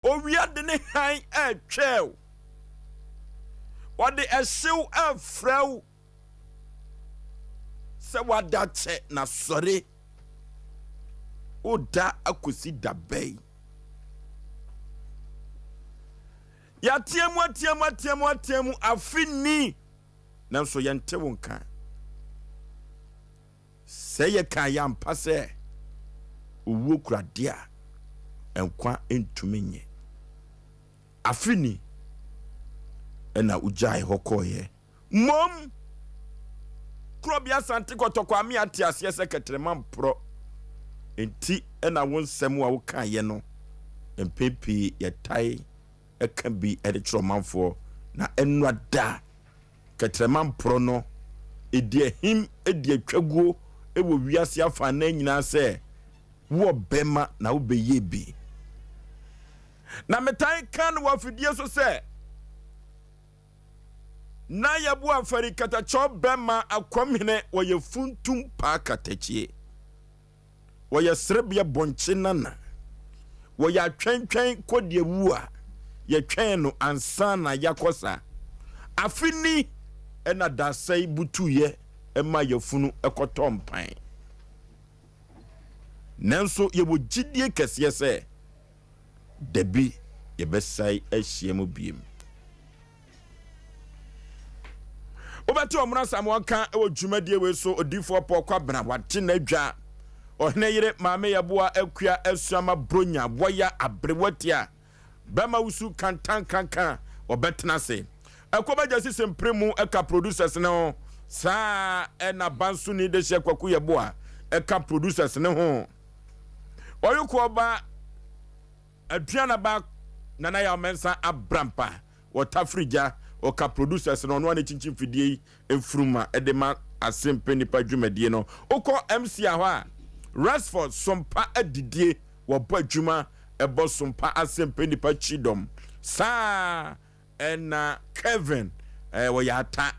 Owia de ne hann retwɛn wo. Ɔde ɛhyew refrɛ wo sɛ wada kyɛ na sɔre. Woda akosi da bɛn? Yɛateɛ mu ateɛ mu ateɛ mu ateɛ mu afe ni, nanso yɛnte wo nka. Sɛ yɛka yɛ ampa sɛ owuo kura de a, nkwa ntumi nye. Afe ni ɛna wogyae hɔ kɔɔeɛ. Mmom, Korɔbea Asante Kɔtɔkɔ ame ate aseɛ sɛ kɛtrɛma mporɔ nti na wo nsɛm a wokaeɛ no mpɛn pii yɛtae ka bi de kyerɛ ɔmanfoɔ na ɛnora da kɛtrɛma mporɔ no ɛdi ahim di atwaguo wɔ wiase afanan nyinaa sɛ wo ɔbɛma na wobɛyɛ bi. Na metae ka no wɔ afidie so sɛ Na yɛbo afari katakyɛw bɛma akwamhene wɔyɛ funtum paa katakyie wɔyɛ serebea bɔnkye nana wɔyɛ atwɛntwɛn kɔdeɛ wu a yɛtwɛn no ansa na yɛakɔ sa afe ni ɛna dasɛe butuiɛ ɛma yɛfunu ɛkɔtɔ mpan nanso yɛwɔ gyidie kɛseɛ sɛ Dabi, yɛbɛsan ahyia mu biem. Wobɛte Ɔmono Asamoah nka wɔ dwumadie wei so, Odiyifoɔ Paul Kwabena, wagye n'adwa, Ɔhene yere Maame Yɛboa Akua Asuama Bronya, Wɔya Aberewatia, Bɛma Wusu Kantankanka, wɔbɛtena ase. Ɛkɔm Agya Sisi Mpere mu ɛka producers ne ho, saa ɛna Bansoni Dehyeɛ Kwaku Yɛboa ɛka producers ne ho. Ɔyoko ɔba Aduana ba Nana Yaw Mensah Abrampa wɔ Tafiri gya ɔka producers no ɔno a ne kyinkyin fidie yi mfuruma de ma Asempe Nipa dwumadie no. Wokɔ MC a hɔ a Resford Sompa adidie wɔbɔ adwuma ɛbɔ Sompa Asempe Nipa kyidɔm saa ɛna Kevin ɛɛ wɔyɛ ata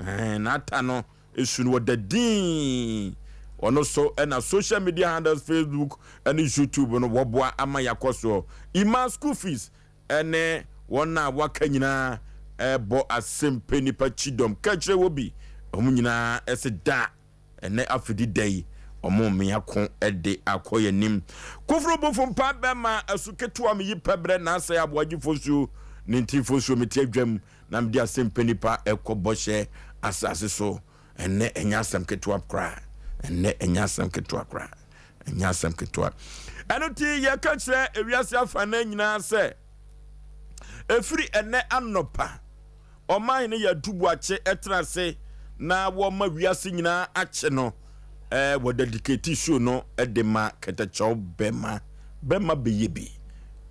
ɛɛ n'ata no Esu no wɔda dinn. Ɔno so na social media handles Facebook ne YouTube no wɔboa ama yɛakɔ soɔ. Ima school fees ne wɔn a wɔaka nyinaa bɔ asɛmpɛ nipa kyidɔm ka kyerɛ wɔ bi. Wɔn nyinaa se da ɛnɛ afedi da yi wɔn mmea ko de akɔ yɛn anim. Koforo bofo mpa bɛma asu ketewa meyi pɛbrɛ na asɛe aboagye fosuo ne ntin fosuo mete adwam na mede asɛmpa nipa ɛkɔ bɔhyɛ asase so ɛnɛ ɛnyɛ asɛm ketewa koraa ɛnɛ ɛnyɛ asɛm ketewa koraa ɛnyɛ asɛm ketewa ɛno ti yɛka kyerɛ ewiase afa na nyinaa sɛ ɛfiri ɛnɛ anɔpa ɔman no yɛ adubuakye ɛtena ase na wɔma wiase nyinaa akye no ɛɛ wɔ dedicate show no ɛde ma kɛtɛkyɛw bɛma bɛma bɛyɛ bi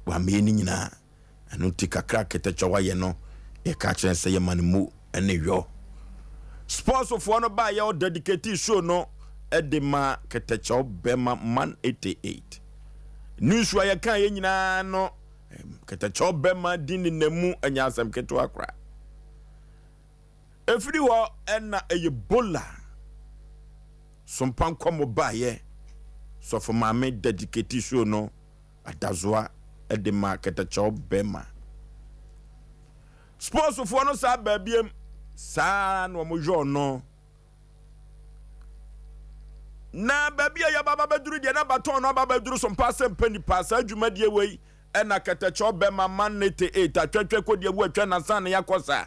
wameyɛ ne nyinaa. Ɛno nti kakra a Ketacha wayɛ no, yɛka kyerɛ no sɛ yɛma no mu ne yɔ. Sportsfoɔ no baeɛ ɔ dedicate show no de ma Ketacha bɛma man 88. News a yɛka yɛ nyinaa no, Ketacha bɛma din nenam mu, ɛnyɛ asɛm ketewa koraa. Ɛfiri hɔ ɛna ɛyɛ Bola Sompa nkɔmmɔ baeɛ, Sɔfo Maame dedicate show no Adazoa de maa kɛtɛkyɛw bɛma. Sportsfoɔ no saa baa biem saa na wɔn yɔɔ no. Na baabi a yɛba ba bɛduru deɛ na batɔn no aba bɛduru so mpa sɛ mpa nipa saa dwumadie wei ɛna kɛtɛkyɛw bɛma man ne te eta twɛtwɛ kɔ deɛ wu atwa nansa na yɛakɔ saa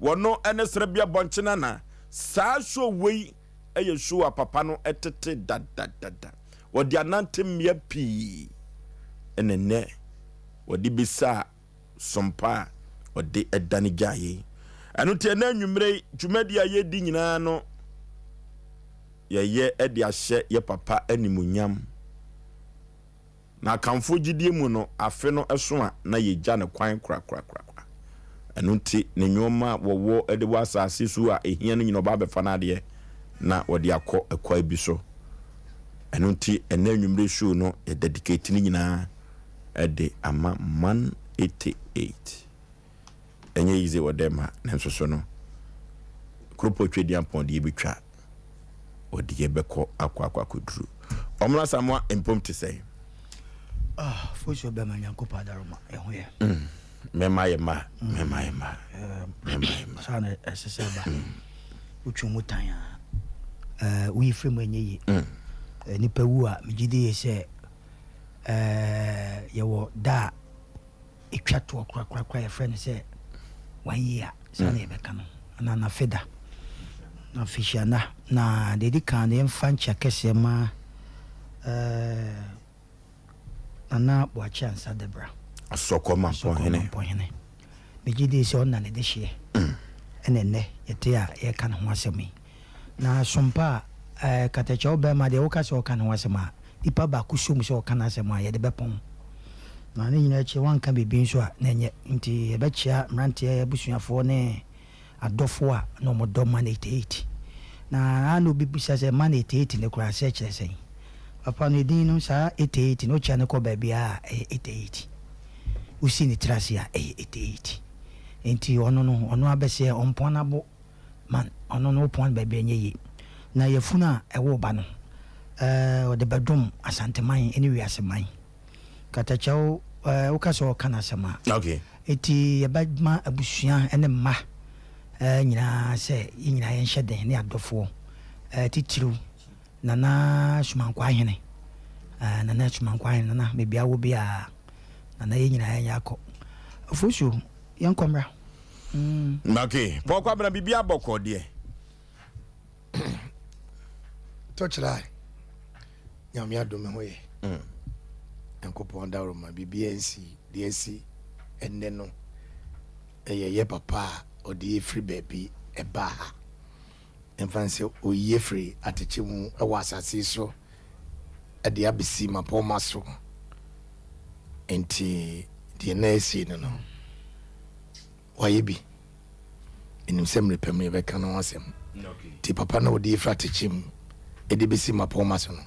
wɔno ɛne serebea bɔnkyena na saa show wei ɛyɛ show a papa no ɛtete dadadada. Wɔde anante mmea pii na nnɛ wɔde bisaa sompa a ɔde dane gyaa yɛn. Ɛno nti ɛnɛ anwummerɛ yi dwumadi a yɛredi nyinaa no yɛyɛ de ahyɛ yɛ papa animuonyam. Na Akanfoɔ gyidie mu no, afe no so a na yɛgya no kwan korakorakorakora. Ɛno nti ne nnoɔma a wɔwɔ de wɔ asase so a ɛhia no nyina ɔba abɛfa no adeɛ na wɔde akɔ ɛkwan bi so. Ɛno nti ɛnɛ anwummere show no yɛ dedicate ne nyinaa de ama Man 88. Ɛnyɛ easy wɔ dɛm ha, nanso so no Kuropɔn Tweduampɔn deɛ yɛbɛtwa wɔde yɛbɛkɔ akɔ akɔ akɔduru. Ɔmono Asamoah mpom te sɛn? Ah, Fosuo bɛma Nyankopɔn adaroma ɛho yɛ. Mɛma yɛ ma, mɛma yɛ ma, mɛma yɛ ma. Saa na ɛsɛ sɛ ɛba. Wotwe mu tan a, woyi firi mu ɛnyɛ yie. Nipa wu a, megye di yie sɛ yɛwɔ da a ɛtwa toɔ korakorakora, yɛfrɛ no sɛ one year, saa na yɛbɛka no, anaa nafe da na afehyia na na deɛ ɛdi kan no, yɛmfa nkyia kɛseɛ ma Nana Boakye Ansa Debra. Asɔkɔ Mampɔhene. Mampɔhene. Megye di sɛ ɔna ne de hyeɛ ɛna ɛnɛ yɛte a yɛka ne ho asɛm yi. Na sompa a katakyɛw bɛrima deɛ, woka sɛ ɔka ne ho asɛm a, nipa baako som sɛ ɔka n'asɛm a yɛde bɛpɔn na ne nyinaa akyi wanka biribi nso a na ɛnyɛ. Nti yɛbɛkyea mmeranteɛ, abusuafoɔ ne adɔfoɔ a na ɔmɔdɔ Man 88. Na ana obi bisa sɛ Man 88 ne koraa sɛ kyerɛ sɛn? Papa no edin no saa 88 no, wokyia no kɔ baabi a, ɛyɛ 88. Wosi ne tiri ase a, ɛyɛ 88. Nti ɔno no, ɔno abɛseɛ ɔmpɔn abo man, ɔno no wopɔn baabi a ɛnyɛ yie. Na yɛfunu a ɛwɔ ba no, ɔde bɛdom Asanteman ne wiase man. Katakyɛw, woka sɛ ɔka n'asɛm a, eti yɛbɛma abusua ne mma nyinaa sɛ yɛn nyinaa yɛnhyɛ den ne adɔfoɔ, titiriw Nana Sumankwa Ahene, Nana Sumankwa Ahene, Nana baabi a wɔ biara, Nana, yɛn nyinaa yɛnyɛ akɔ Ofosuo, yɛnkɔ mmra. Okay, Paul Kwabena, biribi abɔkɔ deɛ. Tɔkyerɛ Nyame adom ho yɛ. Nyankopɔn dawroma, biribiara nsi. Deɛ asi ɛnnɛ no ɛyɛ yɛ papa a ɔde yɛ firi baabi ɛbaa ha. Ɛmfa sɛ oyi firi atɛkyɛ mu ɛwɔ asase yi so ɛde abɛsi mapɔma so. Nti deɛ na asi no, wayɛ bi. Ɛnim sɛ mmerɛ pɛ mu yɛbɛka no ho asɛm. Nti papa no ɔde yɛfiri atɛkyɛ mu ɛde bɛsi mapɔma so no,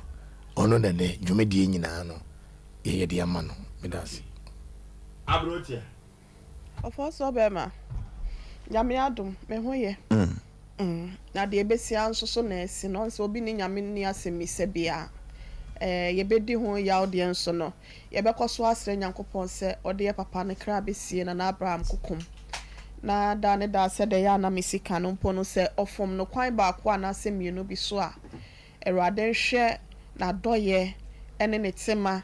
ɔno na ne dwumadie nyinaa no yɛyɛ de ama no. Meda ase. Aberotia. Ɔfɔ bɛrima, Nyame adom, me ho yɛ. Na deɛ ɛbɛsia nso so na ɛsi no ɔnsɛ obi ne Nyame ni asɛmmisa biara. Yɛbɛdi ho yaw deɛ nso no, yɛbɛkɔ so asrɛ Nyankopɔn sɛ ɔde yɛ papa no kra bɛsie na n'Abraham kokom. Na da ne da sɛ deɛ ɛyɛ a na me sika no mpo no, sɛ ɔfom no kwan baako anaasɛ mmienu bi so a, Awurade nhwɛ n'adɔyɛ ne ne tema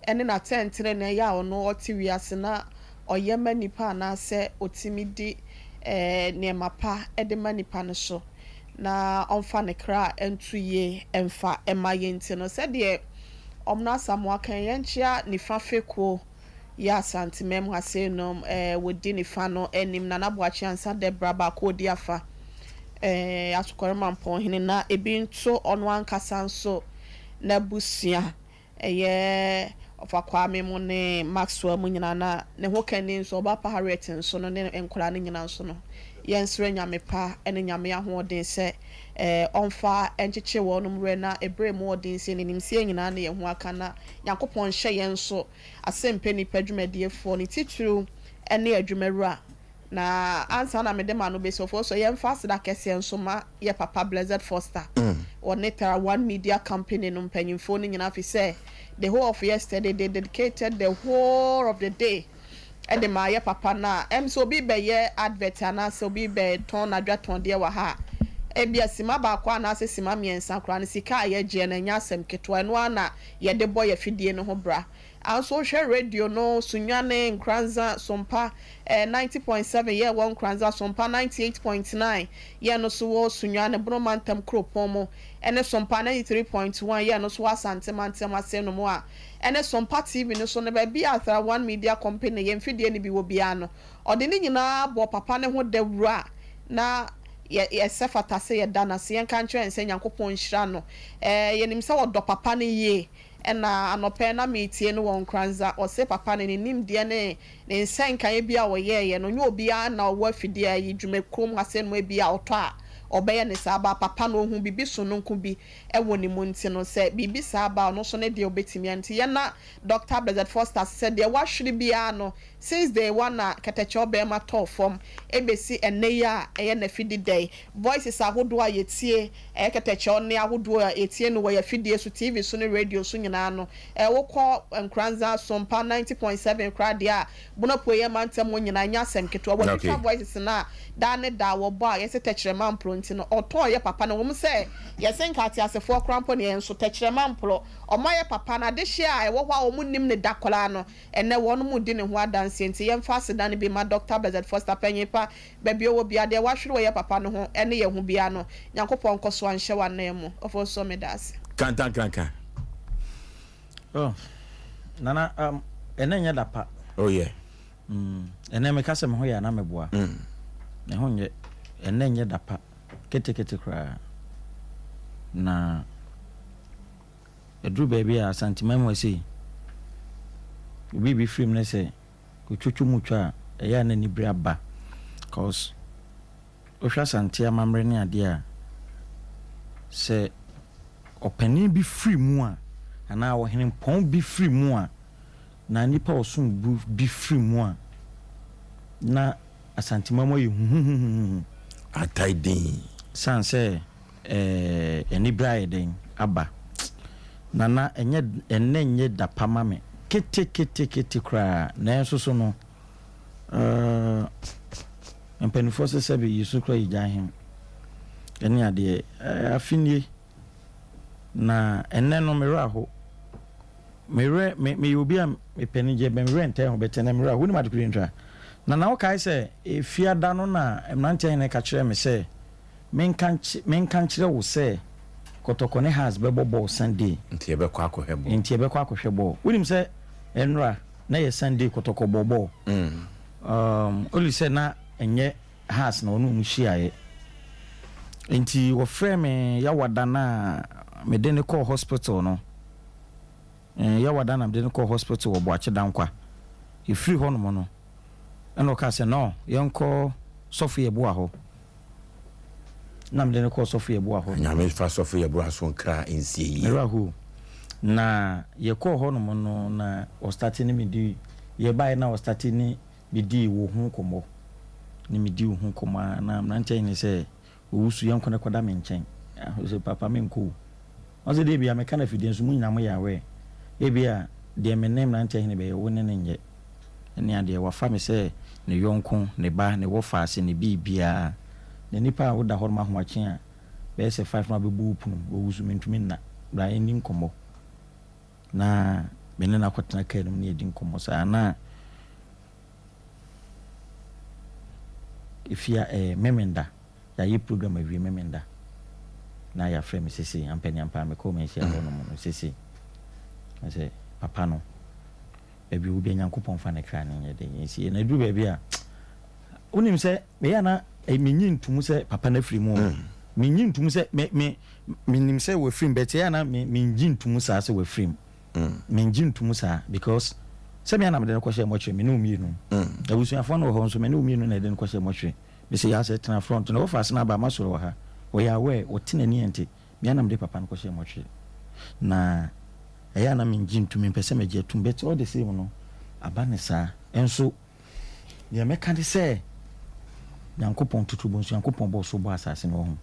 ɛne n'atɛntene na ɛyɛ a ɔno ɔte wiase na ɔyɛ ma nipa anaasɛ ɔtumi di nneɛma pa de ma nipa no so na ɔmfa ne kra nto yie ɛmfa ɛma yɛn. Nti no, sɛdeɛ ɔmo Asamoah kan, yɛnkyea nifa fekuo yɛ Asantemam ha sei nom, wɔdi nifa no anim, Nana Boakye Ansa Debra baako odi afa Asokɔre Mampɔnhene, na ebi nto ɔno ankasa nso n'abusua, ɛyɛ Ɔfa Kwame mu ne Maxwell mu nyinaa, na ne ho kani nso ɔba pa Harriet nso no ne nkwadaa no nyinaa nso no, yɛnsrɛ Nyame pa ne Nyame ahoɔden sɛ ɔmfa nkyekye wɔn werɛ na ebere mu ɔden sɛ n'anim sie nyinaa ne yɛn ho aka, na Nyankopɔn nhyɛ yɛn nso asɛmpɛ nipa dwumadiefoɔ ne titiriw ne adwumawura. Na ansa na mede ma no bɛsi ɔfoɔ so, yɛmfa aseda kɛseɛ nso ma yɛ papa Blessed Foster, ɔne Tara One Media Company no mpanyimfoɔ no nyinaa, fi sɛ the whole of yesterday they dedicated the whole of the day ɛde ma yɛ papa no a ɛm sɛ obi bɛyɛ advert anaasɛ obi bɛtɔn n'adwatɔndeɛ wɔ ha a, ebia sima baako anaasɛ sima mmiɛnsa koraa no, sika a yɛgyeɛ no ɛnyɛ asɛm ketewa. Ɛno ara na yɛde bɔ yɛ fidie no ho bra. Anso wohwɛ radio no, Sunyane, Nkranza, Sompa 90.7 yɛ wɔ Nkranza, Sompa 98.9 yɛ no so wɔ Sunyane Boroma ntam kuropɔn mu, ɛne Sompa 93.1 yɛ no so wɔ Asante mantam ase no mu a, ɛne Sompa TV no so no, baabi a Thra One Media Company yɛn mfidie no bi wɔ biara no, ɔde ne nyinaa bɔ papa ne ho dawuro a na yɛ yɛsɛ fata sɛ yɛda n'ase, yɛnka nkyerɛ sɛ Nyankopɔn nhyira no. Yɛnim sɛ ɔdɔ papa no yie. Ɛna anɔpɛ na meetie no wɔ Nkranza, ɔse papa no ne nimdeɛ ne ne nsɛnkaeɛ bi a ɔyɛɛyɛ no, nyɛ obiara na ɔwɔ afidie a yi dwumakurom ha sɛ no bi a ɔtɔ a. ɔbɛyɛ no saa but papa no ɔhu biribi sononko bi wɔ ne mu nti no sɛ biribi saa ba a ɔno nso ne deɛ ɔbɛtumi ayɛ nti yɛna Doctor Blessed Foster ase sɛ deɛ wahwere biara no since day one a kɛtɛkyɛw bɛɛma tɔɔ fam ɛbɛsi ɛnnɛ yi a ɛyɛ n'afidi da yi voices ahodoɔ a yɛtie ɛyɛ kɛtɛkyɛw nne ahodoɔ a yɛtie no wɔ yɛn afidie so TV so ne radio so nyinaa no ɛ wokɔ Nkoranza Sompa 90.7 koraa deɛ a Bono Apueeɛ mantam hɔ nyinaa ɛnyɛ asɛm ketewa wɔatwitwa voices no a daa ne daa wɔbɔ a yɛse tɛkyerɛma mporɔ nti no ɔtɔn yɛ papa no ɛwom sɛ yɛse nka ateasefoɔ koraa mpo ne yɛn nso tɛkyerɛma mporɔ ɔma yɛ papa no adehyeɛ a ɛwɔ hɔ a wɔn nnim no da koraa no ɛnnɛ wɔn redi ne ho adanseɛ nti yɛmfa aseda no bi ma Dɔkta Blessed Foster panyin pa baabi ɔwɔ biara deɛ wahwere wɔ yɛ papa no ho ne yɛn ho biara no Nyankopɔn nkɔso anhyɛ w'ananmu Ofosuo medaase. Kantankraka. Oh, Nana, um, ɛnɛ nyɛ da pa. Oh yeah. Ɛnɛ meka sɛ me ho yɛ a na meboa. Me ho nyɛ. Ɛnɛ nyɛ da pa. Ketekete koraa. Na ɛduru baabi a Asanteman mu ɛsei, obi bi firim ne sɛ otwotwo mu twa a, ɛyɛ a na anibere aba. Cause wohwɛ Asante amammerɛ ne adeɛ a, sɛ ɔpanin bi firi mu a, anaa ɔhenempɔn bi firi mu a, na nnipa a ɔsom bo bi firi mu a, na Asanteman mu ayɛ huhuhuhuhu. Atae dinn. Sane sɛ ɛɛ anibere ayɛ dɛn aba. Nana, ɛnyɛ ɛnnɛ nyɛ da pa ma me keteketekete koraa, nanso so no, ɛɛ mpanimfoɔ sɛ sɛbe yesu koraa yɛ gya ahem ɛne adeɛ, ɛɛ afe nie. Na ɛnnɛ no me werɛ aho. Me werɛ, me, meyɛ obi a mepɛ anigyeɛ, but me werɛ ntaa ho, but ɛnnɛ me werɛ aho. Wonim ade koro nti a? Na na wokae sɛ, Efiada no na mmeranteɛ hene ka kyerɛɛ me sɛ menka nkye, menka nkyerɛ wo sɛ Kɔtɔkɔ ne Hearts bɛbɔ bɔɔl Sunday. Nti yɛbɛkɔ akɔhwɛ bɔɔl. Nti yɛbɛkɔ akɔhwɛ bɔɔl. Wonim sɛ ɛnnora na ɛyɛ Sunday Kɔtɔkɔ bɔɔ bɔɔl. Um, only sɛ na ɛnyɛ Hearts na ɔne wɔn hyiaeɛ. Nti wɔfrɛɛ me Yawada no a mede no kɔɔ hospital no. Eh, Yawada na mede no kɔɔ hospital wɔ Boakye Dankwa. Ɛfiri hɔnom no, ɛna ɔkaa sɛ no, yɛnkɔ Sɔfo Yeboah hɔ. Na mede no kɔɔ Sɔfo Yeboah hɔ. Nyame fa Sɔfo Yeboah so nkra nsie yie. Me werɛ ahow. Na yɛkɔɔ hɔnom no, na ɔstate ne me di, yɛbaeɛ na ɔstate ne Midii wo ho nkɔmmɔ, ne medii wo ho nkɔmmɔ ara na mmeranteɛ yi ne sɛ, Owusu, yɛnkɔ na kɔda me nkyɛn. Ɔse, Papa, menkɔ o. Ɔse, Deɛ ebia meka no afidie nso, mo nyinaa moyɛ aware. Ebia deɛ me ne mmeranteɛ hene bɛyɛ, wo ne no nyɛ. Ɛne adeɛ, wafa me sɛ ne yɔnko, ne ba, ne wɔfaase, ne biribiara. Na nipa a woda hɔ nom ahomakye a, bɛyɛ sɛ five na wabɛbu wo pono mu, Owusu, mentumi nna. Bra yɛnni nkɔmmɔ. Na me ne no akɔtena kaa no mu na yɛadi nkɔmmɔ saa. Na efia ɛɛ Memenda, yɛayɛ program awie Memenda, na yɛafrɛ me sese, ampaniampa mekɔɔ manhyia hɔ nom no sese, na sɛ papa no, baabi ɔwɔ bia Nyankopɔn mfa ne kra no nyɛ den nsie. Na ɛduru baabi a, wonim sɛ meyɛ a na menyi ntom sɛ papa no afiri mu o. Menyi ntom sɛ me me menim sɛ wafiri mu but ɛyɛ a na me mengye ntom saa sɛ wafiri mu. Mengye ntom saa because sɛ me a na mede no kɔhyɛɛ mɔkyere me ne wo mmienu. Abusuafoɔ no wɔ hɔ nso me ne wo mmienu na yɛde no kɔhyɛɛ mɔkyere. Mese yɛ asɛ tena front na wɔfa ase no aba masɔre wɔ ha. Ɔyɛ aware ɔte n'ani ɛnte me a na mede papa no kɔhyɛɛ mɔkyere. Na ɛyɛ a na mengye ntom mempɛ sɛ megye atum but all the same no aba no saa nso. Deɛ mɛka ne sɛ, Nyankopɔn totorobɔ nso, Nyankopɔn bɔɔ soro bɔɔ asase no, wahu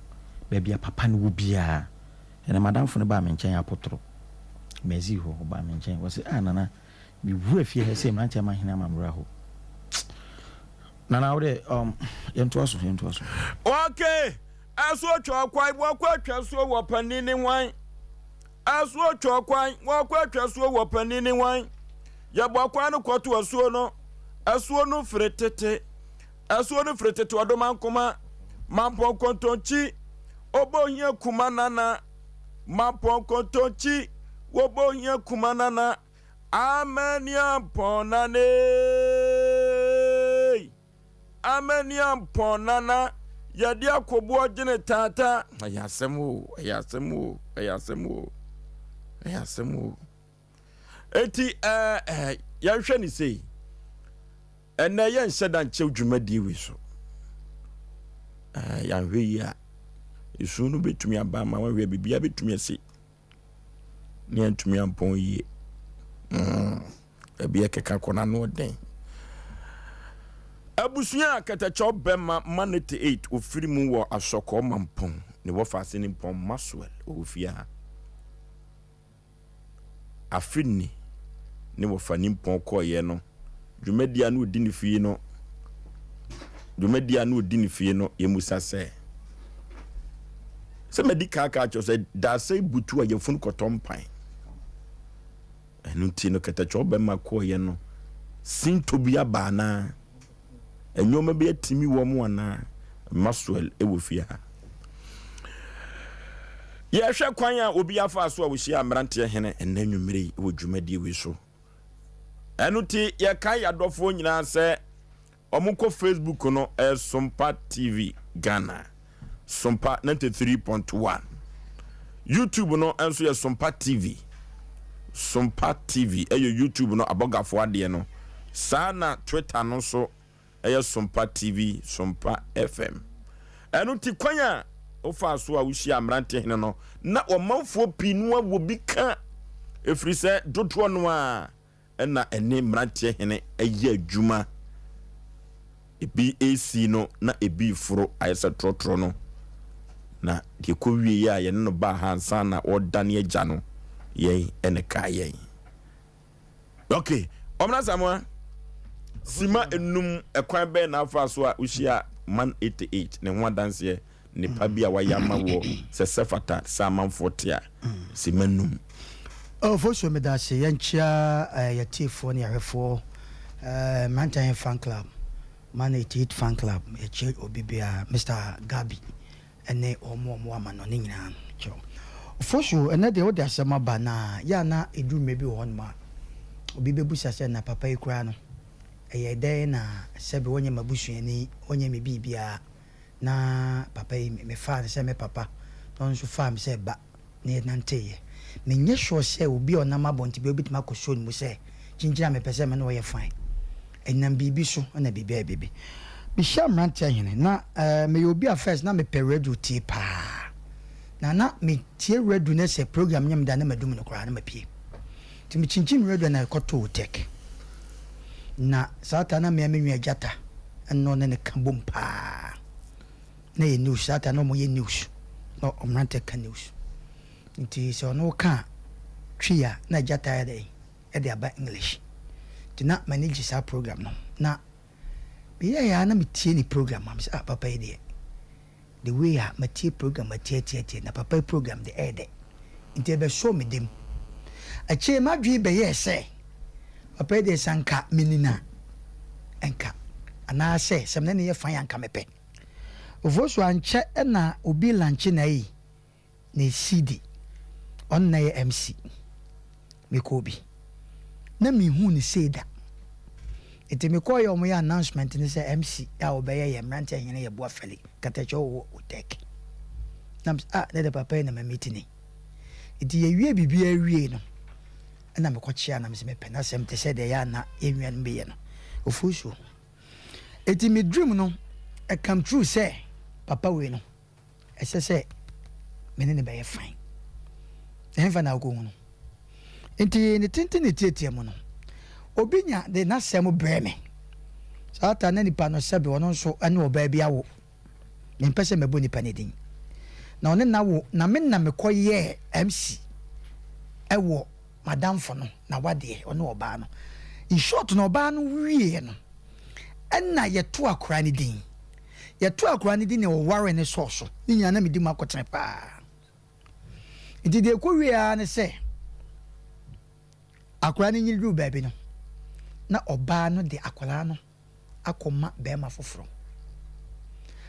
baabi a papa no wɔ biara. Ɛnɛ m'adamfo no baa me nkyɛn Apotoro, Mɛzi hɔ, ɔbaa me nkyɛn, ɔse, ah Nana, me wura fie ha sei, mmeranteɛ ama hene ama me werɛ aho. Nana, wo deɛ, um, yɛntoa so, yɛntoa so. Okay, ɛso atwa ɔkwan, wɔkɔ atwa suo wɔ panin ne hwan? Asuo twɔ kwan, wɔkɔ atwa asuo wɔ panin ne wan? Yɛbɔ kwan no kɔto asuo no, asuo no firi tete, asuo no firi tete ɔdomankoma, mampɔn kontonkyi, ɔbɔ hia kuma nana, mampɔn kontonkyi, wɔbɔ hia kuma nana, amaniampɔn nane. Amaniampɔn nana yɛde akoboɔ gyene taataa. Ɛyɛ asɛm o, ɛyɛ asɛm o, ɛyɛ asɛm o, ɛyɛ asɛm o. Eti ɛɛ ɛɛ yɛnhwɛ ne sei. Ɛnɛ yɛnhyɛ da nkyɛw dwumadie wei so. Ɛɛ yɛanhwɛ yi a. Esu no bɛtumi aba ama wahwɛ biribiara bɛtumi asi ne antumi ampɔn yie. Ebi ɛkeka kɔ n'ano ɔden. Abusua a kɛtɛkyɛw bɛma Manete 8 ofiri mu wɔ Asɔkɔɔ Mampɔn ne wɔfaase ne Mpɔn Maxwell wɔ fie ha. Afe ni ne wɔfa nimpɔn kɔeɛ no, dwumadie a na ɔdi ne fie no, dwumadie a na ɔdi ne fie no, yɛmmusa sɛ, sɛ madi kan aka akyerɛ sɛ daasɛ butu a yɛfunu kɔtɔ mpan. Ɛno nti no kɛtɛkyɛw bɛma kɔeɛ no, sintɔ bi aba anaa? Nneɛma bi atumi wɔn anaa? Maxwell wɔ fie ha. Yɛhwɛ kwan a obi afa so a wɔhyia mmeranteɛ hene ɛnnɛ anwummere yi wɔ dwumadie wei so. Ɛno ti yɛkae yɛadɔfoɔ nyinaa sɛ wɔnkɔ Facebook no ɛyɛ Sompa TV Ghana. Sompa 93.1. YouTube no nso yɛ Sompa TV. Sompa TV ɛyɛ YouTube no abɔgafoɔ adeɛ no. Saa na Twitter no nso ɛyɛ Sompa TV, Sompa FM. Ɛno ti kwan a wofaa so a wohyia mmerante hene no na ɔmanfoɔ pii no wɔ bi ka ɛfiri sɛ dodoɔ no a na ɛne mmeranteɛ hene yɛ adwuma. Ebi resi no na ebi reforo ayɛ sɛ trɔtrɔ no. Na deɛ ɛkɔwieeɛ a yɛne no baa ha ansa na ɔredane agya no, yɛn na ɛkaa yɛn. Ok, Ɔmena Asamoah, sima enum ɛkwan bɛn na afa so a wohyia Man 88 ne ho adanseɛ nnepa bi a wayɛ ama woɔ sɛ sɛ fata sɛ amanfoɔ te a, simma num. Oh Fosuo medase yɛnkyea eh, yɛtiefoɔ ne yɛhwɛfoɔ eh, Mmeranteɛ Fan Club, Man 88 Fan Club yɛkyɛ obi biara, Mister Gabi ɛne wɔn a wɔwɔ amanɔne nyinaa no kyɛ wo. Fosuo ɛnɛ deɛ wode asɛm aba na yɛ a na ɛduru mmerɛ bi wɔ hɔnom a obi bɛbusa sɛ na papa yi koraa no ɛyɛ dɛn na sɛbe ɔnyɛ m'abusuani, ɔnyɛ me biribiara Na papa yi, mefaa no sɛ me papa, na ɔno nso faa me sɛ ba, na yɛnanteeɛ. Menyɛ sure sɛ obi a ɔnam abɔnten biara bɛtumi akɔsɔ ne mu sɛ, kyinkyin a mepɛ sɛ me ne wo yɛ fine. Ɛnam biribi so na biribi ayɛ biribi. Mehyia mmeranteɛ hene, na eh, meyɛ obi a first na mepɛ radio tie paa. Na na metie radio no sɛ program nyɛ me da na madum no koraa na mapue. Nti mekyinkyin radio na ɛkɔtoo Tech. Na saa ta na mea me nua Gyata ɛna ɔne no ka bom paa. Na yɛ news, saa ta na ɔmo yɛ news, na ɔmmerantɛ ka news. Nti sɛ ɔno ka Twi a, na Gyata ayɛ dɛn? Ɛde aba English. Nti na m'ani gye saa program no ho. Na meyɛɛ ara na metie ne program a, mesɛ ah papa yi deɛ, The way a matie program atie atie atie na papa yi program de ɛyɛ dɛ nti ɛbɛsɔɔ me dam. Akyire m'adwene bɛyɛɛ sɛ papa yi deɛ sɛ anka meni no a nka anaasɛ sɛ me ne no yɛ fine a nka mepɛ. Ofosu ankyɛ na obi lanche n'ayi ne CD ɔno na ɛyɛ MC mekɔɔ bi na menhuu no sei da nti mekɔɔ yɛ ɔmo yɛ announcement ne sɛ MC a ɔbɛyɛ yɛ mmeranteɛ hene yɛ Boa Fɛli Katakyɛ ɔwɔ Otek na mesɛ ah ne de papa yi na ma meet ni nti yɛwie biribiara wie no ɛna mekɔkyea na mesɛ mepɛ n'asɛm te sɛ deɛ yɛ ana yɛn nuanom bɛyɛ no ofuo nti me dream no ɛcome true sɛ papa wei no ɛsɛ sɛ me ne no bɛyɛ fine. Ɛhefa na wokɔhu no? Nti ne tenten ne tiatia mu no, obi nya de n'asɛm brɛ me. Saa ta na nipa no sɛbe ɔno nso ne ɔbaa bi awo. Mempɛ sɛ mɛbɔ nipa no din. Na ɔne no awo na me na mekɔyɛɛ MC ɛwɔ madamfo no na wadeɛ ɔne ɔbaa no. In short no ɔbaa no wieɛ no ɛna yɛto akora no din. Yɛtoo akwadaa no din na wɔwaree no sɔɔ so. Ne nyinaa na medi mu akotene paa. Nti deɛ ɛkɔwie ara ne sɛ akwadaa no nyini duruu baabi no, na ɔbaa no de akwadaa no akɔma barima foforɔ.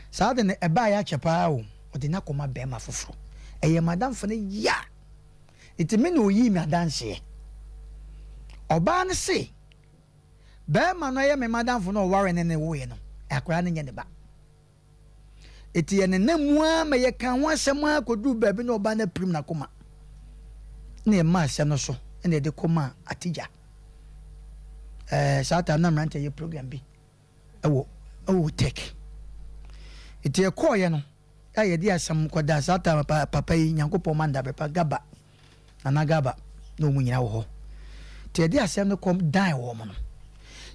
Saa de no ɛbaeɛ akyɛ paa o, ɔde no akɔma barima foforɔ. Ɛyɛ madamfo no ya. Nti me na ɔyii me adanseɛ. Ɔbaa no se, Barima no yɛ me madamfo na ɔwaree ne ne woeɛ no, akwadaa no nyɛ ne ba. Eti yɛnenam mu ara ma yɛkaa ho asɛm ara kɔduruu baabi na ɔbaa no apirim n'akoma. Na yɛmaa asɛm no so na yɛde kɔmaa Atigya. Ɛɛ saa time na mmeranteɛ yɛ program bi ɛwɔ ɛwɔ Tech. Eti yɛkɔɔeɛ no. a yɛde asɛm kɔdaa saa time pa papa yi Nyankopɔn ma no dabrɛ pa Gaba Nana Gaba na wɔn nyinaa wɔ hɔ nti yɛde asɛm no kɔ dan wɔn no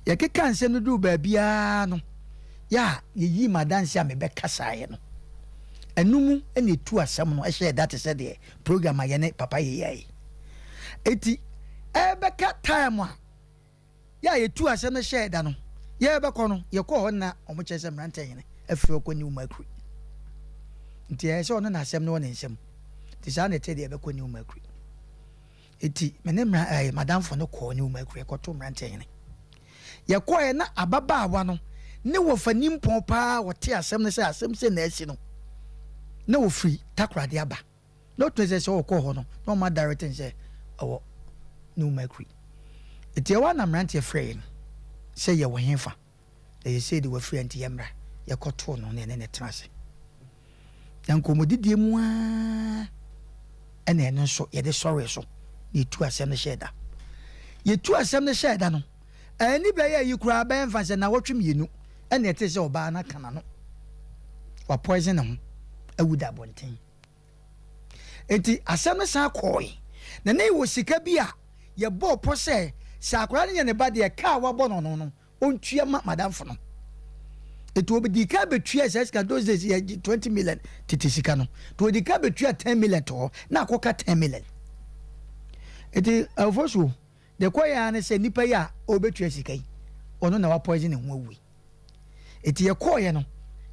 yɛkeka nsɛm no duru baabiara no yɛ a yɛyii m'adanse a mebɛkasaeɛ no ɛno mu na ɛtu asɛm no ɛhyɛɛ da te sɛ deɛ program a yɛne papa yɛyɛe eti ɛbɛka time a Yɛ a yɛtuu asɛm no hyɛɛ da no, yɛrebɛkɔ no, yɛkɔɔ hɔ no na wɔkyerɛ sɛ mmeranteɛ hene afiri hɔ kɔ New Mercury. Nti ɛyɛ sɛ ɔno na asɛm no wɔ ne nsam. Nti saa na ɛte deɛ yɛbɛkɔ New Mercury. Nti me ne mmra ɛɛ madamfo no kɔɔ New Mercury yɛkɔtoo mmeranteɛ hene. Yɛkɔɔɛ na ababaawa no ne wɔfa nimpɔn paa wɔte asɛm no sɛ asɛm sei na asi no na wɔfiri Takoradi aba. Na ɔtumi sɛ sɛ ɔkɔ hɔ no na ɔma directing sɛ ɔwɔ New Mercury. Nti ɛhɔ ara na mmeranteɛ frɛɛ yɛn sɛ yɛwɔ hefa na seesei de wafiri ha nti yɛmmra. Yɛkɔtoo no na yɛne no tena ase. Na nkɔmmɔdidie mu ara ɛna ɛno nso yɛde sɔree so na yɛtu asɛm no hyɛɛ da. Yɛtu asɛm no hyɛɛ da no, ɛni bɛyɛ ayi koraa bɛyɛ mfa sɛ nnawɔtwe mmienu ɛna ɛtee sɛ ɔbaa no aka n'ano. Wapoison ne ho awu da abɔnten. Enti asɛm no san kɔe, na na yɛwɔ sika bi a yɛbɔɔ pɔ sɛ, sɛ akwadaa no nya ne ba deɛ, ka a wabɔ no no no, ɔntua ma madamfo no. Enti ɔdii kan bɛtuaa saa sika, those days yɛgye 20 million tete sika no, nti ɔdii kan bɛtua 10 million to hɔ, na akɔka 10 million. Enti Alfonso, deɛ ɛkɔeɛ ara ne sɛ nipa yi a ɔrebɛtua sika yi, ɔno na wapoison ne ho awu yi. Enti yɛkɔeɛ no,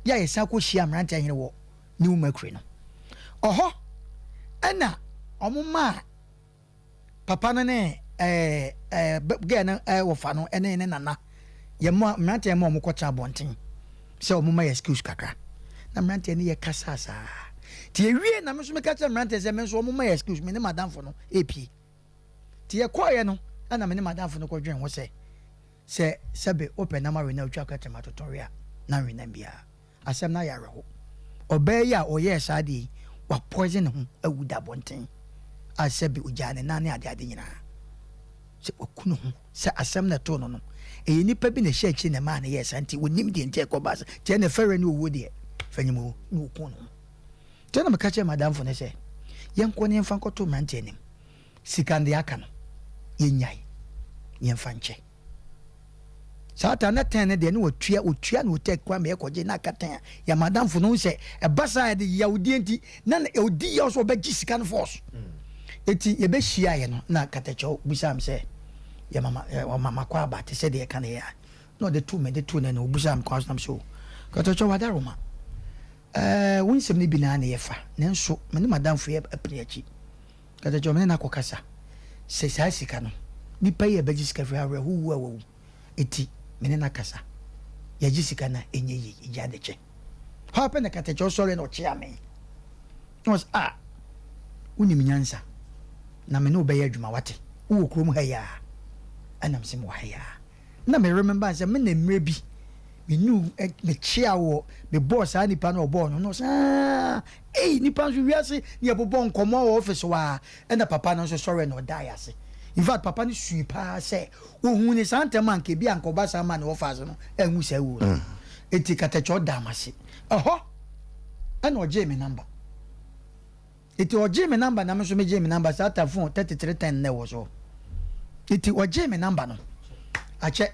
yɛ a yɛsan kɔhyiaa mmeranteɛ hene wɔ New Mercury no. Ɔhɔ ɛna wɔn maa papa no ne ɛɛ ɛɛ gɛɛ no ɛɛ wɔfa no ɛne ne nana yɛ mo mmeranteɛ ma wɔn kɔtena abɔnten sɛ wɔn ma yɛ excuse kakra na mmeranteɛ no yɛ kasa saa ti ewie na me nso meka kyerɛ mmeranteɛ sɛ me nso wɔn ma yɛ excuse me ne madamfo no epie ti yɛ kɔɔyɛ no ɛna me ne madamfo no kɔdwen ho sɛ sɛ sɛbe wopɛ nam awe na otwa kɛtɛm atotɔwe a na nwe nam biara. Asɛm no ayɛ awerɛhow. Ɔbaa yi a ɔyɛɛ saa ade yi, wapoison ne ho awu da abɔnten a sɛbe ogyaa ne nan ne adeade nyinaa. Sɛ waku ne ho sɛ asɛm no a ɛtoo no no, ɛyɛ nipa bi na ɛhyɛɛ akyiri na ɛmaa no yɛɛ saa nti onim deɛ nti a ɛkɔbaa saa. Nti ɛnna fɛreɛ ne owuo deɛ, fa nyim o, na ɔkuu ne ho. Nti ɛnna meka kyerɛɛ m'adamfo no sɛ, yɛnkɔ na yɛmfa nkɔto mmeranteɛ anim. Sika no deɛ aka no, yɛnnyae na yɛmfa nkyɛ. Saa ta na tɛn no deɛ ne watua otua na ɔtɛ kwan ma yɛkɔgye na aka tɛn a yɛ madamfo no sɛ ɛba saa yɛde yawdeɛ nti na ɔdi yaw sɛ ɔbɛgye sika no force eti yɛbɛhyia yɛ no na katakyɛw busaa me sɛ yɛ mama ɔmama kɔ aba te sɛ deɛ ɛka no yɛ a na ɔde to me de to n'ani ɔbusaa me kwan so nam sɛ o katakyɛw wadaroma ɛɛ wo nsɛm no bi naa na yɛfa nanso me ne madamfo yɛ apini akyi Katakyɛ me ne no akɔkasa sɛ saa sika no nipa yi a ɛbɛgye sika firi awerɛho wu a wawu eti me ne no akasa yɛgye sika no a ɛnyɛ yie yɛgye ade kyɛ. Hɔ ara pɛ na Katakyɛ ɔsɔre na ɔkyea me na ɔsɛ ah wonim nyansa na me ne wo bɛyɛ adwuma wate wowɔ kurom ha yi a ɛna mese mewɔ ha yi a Na me remember sɛ me na mmerɛ bi me nu me kyea wɔ me bɔɔ saa nipa no ɔbɔɔ no no sɛ aah ei nipa nso wiase ne yɛbobɔ nkɔmmɔ wɔ office hɔ a ɛna papa no nso sɔre na ɔdae ase in fact papa no sui paa sɛ ohun ne saa ntɛm a nka ebi a nka ɔba saa ma ne wɔfa ase no anwu saa wuo no eti katakyɛ ɔdaa m'ase ɛhɔ ɛna ɔgyee me number. Enti ɔgyee me number na me nso megyee me number, saa ta phone 3310 na ɛwɔ so. Enti ɔgyee me number no, akyɛ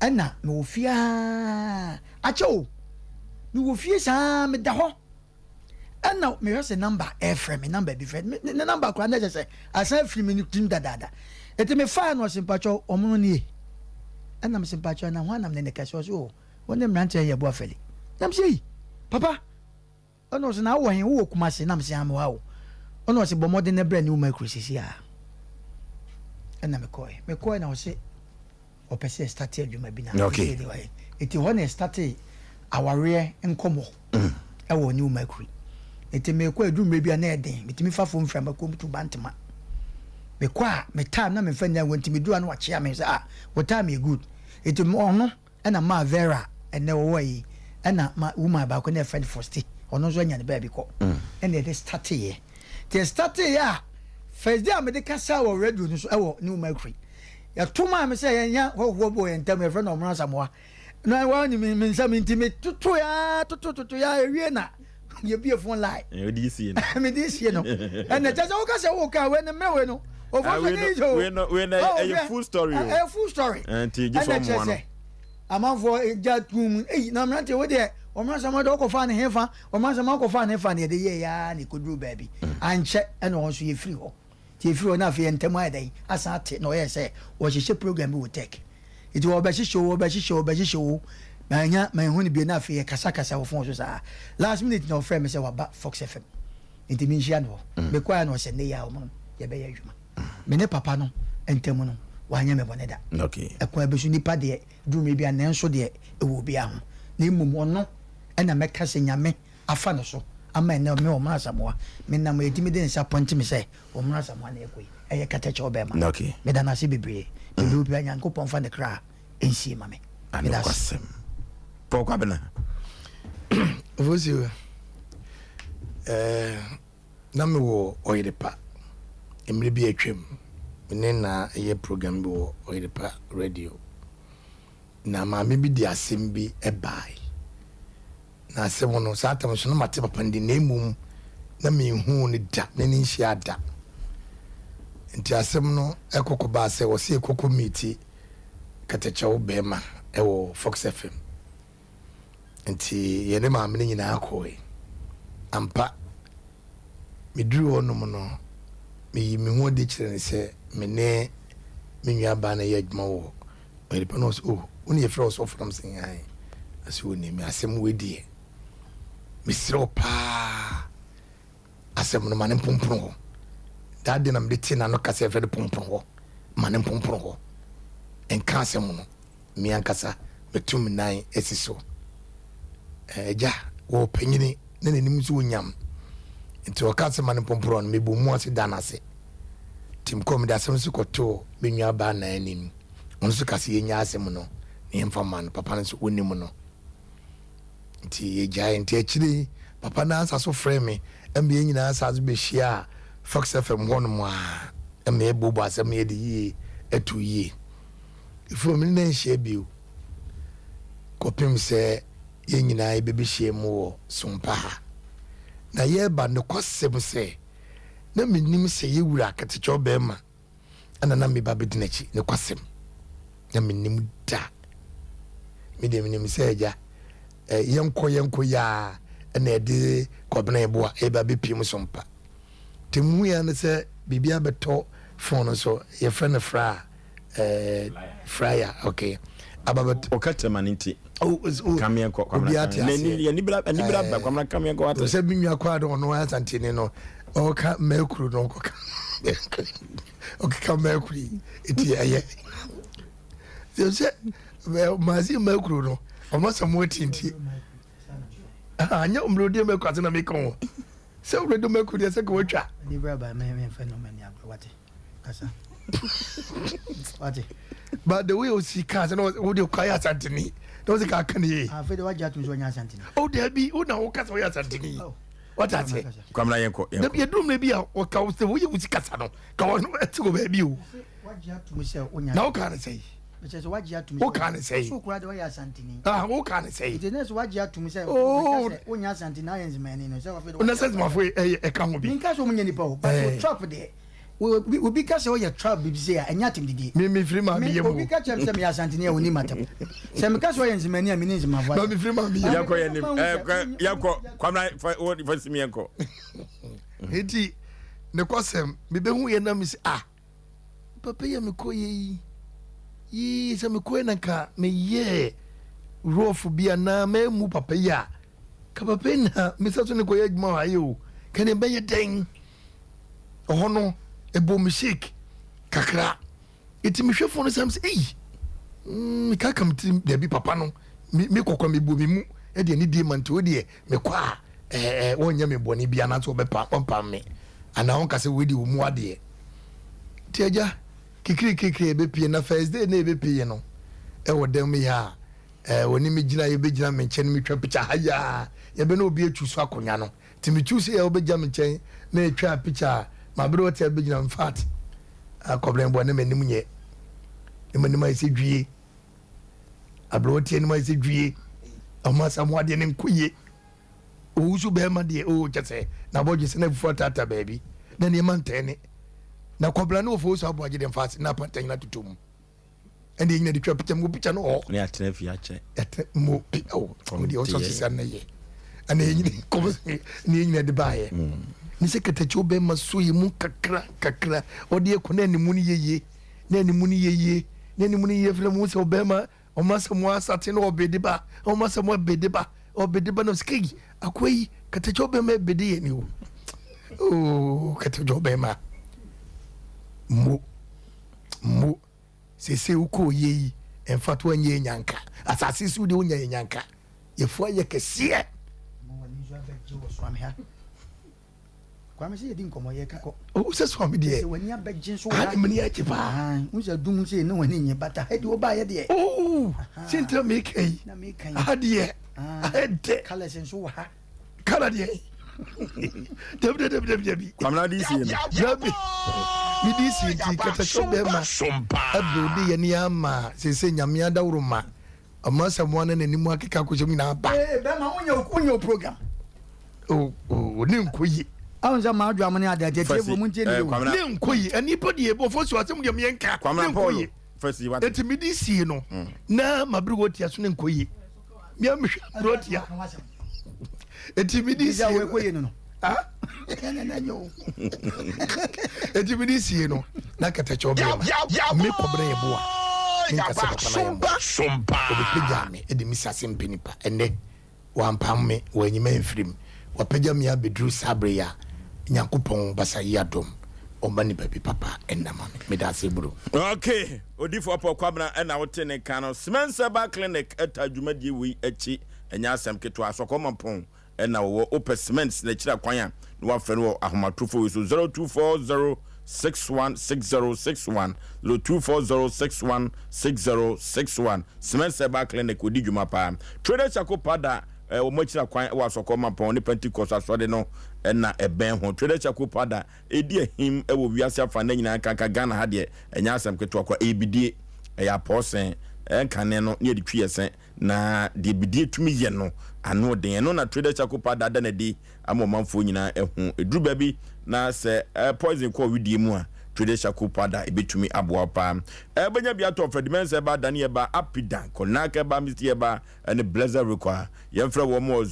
ɛna mewɔ fie aa, akyɛ o, mewɔ fie saa meda hɔ ɛna mehwɛ sɛ number ɛfrɛ me, number bi frɛ me, ne number koraa na ɛsɛ sɛ asan afiri me tirim dadaada. Enti mefaa no ɔse mpakyɛw ɔmo no nie, ɛna mese mpakyɛw na hwan na mene ne kɛse, ɔse o, wo ne mmeranteɛ yɛ boa fɛli. Na mese ei, papa. Ɛna ɔse na wowɔ he? Wowɔ Kumasi? Na mese aa mewɔ ha o. Ɛna ɔse bɔ mmɔden na bra New Mercury seesei aa. Ɛna mekɔɔɛ. Mekɔɔɛ na ɔse ɔpɛ sɛ yɛstate adwuma bi na Okay. ɔsɛ de wayɛ. Nti hɔ na yɛstate awareɛ nkɔmmɔ ɛwɔ New Mercury. Nti mekɔ a ɛduru mmerɛ bi a na ɛden. Metumi fa fam firi Amakom to Bantama. Mekɔ a me time na memfa nni agorɔ nti meduru a na wakyea me sɛ ah wo time yɛ good. Nti ɔno Ɛna maa Vera ɛnɛ ɔwɔ yi ɛna ma woman baako na ɛfrɛ no Fosti ɔno nso anya ne baabi kɔ ɛna yɛde starteeɛ nti yɛ starteeɛ a first day a mede kasa wɔ radio no so ɛwɔ New Mercury yɛto maa me sɛ yɛnya hɔhoɔ bi wɔ yɛn ntam yɛfrɛ no Ɔmono Asamoah na wɔne me me nsɛm nti me toto ya toto toto ya ewie na. Yɛbie phone line. Eh, wode sie no. Mede sie no. Ɛnna kyɛ sɛ woka sɛ woka wei no mmerɛ wei no. Ofo ah, so ne yi o. Wei no wei no Oh, ɛyɛ hwɛ. full story o. Ɛyɛ full story. Eh, nti gye sɛ Ɛnna kyerɛ ɔmmoa no. sɛ amanfoɔ gya tum eyi na mmeranteɛ wo deɛ wɔn asɛm de ɔkɔfa ne hefa wɔn asɛm akɔfa ne hefa ne yɛde yɛ yaa ne koduru baabi ankyɛ ɛna wɔn nso yɛfiri hɔ nti yɛfiri hɔ na afei yɛn ntam ayɛ dɛn asan ate na ɔyɛ sɛ wɔhyehyɛ program bi wɔ tech nti wɔbɛhyehyɛ o wɔbɛhyehyɛ o wɔbɛhyehyɛ o manya manhu no bio na afei yɛkasakasa wɔ phone so saa last minute na ɔfrɛ me sɛ waba Fox FM nti menhyia no hɔ mekɔɛ na ɔsɛ nnɛ yi a wɔn yɛbɛyɛ adwuma me ne papa no ntam no wanyɛ me bɔne da Okay. ɛkwan bi so nipa deɛ duru mmerɛ bi a nanso deɛ ɛwɔ obiara ho na mmom ɔno ɛna mɛka sɛ Nyame afa no so ama ɛnɛ me Ɔmono Asamoah menam ɛtumi de nsa pɔnte me sɛ Ɔmono Asamoah na ɛkɔ yi ɛyɛ katakyɛ ɔbɛɛma Okay. meda no ase bebree baabi obiara Nyankopɔn mfa ne kra nsie ma me meda ase. Anokwasɛm. Paul Kwabena. Ofosuo, eh, na mewɔ ɔyere pa mmerɛ bi atwam me ne na ɛyɛ program bi wɔ ɔyere pa radio na maame bi de asɛm bi bae na asɛm no saa tam so na mate papa no din na mmom na menhuu no da ne ne nhyia da nti asɛm no ɛkɔkɔ baa sɛ wɔsɛ ɛkɔkɔ miiti kɛtɛkyɛw bɛrima ɛwɔ Fox FM Nti yɛne maame no nyinaa kɔe. Ampa, meduruu hɔnom no, meyii me ho adi kyerɛɛ no sɛ me ne me nuabaa na ɛyɛ adwuma wɔ ɔyere pa no. Ɔse, Oh, wo ne yɛfrɛ wo sɔfo? Na mese, Aane. Ɔse, Wonim me asɛm wei deɛ, mesrɛ wo paa, asɛm no ma no mpompon hɔ. That day na mede tee n'ano kasa yɛfrɛ no pompon hɔ, ma no mpompon hɔ. Nka asɛm no. Me ankasa matu me nan asi so. Agya, wɔ ɔpanyini na n'anim nso wɔ nyam. Nti ɔka sɛ ma no mpomporɔ no, mebɔ mu ase da no ase. Nti mekɔɔ mede asɛm nso kɔtoo me nuabaa nan anim. Ɔno nso ka sɛ yɛnya asɛm no na yɛmfa ma no. Papa no nso ɔnim no. Nti yɛgyae. Nti akyire yi, papa no ansa so frɛɛ me ma yɛn nyinaa san so bɛhyiaa Fox FM hɔnom a ma yɛbobɔ asɛm no yɛde yie ato yie. Ɛfiri hɔ me ne no anhyia bio kɔpem sɛ yɛn nyinaa yɛbɛbɛhyia mu wɔ Sompa ha. Na yɛreba nokwasɛm sɛ na mennim sɛ yɛ wura Ketekyɛw bɛrima ɛna na meba bɛdi n'akyi nokwasɛm na mennim da. Me deɛ menim sɛ agya yɛnkɔ yɛnkɔ yi ara ɛna ɛde Kɔbena Yeboah ɛba bɛpie mu Sompa. Nti mehuiɛ ne sɛ biribi abɛtɔ phone no so yɛfrɛ no fra Eh, fryer okay aba bɛ. Ɔka kyɛma ne nti. Oh, oh, Kameɛ kɔ obi ate aseɛ. Yɛni bra ɛni bra ba kwamina kameɛ kɔ ate. Sɛ mi nua kɔ adi ɔno asantene no ɔka mercury no ɔkɔka ɔkeka mercury eti ɛyɛ sɛ sɛ maasi mercury no ɔmo asɛm mo ati nti anyɛ ɔmmerɛ mercury ase na mi ka ho sɛ ɔmmerɛ mercury deɛ sɛ ka watwa. Ɛni bra ba mɛ mɛ nfɛ nɔɔma ni agorɔ wate. kasa wate. But the way osi kaa sɛ na wo de kɔ ayɛ asanteni na ɔsi kaa ka ne yie. Afei de wagye atum sɛ ɔnyɛ asanteni. O dabi wo na wo kasa ɔyɛ asanteni. Oh. Wate aseɛ. Kwamina yɛn kɔ yɛn kɔ. Dabi eduru mmerɛ bi a ɔka wo sɛ woyɛ wosi kasa no ka wɔn ɛte wɔ baabi o. Wagye atum sɛ ɔnyɛ. Na wo kaa ne sɛ. Kyerɛ sɛ wagye atum. Wo kaa ne sɛ. So kura de ɔyɛ asanteni. Ah wo kaa ne sɛ. Nti ne sɛ wagye atum sɛ. Oh. Ɔnyɛ asanteni ayɛ nzemani no sɛ wafei de. Na sɛ nzemafo ɛyɛ ɛka ho bi. Minka sɛ ɔmo nyɛ nipa o. But trap deɛ. Obi obi ka sɛ ɔyɛ tribe bi sei a, ɛnyɛ atɛmdidie. Me mefiri maame Me yam o. obi ka kyerɛ me sɛ meyɛ Asanteni a, ɔnni m'atɛm. Sɛ meka sɛ ɔyɛ Nzemani a, menni Nzemafo Ba atɛm. mefiri maame yam. Yɛnkɔ yɛn anim. Ɛɛ kɔ yɛnkɔ Kwamina fa wo fa sim yɛnkɔ. Enti ne kɔsɛm mebɛhu yɛ na mesi ah papa yi a mekɔ yɛ yi yii sɛ mekɔ yɛ na nka meyɛɛ rɔfo bi anaa mammu papa yi a ka papa yi na mesa so ne kɔyɛ adwuma wɔ ha yi o ka ne ɛbɛyɛ dɛn. Ɛhɔ no, ɛbɔɔ me shake kakra. Eti mehwɛ fon no sɛ sɛ eyi, mm, mekaka me tirim dabi papa no, me mekɔ kwa mebu me mu ɛde anidie ma nti wo deɛ mekɔ a ɛɛ wɔnyɛ me bɔne bi anaasɛ wɔbɛpa wɔmpam me anaa wɔnka sɛ wei deɛ wɔmu adeɛ. Nti agya kikiri kikiri ɛbɛpie na first day na ɛbɛpie no ɛwɔ dɛm yi a ɛɛ wɔne me gyina yɛbɛgyina me nkyɛn metwa picture ha yi a yɛbɛ na obi atwu so akonnwa no. Nti me choose yɛ wobɛgya me nkyɛn na yɛtwaa picture a mabere ɔte abɛgyina infact akɔbrɛn bɔ ne m'anim nyɛ ne m'anim ayɛ sɛ dwie abrɛ ɔte anim ayɛ sɛ dwie ɔmo asa mo adeɛ ne nko yie. Owusu bɛrima deɛ oo kyɛ sɛ n'abɔdwe sɛ n'afufuo ataata baabi na nneɛma ntɛne na kɔbla ne wɔfo osu aboagye deɛ mfa ase na apanta nyina totɔ mu ɛne ɛnyina de twa pikya mu pikya no hɔ ne atena fie akyɛ ɛtena mu pi o mo deɛ ɔsɔ sisi anɛ yɛ ɛne ɛnyina kɔm ne ɛnyina de baayɛ ne sɛ katakyi bɛrima so yɛ mu kakra kakra ɔde ɛkɔ na animu no yɛyie na animu no yɛyie na animu no yɛ fila mu sɛ ɔbɛrima Ɔma sɛ mo asate no ɔbede ba, ɔma sɛ mo ɛbede ba, ɔbede ba na ɔsɛ kei akoa yi katakyɛ ɔbɛma ɛbede yɛ ni o. Oo katakyɛ ɔbɛma mo mo sese wokɔ yɛ yi ɛmfa to anyɛ nyanka asase so deɛ wonya yɛ nyanka yɛfo ayɛ kɛseɛ. Kwame sɛ yɛdi nkɔmmɔ yɛka kɔ. O sɛ soa me deɛ. Sɛ w'ani abɛgye nso wɔ ha. Mani agye paa. N sɛ dum sɛ ne w'ani nye bata ha deɛ wobaayɛ deɛ. Oo sɛ ntina meka yi. Na meka yi. Aha deɛ. Aha dɛ. Colours nso wɔ ha. Colour deɛ. Dabi dabi dabi dabi. Kwame na DC no. Dabi. Me DC nti katakyɛ bɛrima. Ɛbɛ odi yɛ ni ama sese nyame adaworo ma. Ɔma Asamoah ne n'anim akeka akɔhyɛ mu nyinaa ba. Ee bɛrima wonyɛ wonyɛ o program. O o ne nkɔ yi. Ahun sɛ maa dwa mo ne ade ati atiefo mo ntie ne yie o. Ne nkɔ yi ɛnipa deɛ bɔfo so asɛm deɛ meɛ nka ne nkɔ yi. Eti mi di sie no na ma bere wɔ tia so ne nkɔ yi. Mea mehwɛ bere wɔ tia. Eti mi di sie no. Eti mi di sie no na kɛtɛkyɛ ɔbɛn ma me kɔbere yɛ boa me nkasa papa na yɛ mmoa ɔbɛpagya me de me si ase mpɛ nipa ɛnɛ wampam me wanyi me amfiri mu wapagya me abɛduru saa bere yi a Nyankopɔn basa yi adom ɔma nipa bi papa ɛnna ma me meda ase bro. Okay, Odifo Apɔw Kwabena ɛna wote ne nka no. Semensɛba Clinic ɛta dwumadie wei akyi, ɛnyɛ asɛm ketewa. Asɔkɔɔ Mampɔn na wɔwɔ. Wopɛ cement na akyiri akwan a, na woafrɛ no wɔ ahomatorofo wei so, 0240 616061, 0240 616061. Cement Herbal Clinic, wɔdi dwuma paa. Traders Charcoal Powder, eh, wɔn akyiri akwan wɔ Asɔkɔ Mampɔn ne Pentecost Asɔre no na ɛbɛn ho. Traders Charcoal Powder ɛdi ahim wɔ wiase afa nna nyinaa, nkanka Ghana ha deɛ, ɛnyɛ asɛm ketewa koraa. Ɛyɛ bidie, ɛyɛ apɔɔsɛn, ɛnkane no ne yɛde twi yɛ se. Na deɛ bidie tumi yɛ no, ano den. Ɛno na Traders Charcoal Powder ada no adi ama ɔmanfoɔ nyinaa ahu. Ɛduru baabi na sɛ poison kɔ wedeɛ mu a, Traders Charcoal Powder ɛbɛtumi aboa wo paa. Wobɛnya bi atɔ Freddie Mensah Herbal, Dani Herbal, Apidan, Konak Herbal, Misty Herbal ne Blessed Require. Yɛmfrɛ wɔn wɔ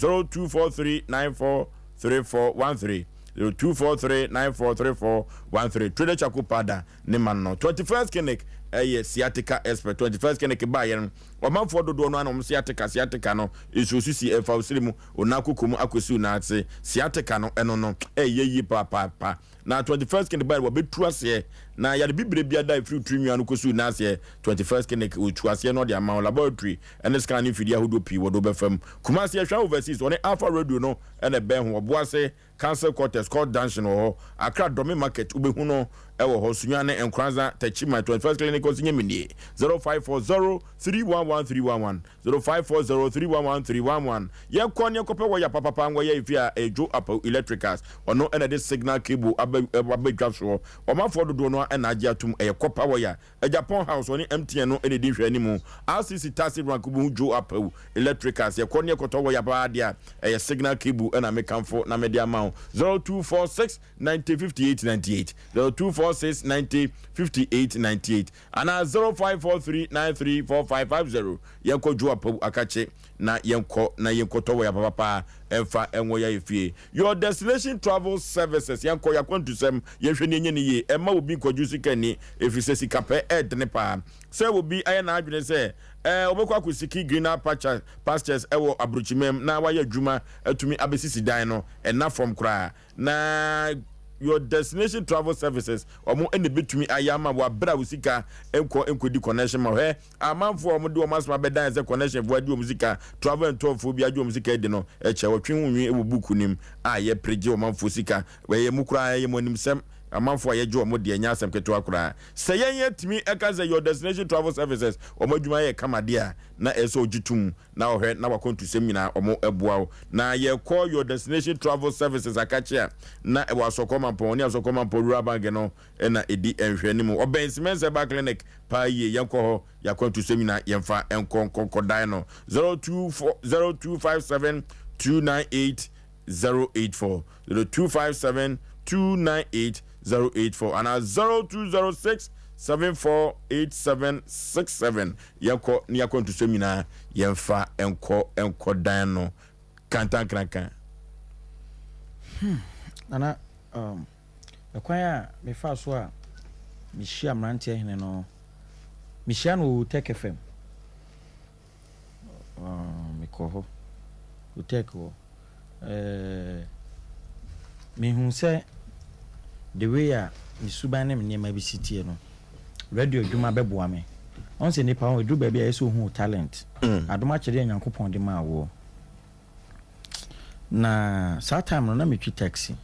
0243943413, 0243943413. Traders Charcoal Powder ne ma no. 21st Clinic yɛ sciatica expert. 21st Clinic baeɛ no, ɔmanfoɔ dodoɔ no ara na wɔn sciatica, sciatica no, nsuo sisi ɛfa wo siri mu, wo nan koko mu akɔsi wo nan ase. Sciatica no, ɛno no, ɛyɛ yie papaapa. Na 21st Clinic baeɛ no, wɔbɛtu aseɛ. Na yare bibire biara da ɛfiri wo tiri nwi ano kɔsi wo nan aseɛ, 21st Clinic wɔtu aseɛ na wɔde ama wo. Laboratory ne scan ne mfidie ahodoɔ pii wɔde wo bɛfa mu. Kumasi, Ɛhwa Overseas, wɔne Alpha Radio no na ɛbɛn ho. Ɔboase, Council Quarters, Court Junction wɔ hɔ, Accra Dome Market wobɛhu no wɔ hɔ, Sunyani, Nkoranza, Techiman, 21st Clinic ɔse nyɛ me nie, 0540 311 311, 0540 311 311. Yɛnkɔ ne yɛnkɔpɛ wɔya papapa nwɔya efi a ɛyɛ Joe Apawu Electricals, ɔno na ɛde signal cable aba aba dwa soɔ, ɔmanfoɔ dodoɔ no ara na agye atom, ɛyɛ copper wɔya. Agyapong House, ɔne MTN no na ɛdi nhwɛanimu. RCC Taxi Rank wobɛhu Joe Apawu Electricals. Yɛkɔ ne yɛkɔtɔ wire paa deɛ a, ɛyɛ Signal Cable na mekamfo na mede ama wo. 0246 90 58 98, 0246 90 58 98 anaa 0543 93 4550. Yɛnkɔ Joe Apawu Akakye na yɛnkɔ na yɛnkɔtɔ wire papapaa ɛmfa ɛnwɔ yɛ fie. Your Destination Travel Services, Yɛnkɔ yɛakwantusɛm, yɛnhwɛ na yɛnyɛ no yie. Ɛmma obi nkɔgye wo sika nni, ɛfiri sɛ sikapɛ ɛredene paa. Sɛ obi ayɛ n'adwene sɛ ɔbɛkɔ akɔsiki greener pastures wɔ aburokyimam na wayɛ adwuma atumi abɛsisi dan no, ɛnna fam koraa. Na Your Destination Travel Services, wɔn na ɛbɛtumi ayɛ ama wo aberɛ a wo sika nkɔ nkɔdi connection ma wo. Hwɛ! Amanfoɔ a wɔde wɔn asɛm abɛdan sɛ kɔnɛhyɛnfoɔ agye wɔn sika, travel and tour foɔ bi agye wɔn sika adi no, kyɛ wɔtwe ho nwi wɔ buuku no mu a yɛpere gye ɔmanfoɔ sika. Ɛyɛ mu koraa, ɛyɛ mo animsɛm. Amanfoɔ a yɛgye wɔn deɛ, ɛnyɛ asɛm ketewa koraa. Sɛ yɛn atumi ka sɛ Your Destination Travel Services wɔn adwuma yɛ kama deɛ a, na ɛsɛ sɛ ɔgye tom na ɔhwɛ na w'akwantusɛm nyinaa wɔn boa wo. Na yɛkɔ Your Destination Travel Services akakye a, na ɛwɔ Asɔkɔ Mampɔn ne Asɔkɔ Mampɔn Rural Bank no na ɛdi nhwɛanim. Ɔbɛn Siemens Herbal Clinic paa yie. Yɛnkɔ hɔ, yɛn akwantusɛm nyinaa yɛmfa nkɔ nkɔdan no. 024 0257 298 084, 0257 298 084 anaa 0206 74 87 67. Yɛnkɔ ne yɛakɔ ntosom nyinaa, yɛmfa nkɔ nkɔ dan no kantankrankan. Nana, ɛkwan a mefaa so a mehyia mmeranteɛ hene no, mehyia no wɔ Otec FM. Mekɔ hɔ, Otec hɔ. Mehu sɛ the way a me suban ne me nneɛma bi si teɛ no, radio adwuma bɛboa me. Ɔn sɛ nipa ho, ɛduru baabi a ɛyɛ sɛ ohu wo talent. Adom akyɛdeɛ a Nyankopɔn de maa woɔ. Na saa time no na metwi taxi.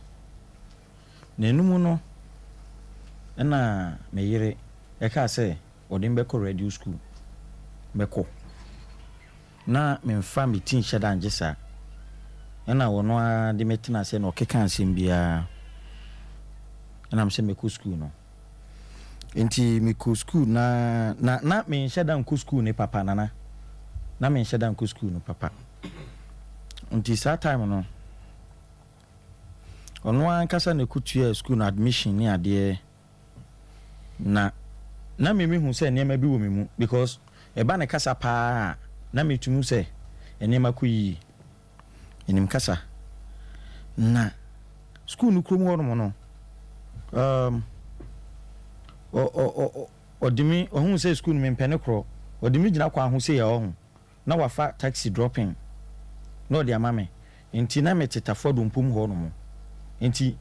Na ɛno mu no ɛna me yere ɛkaa sɛ ɔde me bɛkɔ radio school. Mɛkɔ. Na memfa me ti nhyɛ da ngye saa. Ɛna ɔno ara de me tena ase na ɔkeka asɛm biara. Ɛna mesɛ mɛkɔ school no. Nti mekɔ school na na na menhyɛ da nkɔ school ne papa, Nana. Na menhyɛ da nkɔ school no papa. Nti saa time no, ɔno ankasa na ɛkɔtua school no admission ne adeɛ, na na me mehu sɛ nneɛma bi wɔ me mu, because ɛba ne kasa paa a, na metumi sɛ nneɛma kɔ yie. Menim kasa. Na school no kurom hɔnom no, ɔde me ɔhu sɛ school no mempɛ ne korɔ. Ɔde me gyina kwan ho sei a, ɔho na wafa taxi dropping na ɔde ama me. Nti na mete Tafoa Dompom hɔ nom, nti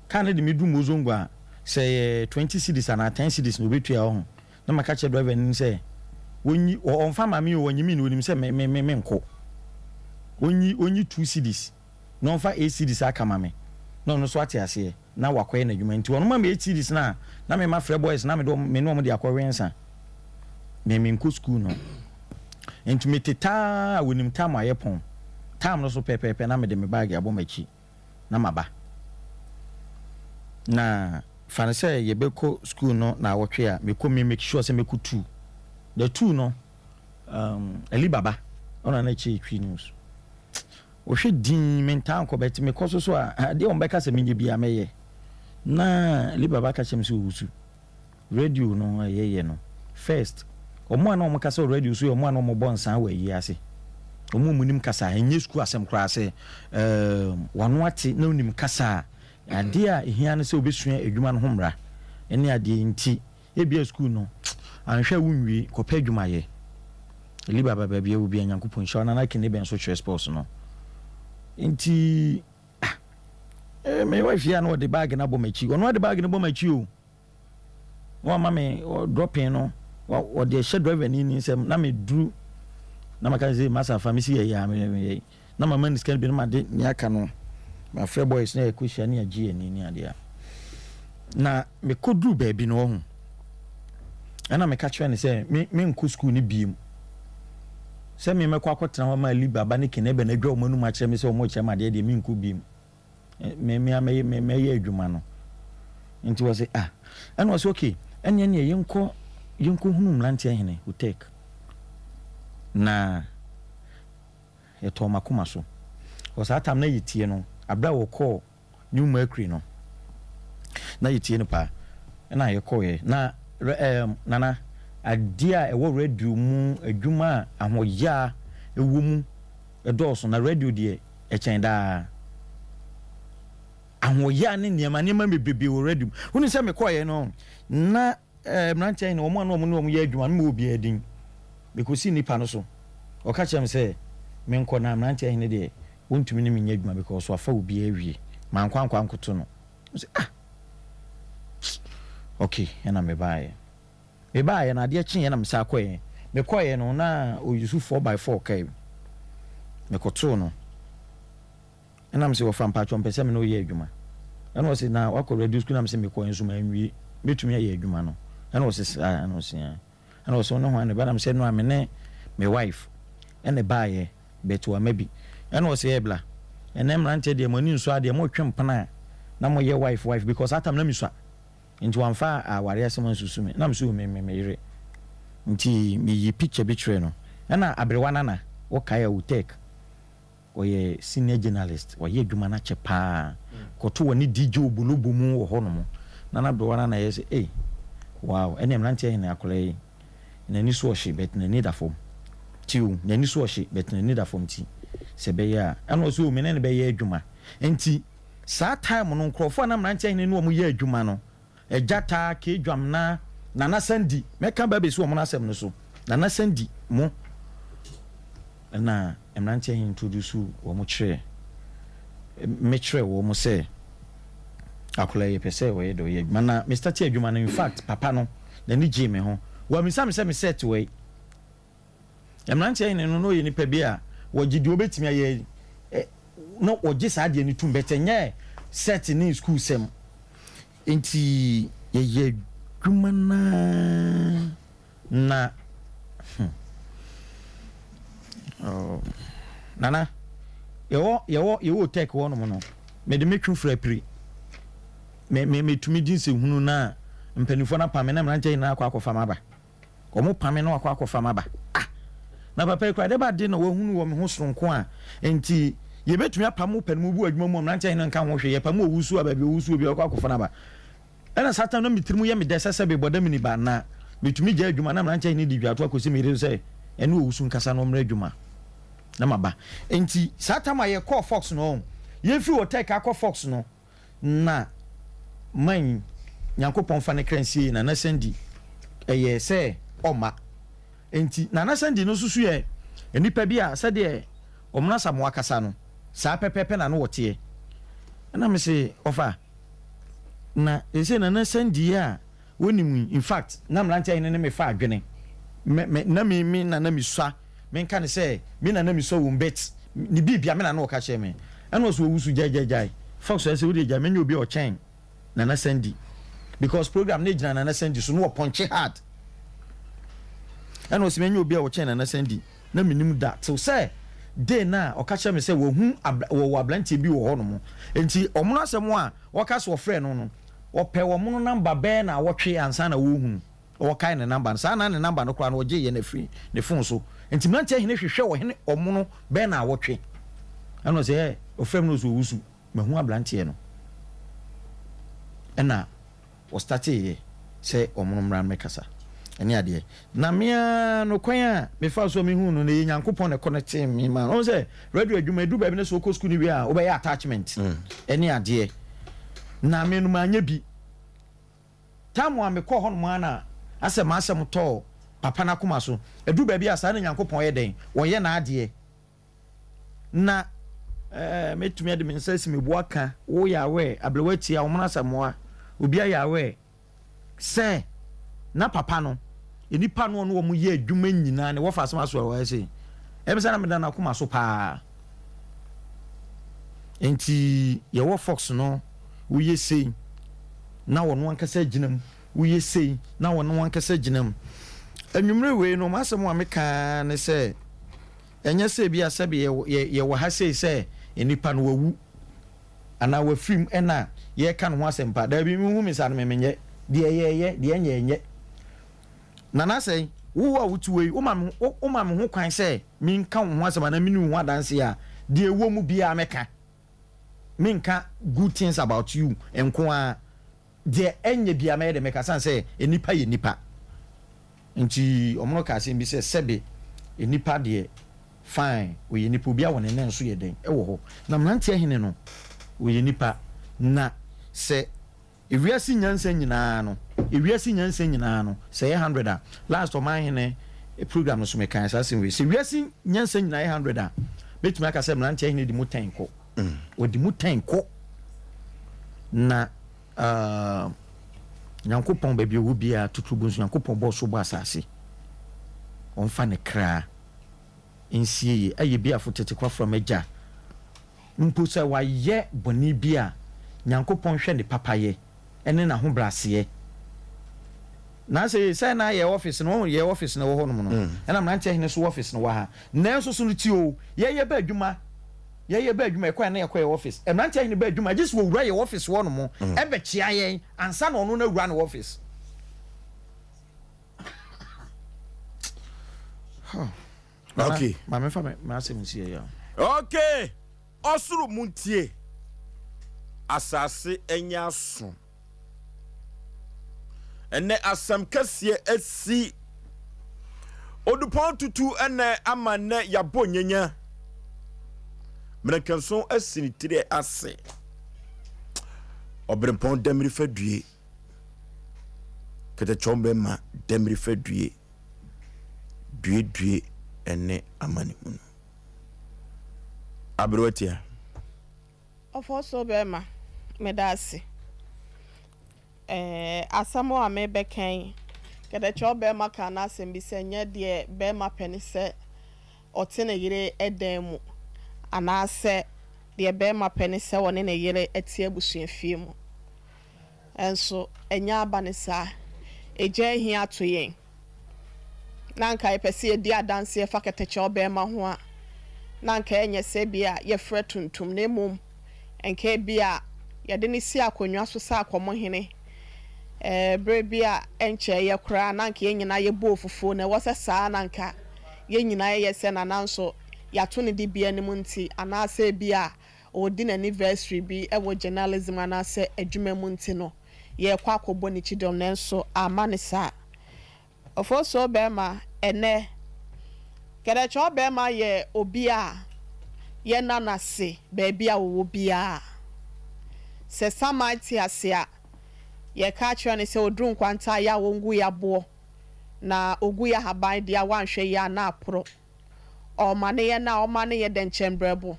kaa no de me du Mozongo a, sɛ yɛ 20 cedis anaa 10 cedis na obetua. Ɔho na maka kyerɛ driver no sɛ wɔnyi, ɔmfa ma me o, ɔnyi me na onim sɛ me me me menkɔ, ɔnyi 2 cedis na ɔmfa 8 cedis aka ma me, na ɔno nso ate aseɛ na wakɔyɛ n'adwuma. Nti ɔno ma me 8 cedis na me ma frɛ boys na me de me ne ɔmo de akɔwe nsa. Me menkɔ school no, nti mete taa a wɔnim tam ayɛ pɔn tam no so pɛpɛɛpɛ, na mede me bag abɔ m'akyi na maba. Na fa no sɛ yɛbɛkɔ school no na awɔtwe a mekɔ, me make sure sɛ mɛkɔ two. The two no, Ali Baba ɔna na kyerɛ Twi News. Wɔhwɛ din mentaa nkɔ, bɛte mekɔ so a, adeɛ wɔn bɛka sɛ menyɛ bia mɛyɛ. Na Ali Baba ka kyerɛ me sɛ ɔwusu radio no ɛyɛyɛ no first, ɔmo a na ɔmo kasa wɔ radio so yɛ ɔmo a na ɔmo bɔ nsan wɔ ayi ase, ɔmo a ɔmo nim kasa. Ɛnyɛ sukuu asɛm koraa sɛ wano ate na onim kasa a, adeɛ a ehia no sɛ obesua adwuma no ho mmara ɛne adeɛ. Nti ebia sukuu no anhwɛ a wonwie, kɔpɛ adwuma yɛ. Ali Baba, baabi a obi a Nyankopɔn nhyira ɔnana kene bɛn so kyerɛ sports no. Nti ah, me wife yi a na ɔde bag no abɔ m'akyi, ɔno ade bag no bɔ m'akyi o, na wama me dropping no, ɔde ɛhyɛ driver ni ni nsɛm, na meduru na maka sɛ, "Masa, fa me si yɛ yɛ a meyɛ," na mama ne sika no bi na made nea aka no mafrɛ boys na yɛkɔhyia ne yɛgye yɛni ne adeɛ a. Na mekɔduru baabi no, ɔho ɛna meka kyerɛ no sɛ me menkɔ school no biem, sɛ me mɛkɔ akɔtena hɔ ma Ali Baba ne Kene bɛ no adwa wɔn anum akyerɛ me sɛ wɔn rekyerɛ me adeɛ deɛ, menkɔ biem. Me me a mɛyɛ me mɛyɛ adwuma no. Nti wɔ sɛ ah, ɛna wɔ sɛ okay, ɛneɛ yɛnkɔ hunu mmeranteɛ hene Hotek. Na yɛtɔɔ makoma so wɔ saa tam na yɛtie no aberɛ a wɔkɔɔ New Mercury no, na yɛtie no paa. Ɛna yɛkɔɔɛ na Nana, adeɛ a ɛwɔ radio mu, adwuma a ahoɔyaa ɛwɔ mu ɛdɔɔso. Na radio deɛ ɛkyɛn daa ahoɔyaa ne nneɛma nneɛma bebrebe wɔ radio mu. Wonu sɛ mekɔɔɛ no na mmeranteɛ yi na wɔn a na wɔn ne wɔn yɛ adwuma no ma obiara din. Mekɔsi nipa no so, ɔka kyerɛ me sɛ menkɔ na mmeranteɛ hene deɛ wɔntumi ne me nyɛ adwuma because wafa obiara awie. Mankɔ ankɔ ankoto no sɛ ah, okay. Ɛna mebaeɛ na adeɛ kyeeɛ na mesa kɔɛ. Mekɔɛ no na ɔuse 4x4 kaa bi. Mekɔtoo no ɛnam sɛ wɔfa mpatwɔ mpɛ sɛ me ne woyɛ adwuma. Ɛna ɔsɛ na wakɔ radio school, nam sɛ mekɔ nso manwie, mɛtumi ayɛ adwuma no. Ɛna ɔsɛ saa, ɛna ɔsɛ ah, ɛna ɔsɛ ɔne ho ne ba, nam sɛ no a me ne me wife ɛna baayɛ bɛto ama bi. Ɛna ɔsɛ yɛ bla ɛnɛ mmeranteɛ deɛ mo ani nsɔ adeɛ, motwe mpena a na moyɛ wife wife, because atam na mesua nti wamfa aware asɛm ansusu me nam so me yere. Nti meyi picture bi kyerɛ no, ɛna aberewa nana wokae a Wotek. Ɔyɛ senior journalist, wayɛ adwuma no akyɛ paa. Kɔto wɔ ne DJ Obolobo mu wɔ hɔnom. Na n'aberewa no na ɛyɛ sɛ, ei, wow, ɛnneɛ mmeranteɛ hene akwadaa yi, n'ani so ɔhye but n'ani da fam. Ti o, n'ani so ɔhye but n'ani da fam nti, sɛ ɛbɛyɛ a. Ɛna ɔse o, me ne no bɛyɛ adwuma. Nti, saa time no, nkurɔfoɔ a na mmeranteɛ hene ne wɔn yɛ adwuma no, Agya taa Kay Dwamena, Nana Sandy, mɛka ba abɛsi wɔn asɛm no so, Nana Sandy mo na mmeranteɛ he introduce wɔn kyerɛɛ me kyerɛɛ wɔn sɛ akwadaa yi yɛpɛ sɛ ɔyɛ dɛ ɔyɛ adwuma na me starte adwuma no in fact papa no n'ani gyee me ho wammisa me sɛ me set wɔ Mmeranteɛ hene no na ɔyɛ nipa bi a wɔgye deɛ ɔbɛtumi ayɛ na ɔgye saa adeɛ no tom but ɛnyɛ set ne school sɛm nti yɛyɛ adwuma no ara na hmm oh, nana yɛwɔ yɛwɔ yɛwɔ tech hɔ nom no mede me twe fura piri me me metumi di nsɛhunu na mpanimfoɔ no apam me na mmeranteɛ nyinaa akɔ akɔfa m'aba. Wɔpa me na wakɔ akɔfa m'aba. Ah! Na papa yi koraa, dɛbɛ ade na wahunu wɔ me ho soronko a enti yɛbɛtumi apam wo pɛ no mu bu adwuma mu a mmeranteɛ hene nka ho hwee, yɛpam owusu a baabi a owusu wɔ biara ɔkɔ akɔfa n'aba. Ɛna saa tam na me tirim yɛ me dɛ sɛ sɛ mebɔ da mini ba na metumi gyae adwuma na mmeranteɛ hene di dwato akɔsi me yere so sɛ ɛne owusu nkasa na ɔmmra adwuma na maba. Enti saa tam a yɛkɔɔ Fox no, yɛfiri Otec akɔ Fox no, Na man Nyankopɔn fa ne kra nsie Nana Sandy ɛyɛɛ sɛ ɔmma. Enti Nana Sandy no nso so yɛ nipa bi a sɛdeɛ Ɔmono Asamoah kasa no saa pɛpɛɛpɛ na no ɔteɛ. Ɛna me se ɔfa na seesei Nana Sandy a wonim yi, in fact na mmeranteɛ hene ne me fa adwene, me, me, na me, me na na mesua, menka no sɛ me na na mesua wom but ne biribia me na na ɔka kyerɛ me, ɛna ɔse ɔwusu gyae gyae gyae, Fox ɛsɛ wodeɛ gyae, menyɛ obi a ɔkyɛn Nana Sandy because program no gyina Nana Sandy so na ɔpɔnkye hard, ɛna ɔse menyɛ obi a ɔkyɛn Nana Sandy, na menim da till sɛ day no a ɔka kyerɛ me sɛ wahu wɔwɔ abranteɛ bi wɔ hɔ nom, nti ɔmono asɛm a ɔka sɛ ɔfrɛ no no Ɔpɛ wɔn no number bɛyɛ naawɔtwe ansa na wɔrehunu, ɔrekae ne number no. Saa na ne number no koraa no ɔgyeeɛ no afiri ne phone so. Nti mmeranteɛ hene hwehwɛ ɔhene ɔmono bɛyɛ naawɔtwe. Ɛna ɔsɛ ɛ, ɔfrɛ me na ɔsɛ ɔwusu, mahu abranteɛ no. Ɛna ɔstarteeɛ sɛ ɔmono mmra mmɛkasa ɛne adeɛ. Na me ara no kwan a mefaa so a mehuu no no, ɛyɛ Nyankopɔn na ɛkɔnɛtee me maa no. Ɔhu sɛ radio adwuma, ɛduru baabi no sɛ wokɔ sukuu no wie a, wobɛyɛ attachment ɛne adeɛ. Na me no manyɛ bi. Time a mekɔɔ hɔnom ara na asɛ m'asɛm tɔɔ papa no akoma so. Ɛduru baabi a saa na Nyankopɔn yɛ dɛn? Ɔyɛ n'adeɛ. Na eh, mɛtumi de me nsa asi me bo aka, wo Yahweh, aberewa tia, wo mmara Asamoah, obi a Yahweh. Sɛ na papa no, nnipa no ɔne wɔn yɛ adwuma nyinaa ne wɔfa asɛm aso a wɔyɛ sei. Ɛbɛ sɛ na meda n'akoma so paa. Nti yɛwɔ Fox no, woyɛ sei na wɔn ankasa gyina mu, woyɛ sei na wɔn ankasa gyina mu. Anwummere wei no, m'asɛm a meka ne sɛ, ɛnyɛ sɛ bi a sɛbe yɛwɔ ha sei sɛ nnipa no wawu. Anaa wafiri mu ɛna yɛreka ne ho asɛmpa? Daabi, menhu me saa no, me menyɛ. Deɛ ɛyɛ ɛyɛ, deɛ ɛnyɛ ɛnyɛ. Nana sɛn, wo a wote hɔ yi, woma me ho, woma me ho kwan sɛ menka wo ho asɛm anaa menni wo ho adanseɛ a, deɛ ɛwɔ mu biara mɛka. Menka good things about you nko ara. Deɛ ɛnyɛ biara mɛyɛ dɛ mɛka sane sɛ nnipa yɛ nnipa nti wɔn no ka asɛm bi sɛ sɛbe nnipa deɛ fine ɔyɛ nnipa obiara wɔ ne nɛ nso yɛ dɛn ɛwɔ hɔ na mmeranteɛ hene no ɔyɛ nnipa na sɛ ewiase nyansa nyinaa no ewiase nyansa nyinaa no sɛ ɛyɛ hundred a last ɔman hene program no so mekae saa asɛm wei sɛ wiase nyansa nyinaa yɛ hundred a mɛtumi aka sɛ mmeranteɛ hene de mu ten kɔ. Wɔde mu tɛn kɔ. Na uh, Nyankopɔn baabi ɔwɔ biara tuturugu nso Nyankopɔn bɔɔ so bɔ asase. Ɔmfa ne kra nsie yie. Ɛyɛ bi afo tete kwafra m'agya. Mpo sɛ wayɛ bɔne bi a, Nyankopɔn hwɛ ne papayɛ ne n'ahobrɛaseɛ. Na sɛ sɛ na yɛ office no, yɛ office no wɔ hɔnom no, ɛna mmeranteɛ hene so office no wɔ ha. Nanso so no ti o, yɛyɛ bɛ adwuma, yɛyɛ bɛ adwuma, yɛkɔ yɛ na yɛkɔ yɛ office. Mmeranteɛ hene bɛ adwuma, gye sɛ wɔwura yɛ office hɔnom ɛbɛkyea yɛn ansa na ɔno no awura ne office. Okay. Maame fa me m'asɛm nsi yɛ ya. Okay, ɔsoro muntie, asase nyɛ aso. Ɛnɛ asɛm kɛseɛ asi. Odupɔn tutu ɛnɛ ama nnɛ yɛabɔ nyanya. Mmerɛnkɛnson asi ne tiri ase. Ɔberempɔn damiri fa due. Kɛtɛkyɛw bɛma damiri fa due. Due due ɛne amanehunu. Aberewa tia. Ɔfɔsoo bɛɛma, meda ase. Ɛɛ, asɛm a merebɛka yi, kɛtɛkyɛw bɛɛma kaa n'asɛm bi sɛ nyɛ deɛ bɛɛma pɛ ne sɛ ɔte ne yere dan mu, anaasɛ deɛ bɛɛma pɛ ne sɛ ɔne ne yere te abusuafie mu. Nso ɛnyɛ aba ne saa. Egya ahi ato yɛn. na anka yɛpɛ sɛ yɛdi adanseɛ fa kɛtɛkyɛ ɔbarima ho a, na anka ɛnyɛ sɛ ebia yɛfrɛ tuntum, na mmom anka ebia yɛde no si akonnwa so sɛ akɔmhene. Ɛɛ, berɛ bi a ɛnkyɛeɛ koraa na anka yɛn nyinaa yɛbɔɔ fufuo, na ɛwɔ sɛ saa na anka yɛn nyinaa yɛyɛ sɛ na nanso yɛato no dibea no mu nti, anaasɛ ebia ɔredi n'anniversary bi wɔ journalism anaasɛ adwuma mu nti no, yɛrekɔ akɔbɔ ne kyidɔm, nanso amma no saa. Ofosuo barima, Ɛnnɛ, Kɛdɛkyɛw barima yɛ obi a yɛnna no ase baabi a ɔwɔ biara. Sɛ saman te ase a, yɛka kyerɛ no sɛ ɔduru nkwanta a, yɛ a ɔngu yɛ aboɔ, na ɔgu yɛ ahaban deɛ a wanhwɛ yie a na aporɔ. Ɔma ne yɛ no a, ɔma no yɛ dɛnkyɛmbrɛbo.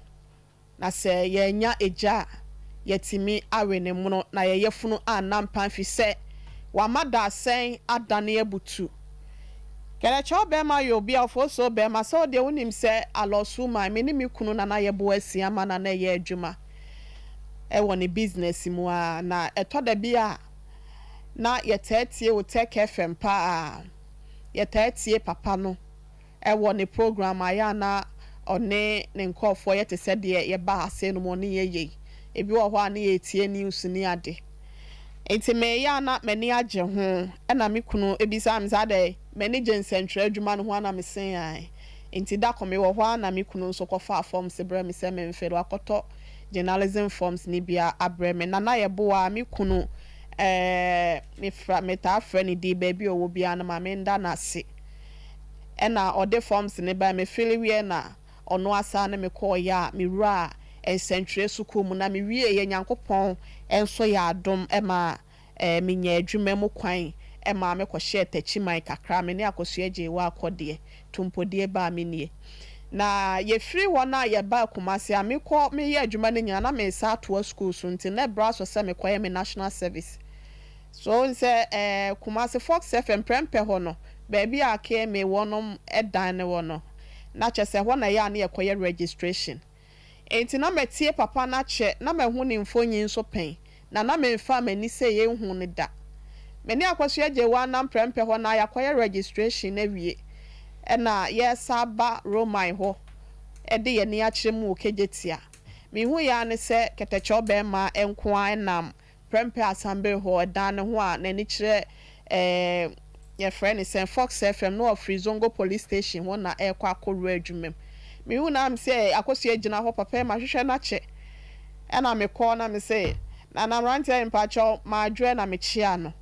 Na sɛ yɛannya agya a, yɛatumi awe ne mono, na yɛn yafunu anna mpan, efisɛ wama dadesɛn adane abutu. Kɛrɛkyɛw bɛrima yɛ obi a ɔfosoo bɛrima sɛ wo deɛ wonim sɛ alɔso man me ne me kunu na na yɛboa asia ma na na ɛyɛ adwuma wɔ ne business mu ara na ɛtɔ da bi a na yɛtaa tie wo Tech FM paa yɛtaa tie papa no wɔ ne program a ɛyɛ a na ɔne ne nkorɔfoɔ yɛ te sɛ deɛ yɛba ha sei nom ɔne yɛ yɛ yi. Ebi wɔ hɔ a ne yɛretie news ne ade. Nti meyɛ a na m'ani agye ho ɛna me kunu bisaa me sɛ adɛn m'ani gye nsɛntwerɛ adwuma no ho a na mese ae. Nti da ko mewɔ hɔ a na me kunu nso kɔfaa forms brɛ me sɛ memfele wakɔtɔ journalism forms no bi abrɛ me. Nana Yeboah me kunu ɛɛ mefra metaa frɛ no din baabi a ɔwɔ biara no ma menda no ase. Ɛna ɔde forms no bae, me fille wieɛ na ɔno asaa ne me kɔɔeɛ a me wuraa nsɛntwerɛ sukuu mu na me wieeɛ Nyankopɔn nso yɛ adom ma me nyaa adwuma mu kwan maa me kɔhyɛɛ Takyiman kakra, me ne Akosua Gyeiwaa Kɔdeɛ, Tompodie baa me nie. Na yɛfiri hɔ no a yɛbaa Kumasi a me kɔ me yɛ adwuma no nyinaa na me san atoa sukuu so nti na ɛberɛ aso sɛ me kɔyɛ me national service. So wohu sɛ ɛɛ Kumasi Fox FM prɛmpɛ hɔ no, baabi a KMA wɔnom dan no wɔ no, na kyerɛ sɛ ɛhɔ na ɛyɛ a na yɛkɔyɛ registration. Enti na matie papa no akyɛ, na mahu ne mfonyin nso pɛn, na na memfaa m'ani sɛ yɛnhuu no da. Me ne Akosua Gyewaa nam prɛmpɛ hɔ na yɛakɔyɛ registration no awie, ɛna yɛresan aba Roman hɔ de yɛn ani akyerɛ mu wɔ Kejetia. Mehuiɛ ara ne sɛ kɛtɛkyɛw barima nko ara nam Prɛmpɛ Asamber hɔ dan no ho a n'ani kyerɛ ɛɛ yɛfrɛ no sɛn Fox FM na ɔfiri Zongo Police Station hɔ na ɛrekɔ akɔwura adwuma mu. Mehu no a mese ɛɛ Akosua gyina hɔ papa yi mahwehwɛ no akyɛ. Ɛna mekɔɔ na mese Nana mmeranteɛ yi mpakyɛw madwoɛ na mekyea no.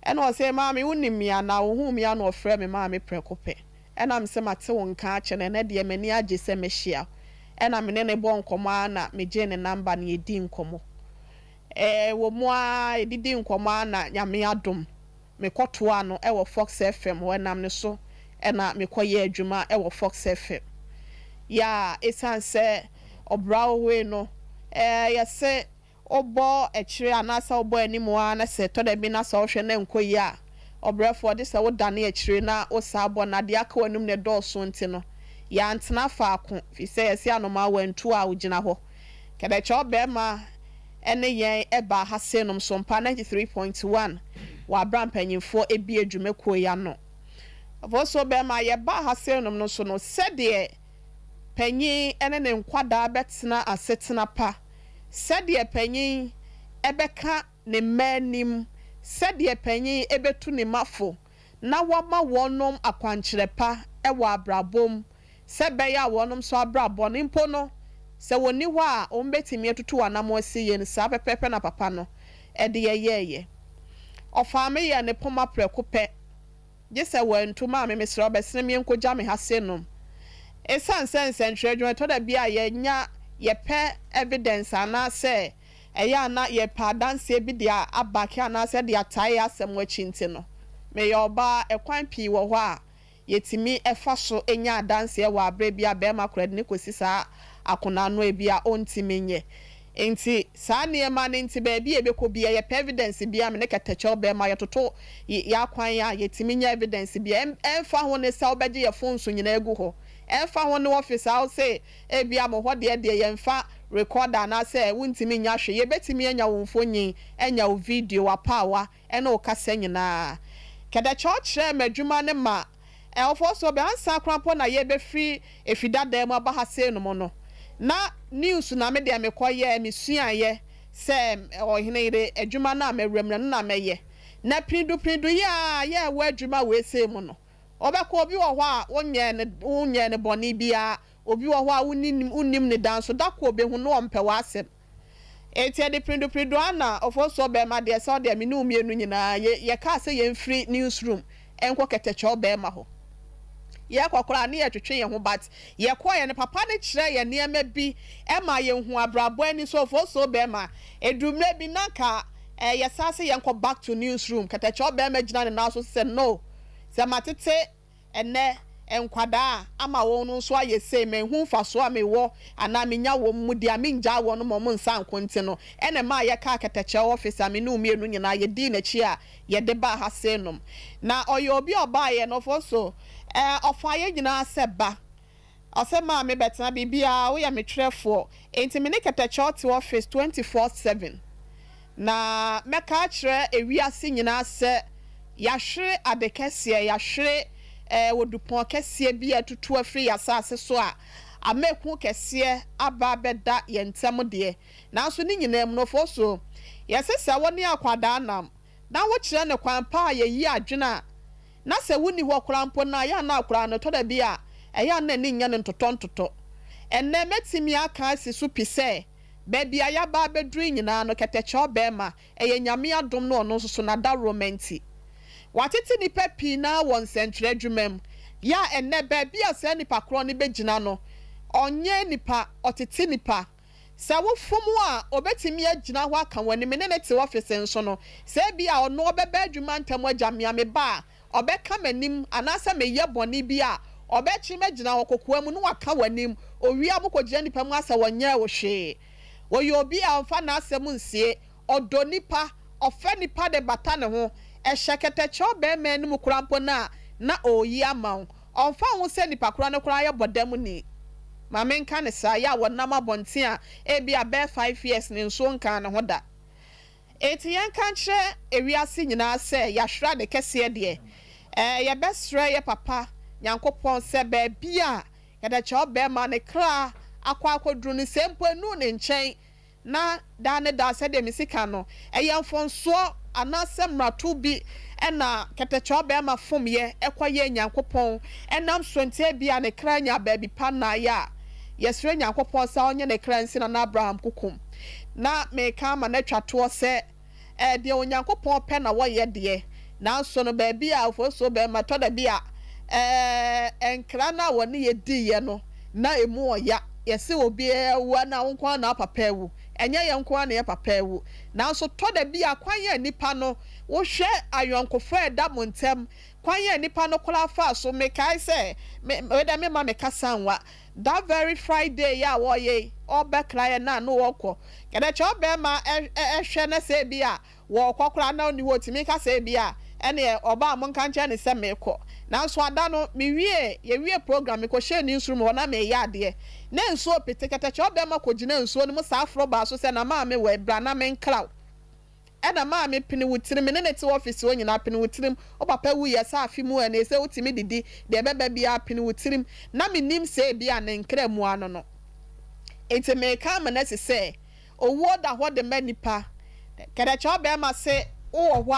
Ɛna ɔse maame wonim me anaa? Ɔhuu me a na ɔfrɛɛ me maame prɛko pɛ. Ɛna mese mate wo nka akyɛ na ɛnɛ deɛ m'ani agye sɛ mahyia wo. Ɛna me ne no bɔɔ nkɔmmɔ ara na megyee ne number na yɛdii nkɔmmɔ. Ɛwɔ mu ara, yɛdidii nkɔmmɔ ara na Nyame adom, mekɔtoaa no wɔ Fox FM hɔ, ɛnam ne so na mekɔyɛɛ adwuma wɔ Fox FM. Yeah, ɛsiane sɛ ɔbra wohoe no, yɛse wobɔ akyire anaasɛ wobɔ anim ara na sɛ ɛtɔ da bi na sɛ wohwɛ na ɛnkɔ yie a, ɔbrɛfoɔ gye sɛ wodane akyire na wosan bɔ, na deɛ aka w'anim no dɔɔso nti no, yɛantena faako, firi sɛ yɛse anomaa wantu a ɔgyina hɔ. Kɛdɛkyɛ ɔbarima ne yɛn baa ha sei nom Sompa 93.1 wɔ aberɛ a mpanyinfoɔ abue dwumakuo yi ano. Ofosuo barima, yɛbaa ha sei nom no nso no, sɛdeɛ panyin ne ne nkwadaa bɛtena asetena pa, sɛdeɛ panyin bɛka ne mma anim, sɛdeɛ panyin bɛtu ne mma fo na wama wɔnom akwankyerɛ pa wɔ abrabɔ mu. sɛ ɛbɛyɛ a wɔnom nso abrabɔ no mpo no, sɛ wɔnni hɔ a, wɔbɛtumi atutu anamɔn asi yie no, saa pɛpɛɛpɛ na papa no de yɛyɛeɛ. Ɔfaa me yɛɛ ne poma prɛko pɛ. Gye sɛ wantu maame, mesrɛ wo bɛsene me nkɔgya me ha sei nom. Ɛsiane sɛ nsɛntwerɛ adwuma ɛtɔ da bi a yɛnya yɛpɛ evidence anaasɛ ɛyɛ a na yɛpɛ adanseɛ bi de abake anaasɛ de atae yɛn asɛm akyi nti no, meyɛ ɔbaa, ɛkwan pii wɔ hɔ a yɛtumi fa so nya adanseɛ wɔ aberɛ bi a barima koraa de no kɔsi saa akonnwa no ebi a ɔntumi nyɛ. Nti saa nneɛma no nti baabi a yɛbɛkɔ biara yɛpɛ evidence biara me ne kɛtɛkyɛw barima yɛtoto yɛn akwan a yɛtumi nya evidence biara ɛmfa ho ne sɛ wobɛgye yɛn phones nyinaa agu hɔ ɛmfa ho ne office a wose ebia mo hɔ deɛ deɛ yɛmfa recorder anaasɛ wontumi nya hwee yɛbɛtumi anya wo mfonyin anya wo video w'apaawa ne wo kasa nyinaa. Kɛdɛkyɛw kyerɛɛ m'adwuma no ma ɛwɔfoɔ so bɛ ansa koraa mpo na yɛbɛfiri efi dadaa mu aba ha sei nom no, na news na me deɛ mekɔ yɛɛ, me suaeɛ sɛ ɔhene yere adwuma no a mawura mu no ɛno na mɛyɛ. Na pinidu pinidu yi a yɛɛwɔ adwuma wei sei mu no, wobɛkɔ obi wɔ hɔ a wonyɛɛ no wonyɛɛ no bɔne biara, obi wɔ hɔ a wonnim wonnim no da nso da koro ɔbɛhu no ɔmpɛ w'asɛm. Enti ɛde piridopiridoo ara na Ofosuo barima deɛ sɛ ɔdeɛ me ne wo mmienu nyinaa yɛ yɛkaa sɛ yɛnfiri news room nkɔ kɛtɛkyɛw barima hɔ. Yɛkɔ koraa ne yɛtwetwe yɛn ho but yɛkɔeɛ no papa no kyerɛɛ yɛn nneɛma bi ɛmaa yɛhuu abrabɔ ani so Ofosuo barima ɛduru mmerɛ bi na nka eh, yɛsan sɛ yɛnkɔ back to news room kɛtɛkyɛw barima gyina ne nan so sɛ no sɛ matete Ɛnnɛ, nkwadaa ama wɔn nso ayɛ sei, manhu mfasoɔ a mewɔ anaa menya wɔn mu deɛ a mengyaa wɔn ma wɔn nsa nko nti no, ɛna ɛmaa yɛkaa kɛtɛkyɛw office a me ne wo mmienu nyinaa yɛdii n'akyi a yɛde baa ha sei nom. Na ɔyɛ obi a ɔbaeɛ no ɔfo so, ɔfaa yɛn nyinaa sɛ ba. Ɔsɛ maame bɛtena biribiara woyɛ me twerɛfoɔ enti me ne kɛtɛkyɛw te office 24/7 na mɛka akyerɛ ewiase nyinaa sɛ yɛahwere ade kɛseɛ yɛahwere eh, odupɔn kɛseɛ bi a atutu afiri yɛn asase so a ama eku kɛseɛ aba abɛda yɛn ntam deɛ nanso ne nyinaa mu no Ofosuo yɛse sɛ wo ne akwadaa nam na wokyerɛ no kwan pa a yɛyi adwene a na sɛ wonni hɔ koraa mpo no a, ɛyɛ a na akwadaa no, ɛtɔ da bi a, ɛyɛ a na n'ani nyɛ no ntotɔntotɔ. Ɛnnɛ, mɛtumi aka asi so pi sɛ, baabi a yɛaba abɛduru yi nyinaa no, kɛtɛkyɛw barima, ɛyɛ Nyame adom ne ɔno nso so n'adaworoma nti. Wɔatete nnipa pii no ara wɔ nsɛntwerɛ adwuma mu, yɛ a ɛnnɛ, baabi a saa nipa korɔ no bɛgyina no, ɔnyɛ nipa, ɔtete nipa. Sɛ wofom a, obetumi agyina hɔ aka w'anim. Me ne no te ɔfese nso no, sɛ ebia ɔno ɔbɛba adwuma ntɛm agya me a meba a, ɔbɛka m'anim, anaasɛ meyɛ bɔne bi a, ɔbɛkyere me agyina hɔ kokoa mu na waka w'anim. Owie a, mokɔgyina nnipa mu asɛ ɔnyɛɛ wo hwee. Ɔyɛ obi a ɔmfa n'asɛm nsie. Ɔdɔ nnipa, ɔfa nnipa de bata ne ho. Ɛhyɛ kɛtɛkyɛ ɔbarima anim koraa mpo no a, na ɔreyi ama wo. Ɔmfa ho sɛ nipa korɔ no koraa yɛ bɔdamni. Ma menka no saa, yɛ a wɔnam abɔnten a ebia bɛyɛ 5 years ne nsuo nkaa ne ho da. Enti yɛnka nkyerɛ ewiase nyinaa sɛ yɛahwere ade kɛseɛ deɛ, ɛɛ yɛbɛsrɛ yɛ papa Nyankopɔn sɛ baabi a yɛde ɔbarima ne kra akɔ akɔduru no, sɛ mpo ennuu ne nkyɛn na daa ne daa sɛdeɛ mesi ka no, ɛyɛ mfomsoɔ anaasɛ mmarato bi na kɛtɛkyɛw barima fomyɛ kɔyɛɛ Nyankopɔn ɛnam so nti ebia ne kra nya baabi pa nnaeɛ a, yɛsrɛ Nyankopɔn sɛ ɔnye ne kra nsi Nana Abraham kokom. Na meka ama no atwa toɔ sɛ, ɛɛ deɛ Onyankopɔn pɛ na wɔyɛ deɛ, nanso no baabi a ofosuo barima tɔ da bi a, ɛɛ nkra no a wɔne yɛ diiɛ no, na emu ɔya. Yɛse obiara awu anaa wo nko ara na wo papa awu. Ɛnyɛ yɛn nko ara na yɛn papa awu. Nanso tɔ da bi a kwan a nnipa no, wohwɛ ayɔnkofa a ɛda mo ntam, kwan a nnipa no koraa faa so, mekae sɛ, me, wei deɛ memma me kasa nwa. That very Friday yi a wɔreyɛ yi, ɔrebɛkra yɛn na na ɔrekɔ. Kɛdɛkyɛ ɔbarima hwɛ na sɛ ebi a wɔrekɔ koraa na ɔnni hɔ, ɔtumi ka sɛ ebi a ɛneɛ ɔba a monka nkyerɛ no sɛ merekɔ. Nanso ada no, mewie, yɛwie program, mekɔhyɛɛ ne nsuo mu hɔ na mereyɛ adeɛ. Na nsuo pete, kɛtɛkyɛ ɔbarima kɔgyinaa nsuo no mu saa foro baa so sɛ, na maame wɔ bra na menkra wo. Ɛna maame pene wo tirim, me ne no te office hɔ nyinaa, pene wo tirim. Wo papa wuiɛ sɛ afe mu ɛne sɛ wotumi didi, deɛ ɛbɛba biara pene wo tirim. Na mennim sɛ ebi a ne nkra mu ano no. Enti mereka ama no asi sɛ, owuo da hɔ de ma nnipa. Kɛdɛkyɛ ɔbarima se wowɔ hɔ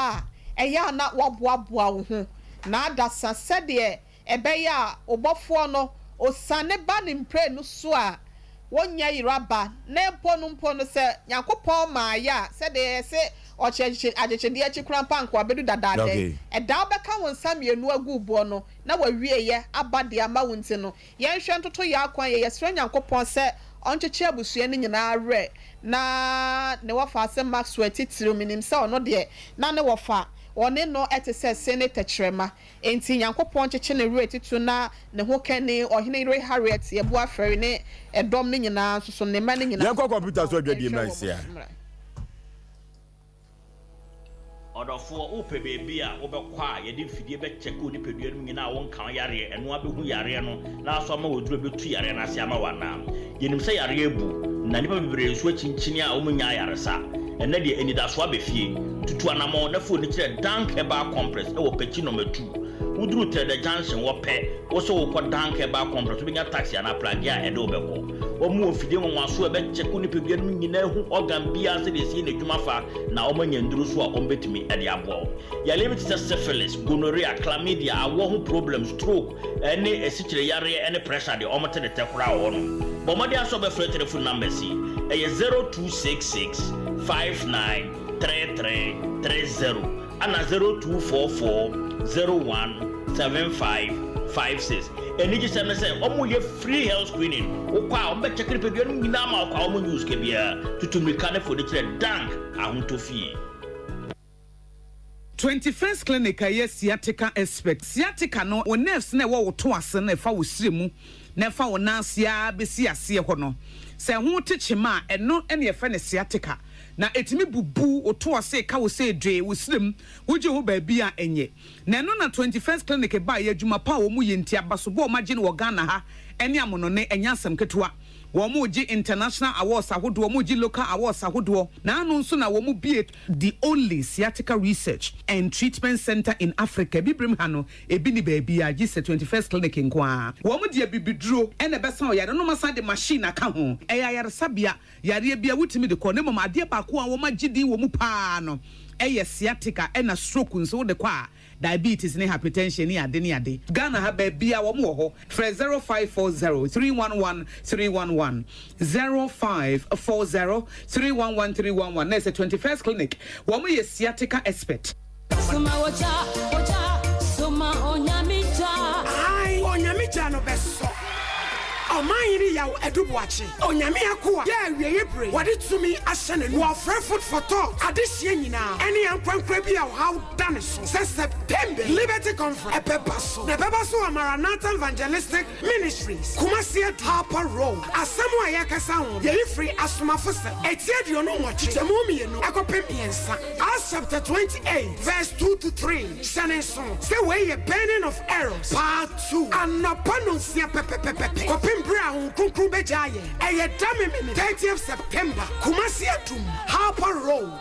a, ɛyɛ a na woaboaboa wo ho na adasa sɛdeɛ ɛbɛyɛ a wo bɔfoɔ no Osiane ba ne mprenu so a wonnya yera ba, na mpo no mpo no sɛ Nyankopɔn maayɛ a, sɛdeɛ yɛse ɔkyɛ akyekyedeɛ akyi koraa mpo a anka wabedu dadaada yi. Ɛda a wobɛka wo nsa mmienu agu wo boɔ no na w'awieɛ aba de ama wo nti no, yɛnhwɛ ntoto yɛn akwan yie. Yɛsrɛ Nyankopɔn sɛ ɔnkyekye abusua no nyinaa werɛ na ne wɔfa ase Maxwell titiriw, menim sɛ ɔno deɛ na ne wɔfa, ɔne no te sɛ se ne tɛkyerɛma. Enti Nyankopɔn kyekye ne werɛ titiriw na ne ho kani, Ɔhene yere Harriet Yeboah Ferry ne ɛdɔm no nyinaa nso so, ne mma no nyinaa Yɛnkɔ kɔmputa so nso, adwadie nhwɛ mmra wɔn nsia. so mmra. Ɔdɔfoɔ, wopɛ baabi a wobɛkɔ a yɛde mfidie bɛkyɛke wo nipadua no mu nyinaa a wonka wo yareɛ, ɛno ara bɛhu yareɛ no na asɔ ama wo aduro a ɛbɛtu yareɛ no ase ama wo anaa? Yɛnim sɛ yareɛ abu, na nnipa bebree nso akyinkyini a wɔnnya ayaresa. Ɛnnɛ deɛ, anidasoɔ aba fie. Tutu anammɔn na fa w'ani kyerɛ Dank Herbal Complex wɔ Pekyi Nɔma Tu. Woduru Trɛdɛ Junction hɔ pɛ, wo sɛ worekɔ Dank Herbal Complex, wobɛnya taxi anaa pragea a ɛde wo bɛkɔ. Wɔwɔ mfidie nwanwasoɔ a ɛbɛkyɛke wo nipadua no mu nyinaa ahu organ biara sɛdeɛ ɛsi yɛ n'adwuma fa, na wɔanya nnuru nso a wɔbɛtumi de aboa wo. Yareɛ bi te sɛ syphilis, gonorrhea, chlamydia, awoɔ ho problems, stroke, ne asikyire yareɛ ne pressure deɛ wɔte ne tɛ koraa wɔ hɔnom. Bɔ mmɔden ara sɛ wobɛfrɛ telephone numbers yi, ɛyɛ 0266 59 33 30 ɛna 0244 01 75 56. Anigyesɛm ne sɛ wɔyɛ free health screening, wokɔ a wɔbɛkyɛke nipadua no nyinaa ma wo kwa, wɔnnye wo sika biara. Tutu mmirika ne fa w'ani kyerɛ Dank Ahotɔ Fie. 21st Clinic a ɛyɛ sciatica expert. Sciatica no, wo nerves no a ɛwɔ wo to ase no a ɛfa wo srɛ mu na ɛfa wo nan ase ara bɛsi aseɛ hɔ no, sɛ ɛho te kyema a, ɛno na yɛfrɛ no sciatica. Na ɛtumi bubu wo to ase, ɛka wo sɛ dwee, wo srɛ mu, wogye ho baabi a ɛnyɛ. Na ɛno na 21st Clinic baeɛ, adwuma pa a wɔyɛ nti, abasobɔ a wɔagye no wɔ Ghana ha ne amonɔne, ɛnyɛ asɛm ketewa. Wɔregye international awards ahodoɔ, wɔregye local awards ahodoɔ, na ano nso na wɔbue the only sciatica research and treatment centre in Africa, Abibirem ha no, ebi nni baabiara gye sɛ 21st Clinic nko ara. Wɔde abibiduro na ɛbɛsa wo yareɛ na wɔasan de machine aka ho. Ɛyɛ ayaresabea, yareɛ biara wotumi de kɔ, na mmom adeɛ baako a wɔagye din wɔ mu pa ara no yɛ sciatica ɛna stroke nso wode kɔ a, Diabetes ne hypertension ne ade ne ade. Ghana ha baabiaa wɔn wɔ hɔ. Frɛ 0540 311 311, 0540 311 311 na ɛsɛ 21st clinic wɔn yɛ sciatica expert. Soma ogya, ogya, soma Onyame gya. Ae, Onyame gya no bɛsɔ. Ɔmanhene Yaw Adu Boakye, Onyame akoa, yɛ awieɛ bere wɔde tumi ahyɛ n'anum. Wɔfrɛ Food for Thought adehyeɛ nyinaa ɛne ankorankora bi a ɔhaw da ne so sɛ September Liberty Conference ɛbɛba so. Na ɛbɛba so wɔ Maranatha Evangelistic Ministries, Kumasi Adu, Harper Road. Asɛm a yɛrekasa ho no, yɛyi firi Asomafosɛm, eti 28, nkyɛmu mmienu kɔpem mmiɛnsa, Acts chapter 28 verse 2 to 3. Hyɛ no nsow sɛ wei yɛ Burning of Errors Part 2, anɔpa nnɔnsia pɛpɛpɛpɛ kɔpem bere a Honhom Kronkron begyaa yɛn. Ɛyɛ da Memene, 30th September, Kumasi Adum, Harper Road.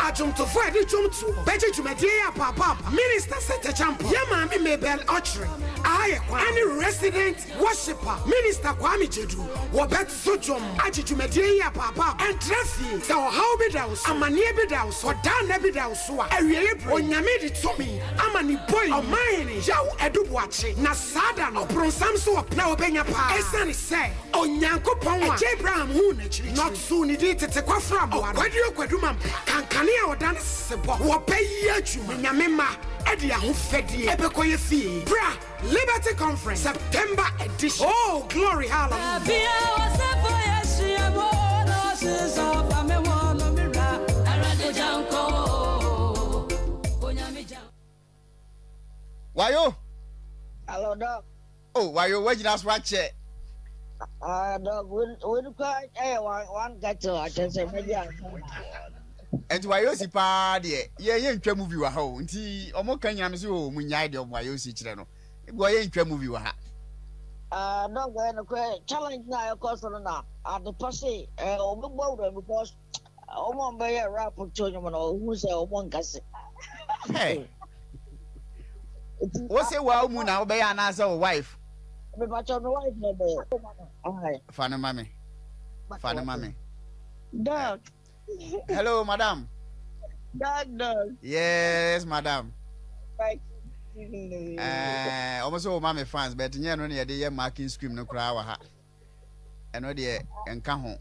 Adwomtofo a yɛde dwom toɔ bɛgye dwumadie yi apaapaapa, Minister Seth Acheampong, yɛn maame Mabel Ɔkyere, aha yɛ kwan, ɛne Resident Worshipper Minister Kwame Gyedu, wɔbɛto dwom agye dwumadie yi apaapaapa. Ɛntra fie, sɛ ɔhaw bi da wo so, amaneɛ bi da wo so, ɔdaa nna bi da wo so a, awieɛ berɛ, Onyame de tumi ama ne boi Ɔmanhene Yaw Adu Boakye, na saa da no, ɔbronsam nso wɔ pɛ na ɔbɛnya paa, ɛsiane sɛ Onyankopɔn a Agya Abraham huu no akyirikyiri, na ɔtoo ne din tete kwafra mmoa no, Ɔkwaduro Kwadu Mampa, kankane a ɔda ne sesebɔ, wɔbɛyɛ adwuma, na Nyame mma de ahofadie bɛkɔ yɛ fie. Bra! Liberty Conference, September edition. Oh, glory, hallelujah. Wayo. Hello, Doc. Oh, wayo, wagyina so akyɛ. Ah, Doc, when when kwa eh one one kettle akyɛ sɛ mɛgye ansa. Nti wayo si paa deɛ yɛ yɛ ntwa movie wɔ ha o nti ɔmo ka nyina me sɛ o mo nyae deɛ ɔmo wayo si kyerɛ no ebi ɔyɛ ntwa movie wɔ ha. Ah, Doc, ɛyɛ nokorɛ challenge na ɛkɔ so no na adepa se eh ɔbɛbɔ awura because Wɔn a wɔbɛyɛ rap to nnwom no, wohu sɛ wɔn nkase. Hey. Wo se wa mu na wobɛyɛ anaasɛ wo wife? Mepakyɛ me wife na ɛbɛyɛ. Fa no ma me. Fa no ma me. Doc. Hello, madam. Doc, doc. Yes, madam. Right. Ɛɛ wɔn sɛ wɔma me fans but nyɛ no na yɛde yɛ marking scheme no koraa wɔ ha. Ɛno deɛ nka ho.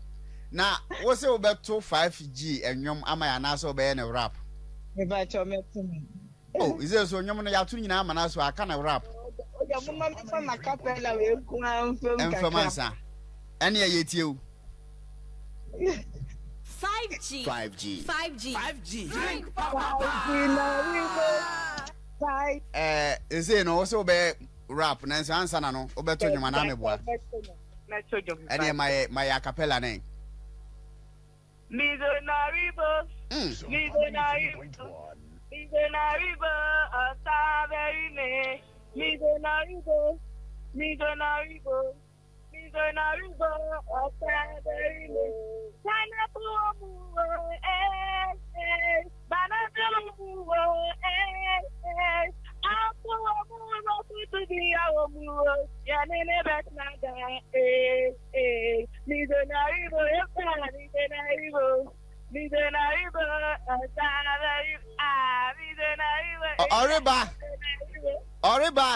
Na wo sɛ wobɛto 5G ɛnwom ama yɛ anaasɛ wobɛyɛ no rap? Mebakyɛ mɛto no. Oh, is so nnwom no yɛato no nyinaa ama no so aka no rap. Oya mo ma mefa ma capella wei nko ara mfam kakra. Mfam ansa. Ɛne ɛyɛ tie o. 5G. 5G. 5G. 5G. Drink papa. 5. Ɛɛ, ese no wo sɛ wobɛyɛ rap nanso ansa na no wobɛto nnwom anaa meboa? Mɛto dwom. Ɛneɛ ma yɛ ma yɛ acapella nɛ. Mizonaribo, Mizonaribo, Mizonaribo, Ọ̀sábẹ́rìmẹ̀. Mizonaribo, Mizonaribo, Mizonaribo, Ọ̀sábẹ́rìmẹ̀. Pineapple omuwo, eh, eh. Banana omuwo, eh, eh. Apple omuwo, tutu bi omuwo. Yanene betnada, eh, eh. Mizonaribo, eh, Mizonaribo. Mizonaribo, Ọ̀sábẹ́rìmẹ̀. Ah, Mizonaribo. Ɔreba, ɔreba.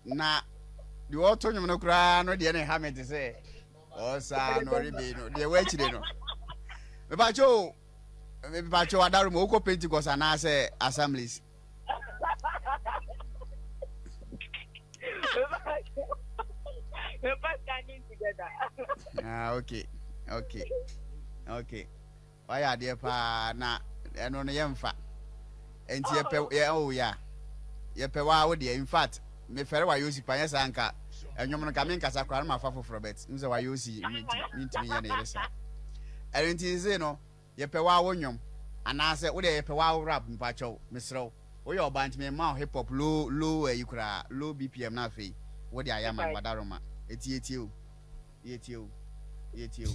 Na deɛ ɔto nnwom no koraa no deɛ ne ha me te sɛ ɔsaa no ɔrebe no deɛ wɔakyire no. Mepakyɛ o, mepakyɛ o adaro mu wokɔ Pentecost anaasɛ Assemblies? Standing together. Ah, okay, okay, okay. Wayɛ adeɛ paa na ɛno no yɛmfa. Nti yɛpɛ yɛ oh ya. Yɛpɛ waa wo deɛ. In fact, mefɛre wayɛ osi pa nyɛ saa nka ɛnwom no nka menkasa koraa no mafa foforɔ bet n sɛ wayɛ osi mentumi nyɛ ne yere saa. Ɛno nti sese no yɛpɛ waa wo nnwom anaasɛ wo deɛ yɛpɛ waa wo rap mpakyɛw mesrɛ wo. Woyɛ ɔbaa nti mema wo hip hop low low ayi koraa low BPM na afei wo de ayɛ ama me wadaroma. Eti yɛtie o. Yɛtie o. Yɛtie o.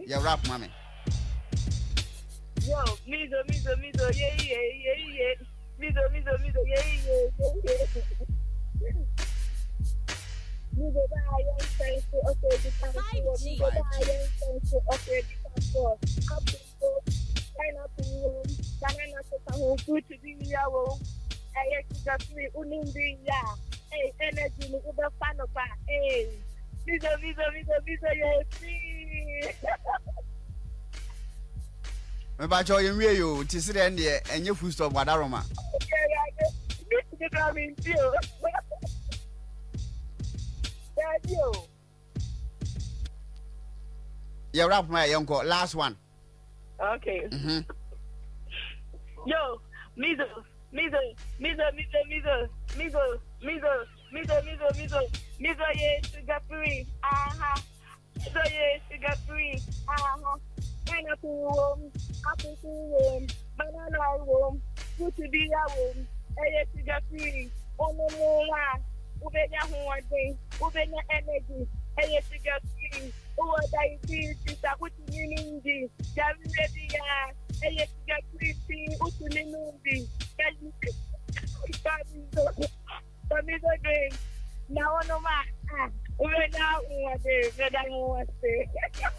Yɛ rap ma me. Yo, mizo, mizo, mizo, ye, ye, ye, ye. Mizo, mizo, mizo, ye, ye, ye, ye. Mizo ba yɛn fɛnso ɔsɛ di kanfo. Mizo ba yɛn fɛnso ɔsɛ di kanfo. Apple wo, pineapple wo, banana so ka ho, fruit bi ya wo. Ɛyɛ sugar free, unim bi ya. Hey, energy ni wobɛfa no pa. Hey, mizo, mizo, mizo, mizo, yɛ free. Mepakyɛw yɛn wie yo nti serɛ ɛndeɛ ɛnyɛ full stop wadaroma. Yɛ rap ma yɛ yɛnkɔ last one. Okay. Mm -hmm. Yo, mizo, mizo, mizo, mizo, mizo, mizo, mizo, mizo, mizo, mizo, mizo, ye sugar free. Aha. Mizo ye sugar free. Aha. Pineapple wom, apple wom, banana wom, fruit bi ya wom. Eye sugar free. Ono mu wa. Ubenya hoɔden, ubenya energy. Eye sugar free. Wowɔ diabetes a wotumi nom bi. Yareɛ bi a ɛyɛ sugar free nti wotumi nom bi. Tomato drink na wonom a, ah, wobɛnya ahoɔden. Meda mo ase.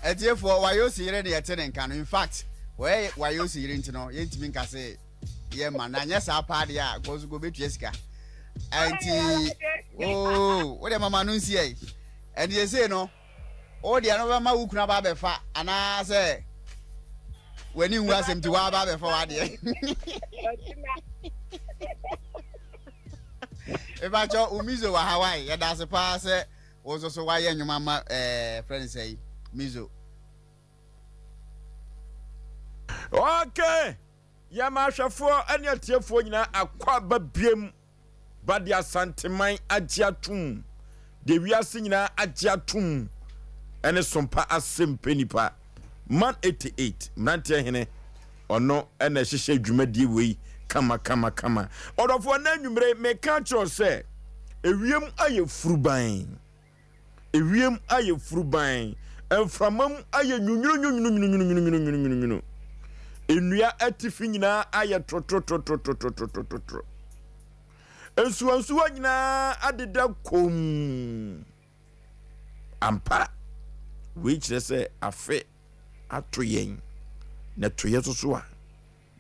Atiefoɔ, Wayosi yere ne yɛte ne nka no. In fact, wɔyɛ Wayosi yere nti no, yɛntumi nka se yɛma no. Anyɛ saa paa deɛ a, kɔ so kɔ bɛtua sika. Ɛnti, oo, wo deɛ mama no nsi ɛ. Ɛnti sesei no, wo deɛ no bɛma wo kunu aba abɛfa anaasɛ w'ani nwu asɛm nti woaba abɛfa w'adeɛ. Mepakyɛ wo Mizo wɔ Hawaii, yɛda ase paa sɛ wo nso so woayɛ nnwom ama ɛɛ frɛ no sɛ Mizo. Okay, yɛma ahwɛfoɔ ne atiefoɔ nyinaa akɔ aba biem ba de Asanteman agye atom, deɛ wiase nyinaa agye atom ɛne sompa asɛmpɛ nipa man 88 mmeranteɛ hene ɔno ɛna ɛhyehyɛ dwumadie wei kama kama kama. Ɔdɔfoɔ na anwummere meka kyerɛ sɛ ewiem ayɛ furuban. Ewiem ayɛ furuban, mframa mu ayɛ nwunwununwununwununwununwununwunu. Nnua atifi nyinaa ayɛ torotorotorotorotorotoro. Nsuwansuwa nyinaa adeda komm. Ampa, wei kyerɛ sɛ afe ato yɛn. Na ɛto yɛ so so a,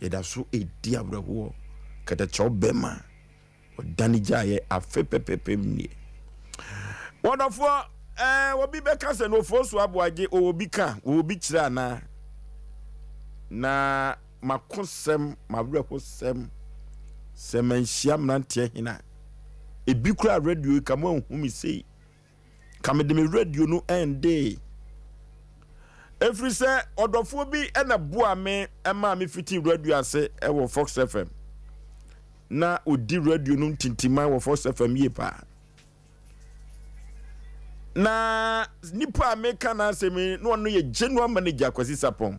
yɛda so redi awerɛhoɔ. Kɛtɛkyɛw bɛma ɔdane gyaeɛ afe pɛpɛpɛm nie. Wɔdɔfoɔ, ɛɛ, obi bɛka sɛ no Ofosu Aboagye ɔwɔ bi ka, ɔwɔ bi kyerɛ anaa? Na makosɛm, mawerɛhosɛm, sɛ manhyia mmeranteɛ hena. Ebi koraa radio yi ka mo anhu me sei. Ka mede me radio no ɛndee. Ɛfiri sɛ ɔdɔfoɔ bi na boa me maa me fiti radio ase wɔ Fox FM. Na ɔdi radio no ntintiman wɔ Fox FM yie paa. Na nipa a meka n'asɛm yi na ɔno yɛ general manager Kwasi Sapɔn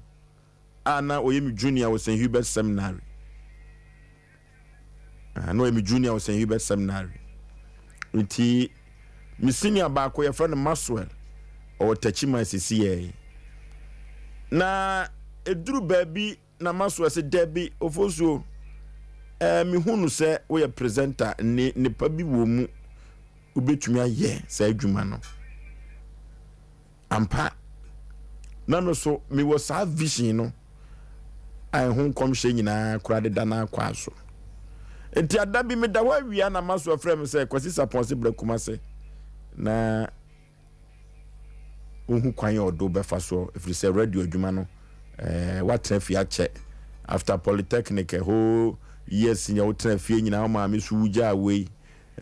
a na ɔyɛ me junior wɔ St. Hubert Seminary. Ah, na ɔyɛ me junior wɔ St. Hubert Seminary. Nti me senior baako yɛfrɛ no Maxwell, ɔwɔ Techiman sisi yɛ. Na eduru baabi na Maxwell sɛ dabi Ofosuo, eh, mehu no sɛ woyɛ presenter ne nipa bi wɔ mu wobɛtumi ayɛ saa adwuma no. Ampa, na me nso mewɔ saa vision no a ɛho nkɔmhyɛ nyinaa koraa deda n'akwaa so. Nti ada bi meda hɔ awia na maso afrɛ me sɛ Kwasi Sapɔn se bra Kumase na wohu kwan a ɔdo bɛfa soɔ ɛfiri sɛ radio adwuma no eh, woatena fie akyɛ after polytechnic ɛhɔ years nyɛ wotena fie nyinaa wo maame so wugyaa wei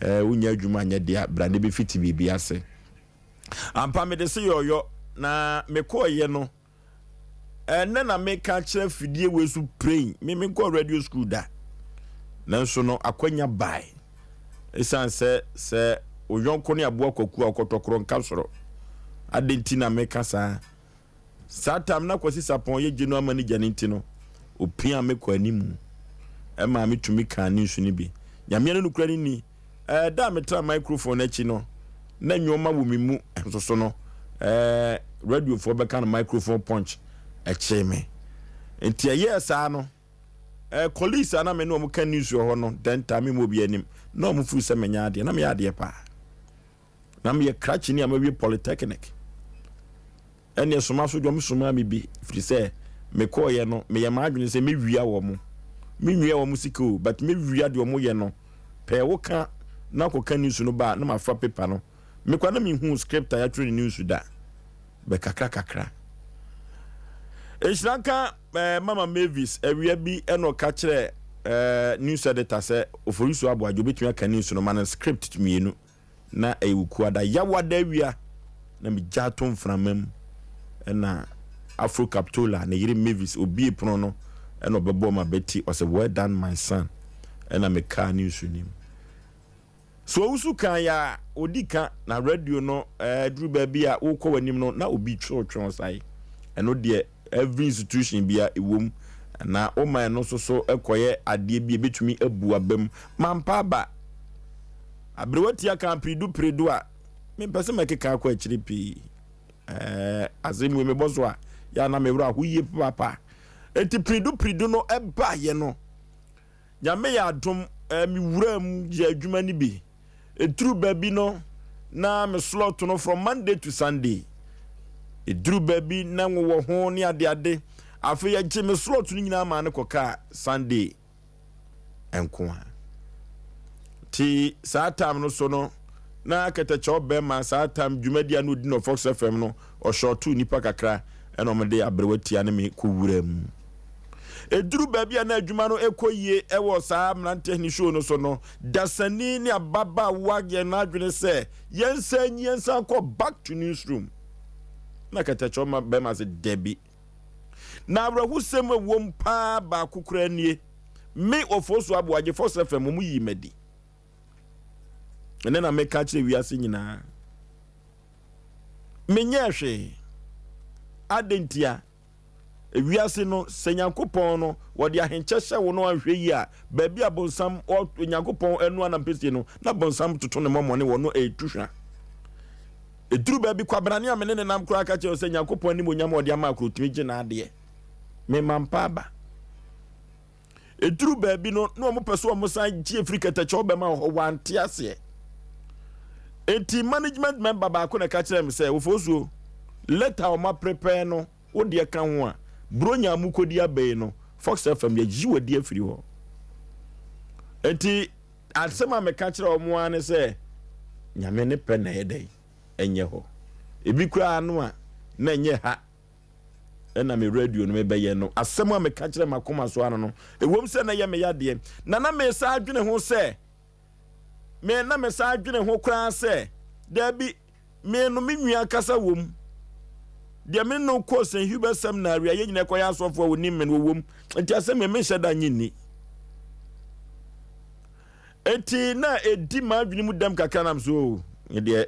eh, wonya adwuma nyɛ dea bra ne bɛfiti biribi ase. Ampa mede se yɔɔyɔ na mekɔɔyɛ no ɛnɛ na meka kyerɛ fidie wei so praying me menkɔɔ radio school da nanso no akwanya bae ɛsiane sɛ sɛ oyɔnko ne aboa kwaku a ɔkɔtɔkorɔ nka soro adɛn nti na meka saa Saa tam na Kwasi Sarpong yɛ general manager no nti no, opiaa me kɔɔ animu maa me tumi kaa ne nsu no bi. Nyame ne nokorɛ no ni, ɛɛ, da a me traa microphone no akyi no, na nnoɔma wɔ me mu nso so no, ɛɛ, radiofoɔ bɛka no microphone punch, ɛkyee me. Nti ɛyɛɛ saa no, ɛɛ, colleagues a na me ne wɔn ka news wɔ hɔ no, dɛn taa me mu obi anim, na wɔn firi sɛ menyɛ adeɛ, na meyɛ adeɛ paa. Na meyɛ krakyeni a mawie polytechnic. Ɛnneɛ soma so dwom somaa me bi, firi sɛ mekɔeɛ no meyɛ m'adwene sɛ mɛwia wɔn. Menwia wɔn sika o, but mɛwia deɛ wɔyɛ no. Pɛɛ woka na kɔka news no ba a na mafa paper no. Mekɔ a na menhuu script a yɛatwerɛ ne news da. Bɛ kakra kakra. Nhyira nka eh, Mama Mavis, awia bi ɛna ɔka kyerɛ eh, news editor sɛ Oforisuo Aboagye obɛtumi aka news no ma no script mmienu. na ɛyɛ Wukuada, Yawada awia na megya to mframa mu ɛna Afro Captola ne yere Mavis obie pono no ɛna ɔbɛbɔɔ m'abati ɔsɛ well done my son ɛna mekaa ne nsu nim. So owusu kan yɛ a odi ka na radio no ɛduru baabi a wokɔ w'anim no na obi twewtwe wo sae ɛno deɛ every institution bia ɛwom na woma ɛno nso so kɔyɛ adeɛ bi ɛbɛtumi abu aba mu mampa aba Aberewa tia ka piredu piredu a, mempɛ sɛ mɛkeka akɔ akyiri pii. Ɛɛ, asɛm wei mebɔ so a, yɛ a na me werɛ aho yie papaapa. Enti piredu piredu no ɛbaeɛ no, Nyame yɛ adom, ɛɛ, mewuraa mu yɛ adwuma no bi. Ɛduru baabi no, na me slot no from Monday to Sunday. Ɛduru baabi na nwowɔ ho ne adeade. Afei yɛgye me slot no nyinaa maa no kɔkaa Sunday. nko a. Nti saa time no so no, na kɛtɛkyɛw bɛrima saa time dwumadi a na odi no Fox FM no, ɔhyɔɔtoo nipa kakra ɛna wɔde aberewa tia ne me kɔ wura mu. Eduru baabi a na adwuma no ɛkɔ yie ɛwɔ saa mmeranteɛ hene show no so no, dasani ne ababaawa yɛ n'adwene sɛ yɛnsan nyi yɛnsan kɔ back to newsroom. Na kɛtɛkyɛw bɛrima sɛ dabi. Na awerɛhosɛm a ɛwom paa baako koraa nie, Me, Ofosu Aboagye, Fox FM, wɔn yii me adi. Ɛnɛ na meka kyerɛ wiase nyinaa. Menyɛɛ hwee. Adɛn ntia? Ewiase no, sɛ Nyankopɔn no, wɔde ahenkyɛ hyɛ wo no anhwɛ yie a, baabi a bonsam, Nyankopɔn anu anampesie no, na bonsam toto ne mɔmɔne wɔ no ɛretu hwa. Ɛduru baabi, kwabrane a me ne no nam koraa ka kyerɛ sɛ Nyankopɔn animuonyam a ɔde ama akoro tumi gye n'adeɛ. Mema mpa aba. Ɛduru baabi no, na wɔn pɛ so wɔn san gye firi kɛtɛkyɛw bɛma wɔ hɔ, wɔante aseɛ. Enti management member baako na ɛka kyerɛ me sɛ, Ofosuo, letter a wɔn aprepare no, wo deɛ ka ho a, Buronya a mokɔdi aba yi no, Fox FM yɛyi wadi afiri hɔ. Enti asɛm a meka kyerɛ wɔn ara ne sɛ, Nyame ne pɛ na ɛyɛ dɛn? Ɛnyɛ hɔ. Ebi koraa no a, na ɛnyɛ ha ɛna me radio no mebɛyɛ no. Asɛm a meka kyerɛ m'akoma so ano no, ɛwom sɛ na ɛyɛ me yadeɛ, na na mesan adwene ho sɛ, me na mesan adwene ho koraa sɛ, daabi, Me no me nua ankasa wom. Deɛ me ne no kɔɔ St. Hubert Seminary a yɛn nyinaa kɔyɛ asɔfoɔ a wɔnim me no wɔwom. Nti asɛm yɛ menhyɛ da nye nni. Nti na ɛdi m'adwene mu dɛm kakra nam so o, me deɛ